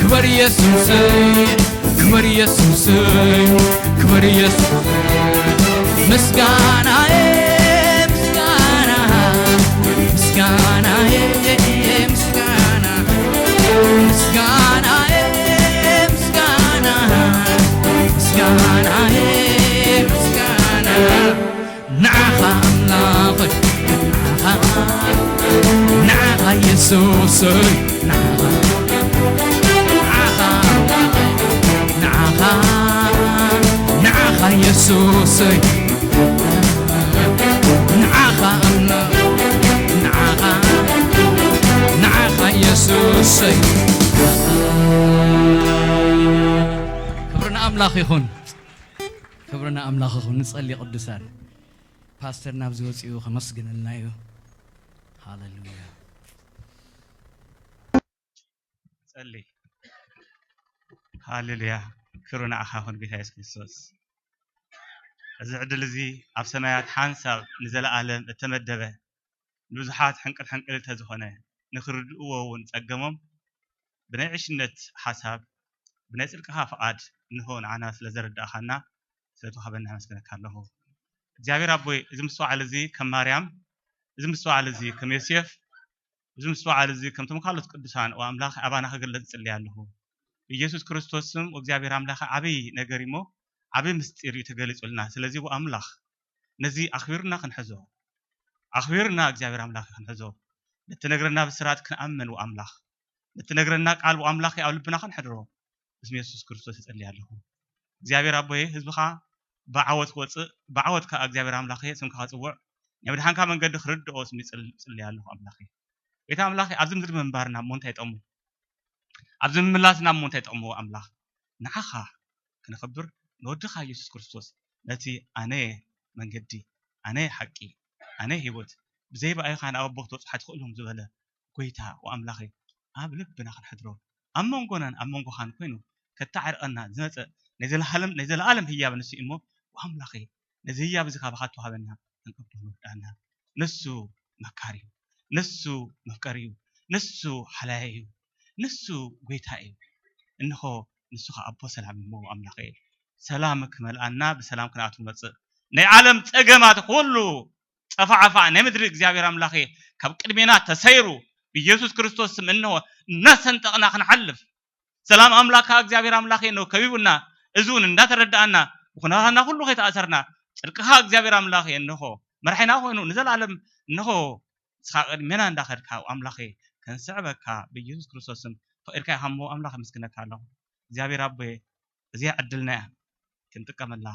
ክበር ኢየሱሰይ፣ ክበር ኢየሱሰይ፣ ክበር ኢየሱስ። ምስጋናዬ ምስጋና፣ ምስጋናዬ ምስጋና፣ ምስጋናዬ ምስጋና፣ ምስጋናዬ ምስጋና፣ ንዓኻ ኣምላኸይ፣ ንዓኻ፣ ንዓኻ ኢየሱሰይ፣ ንዓኻ፣ ንዓኻ፣ ንዓኻ፣ ንዓኻ ኢየሱሰይ፣ ንዓኻ ኣምላኽ፣ ንዓኻ፣ ንዓኻ ኢየሱሰይ። ክብሪ ንኣምላኽ ይኹን። ክብሪ ንኣምላኽ ይኹን። ንጸሊ ቅዱሳን። ፓስተር ናብዚ ወጺኡ ከመስግነልና እዩ። ሃሌሉያ። ጸሊ። ሃሌሉያ። ክብሪ ንዓኻ ይኹን፣ ጎይታ የሱስ ክርስቶስ። እዚ ዕድል እዚ ኣብ ሰማያት ሓንሳብ ንዘለኣለም እተመደበ፣ ንብዙሓት ሕንቅል ሕንቅል እንተዝኾነ፣ ንኽርድእዎ እውን ጸገሞም፣ ብናይ ዕሽነት ሓሳብ፣ ብናይ ጽድቅኻ ፍቓድ እንሆ ንዓና ስለ ዘረዳእኻና፣ ስለ ተዋህበና ኣመስግነካ ኣለኹ። እግዚኣብሔር ኣቦይ፣ እዚ ምስትውዓል እዚ ከም ማርያም፣ እዚ ምስትውዓል እዚ ከም ዮሴፍ፣ እዚ ምስትውዓል እዚ ከምቶም ካልኦት ቅዱሳን፣ ኦ ኣምላኽ፣ ኣባና ክግለጽ እጽሊ ኣለኹ። ኢየሱስ ክርስቶስ ስም እግዚኣብሔር ኣምላኽ ዓብይ ነገር እሞ፣ ዓብይ ምስጢር እዩ ተገሊጹልና። ስለዚ ኦ ኣምላኽ፣ ነዚ ኣኽቢርና ክንሕዞ፣ ኣኽቢርና እግዚኣብሔር ኣምላኽ ክንሕዞ፣ ነቲ ነግረና ብስራት ክንኣምን ኦ ኣምላኽ፣ ነቲ ነግረና ቃል ኦ ኣምላኽ ኣብ ልብና ክንሕድሮ፣ ብስም የሱስ ክርስቶስ እጸሊ ኣለኹ። እግዚኣብሔር ኣቦየ፣ ህዝብኻ ብዓወት ክወጽእ፣ ብዓወት ከኣ እግዚኣብሔር ኣምላኸ ስምካ ክጽውዕ፣ ናይ ምድሓንካ መንገዲ ክርድኦ ስም ይጽል-፣ ይጽሊ ኣለኹ ኣምላኸ። ቤት ኣምላኸ፣ ኣብዚ ምድሪ ምንባርና እሞ እንታይ ጠቕሙ? ኣብዚ ምምላስና እሞ እንታይ ጠቕሙ ኣምላኽ? ንዓኻ ክነኽብር፣ ንወድኻ የሱስ ክርስቶስ፣ ነቲ ኣነ መንገዲ፣ ኣነ ሓቂ፣ ኣነ ህይወት፣ ብዘይ ብኣይኻ ናብ ኣቦ ክትበጽሑ ኣይትኽእሉን ዝበለ ጎይታ ወኣምላኸ ኣብ ልብና ክንሕድሮ፣ ኣብ መንጎናን ኣብ መንጎኻን ኮይኑ ከተዓርቐና ዝመጸ ናይ ዘለኣለም፣ ናይ ዘለኣለም ህያብ ንሱ እዩ እሞ፣ ወኣምላኸ ነዚ ህያብ እዚ ካባኻ ተዋህበና፣ ክንቅበሎ ርድኣና። ንሱ መካሪ እዩ፣ ንሱ መፍቀሪ እዩ፣ ንሱ ሓላያይ እዩ፣ ንሱ ጎይታ እዩ። እንሆ ንሱ ኸኣ ኣቦ ሰላም እዩ እሞ፣ ኣምላኸ ሰላም ክመልኣና፣ ብሰላም ክንኣቱ መጽእ። ናይ ዓለም ጸገማት ኩሉ ጸፋዕፋዕ ናይ ምድሪ እግዚኣብሔር ኣምላኸ ካብ ቅድሜና ተሰይሩ፣ ብኢየሱስ ክርስቶስ ስም እንሆ እናሰንጠቕና ክንሓልፍ፣ ሰላም ኣምላኽካ እግዚኣብሔር ኣምላኸ እንሆ ከቢቡና፣ እዚ እውን እንዳተረዳእና፣ ብኹነታትና ኩሉ ከይተኣሰርና፣ ጽድቅኻ እግዚኣብሔር ኣምላኸ እንሆ መርሒና ኮይኑ ንዘለኣለም እንሆ ንስኻ ቅድሜና እንዳኸድካ ኣምላኸ ክንስዕበካ ብኢየሱስ ክርስቶስ ስም ፈቒድካ ኢኻ እሞ ኣምላኽ ኣመስግነካ ኣለኹ። እግዚኣብሔር ኣቦየ እዚኣ ዕድልና እያ ክንጥቀመላ።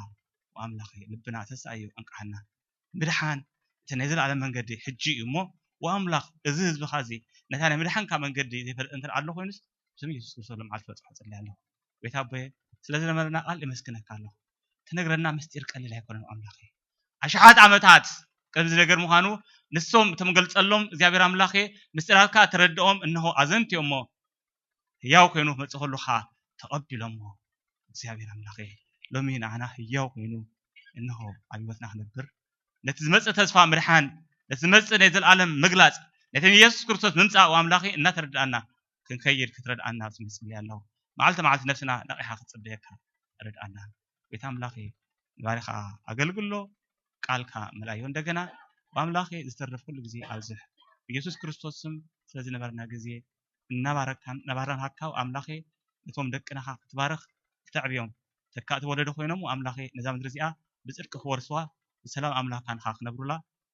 ወኣምላኸ ልብና ተስኣዮ ኣንቅሓና። ምድሓን እቲ ናይ ዘለኣለም መንገዲ ሕጂ እዩ እሞ፣ ወኣምላኽ እዚ ህዝብኻ እዚ ነታ ናይ ምድሓንካ መንገዲ ዘይፈልጥ እንተ ኣሎ ኮይኑስ፣ ብስም የሱስ ክርስቶስ ሎም ዓርፊ በጽሖ ጸልያ ኣለኹ። ቤት ኣቦየ ስለ ዝነበረና ቃል የመስግነካ ኣለኹ። ትነግረና ምስጢር ቀሊል ኣይኮነን ኣምላኸ። ኣሽሓት ዓመታት ቅድሚ እዚ ነገር ምዃኑ ንሶም እቶም ገልጸሎም እግዚኣብሔር ኣምላኸ ምስጢራትካ ተረድኦም እንሆ ኣዘንትዮ እሞ ህያው ኮይኑ ክመጽእ ከሎ ኸዓ ተቐቢሎሞ እግዚኣብሔር ኣምላኸ ሎሚ ንዓና ህያው ኮይኑ እንሆ ኣብ ህይወትና ክነብር ነቲ ዝመጽእ ተስፋ ምድሓን ነቲ ዝመጽእ ናይ ዘለኣለም ምግላጽ ነቲ ንየሱስ ክርስቶስ ምምጻእ ኣምላኸ እናተረድኣና ክንከይድ ክትረድኣና ብስም ይጽሊ ኣለኹ። መዓልቲ መዓልቲ ነፍስና ነቒሓ ክትጽበየካ ርድኣና። ቤት ኣምላኸ ንባሪኻ ኣገልግሎ ቃልካ መላዮ እንደገና ብኣምላኸ ዝተርፍ ኩሉ ግዜ ኣብዝሕ ብኢየሱስ ክርስቶስ ስም ስለዚ ነበርና ግዜ እናባረካን እናባረካካ ኣምላኸ ነቶም ደቅናኻ ክትባርኽ ክተዕብዮም ተካእቲ ወለዶ ኮይኖም ኣምላኸ ነዛ ምድሪ እዚኣ ብጽድቂ ክወርስዋ ብሰላም ኣምላኽ ካንኻ ክነብሩላ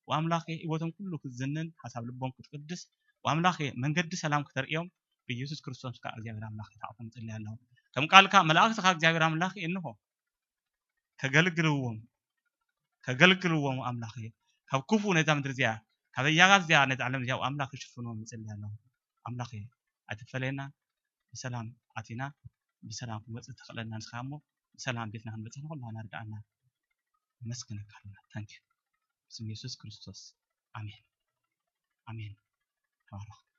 ወኣምላኸ ህይወቶም ኩሉ ክትዝንን ሓሳብ ልቦም ክትቅድስ ወኣምላኸ መንገዲ ሰላም ክተርእዮም ብኢየሱስ ክርስቶስ ከዓ እግዚኣብሔር ኣምላኽ ይታዕፎም ይጽልይ ኣለኹ ከም ቃልካ መላእክትኻ እግዚኣብሔር ኣምላኽ እንሆ ከገልግልዎም ከገልግልዎም ኣምላኸ ካብ ክፉ ነዛ ምድሪ እዚኣ ካብ ኣያጋት እዚኣ ነዚ ዓለም እዚኣ ኣምላኽ ክሽፍኖም ይጽልይ ኣለኹ ኣምላኸ ኣይትፈለየና ብሰላም ኣቲና ብሰላም ክንወፅእ ተኽእለና ንስኻ እሞ ብሰላም ቤትና ክንበፅሕ ንኹላና ርድኣና ነመስግነካ ኣለና ታንኪ ብስም የሱስ ክርስቶስ ኣሜን ኣሜን ተባረኹ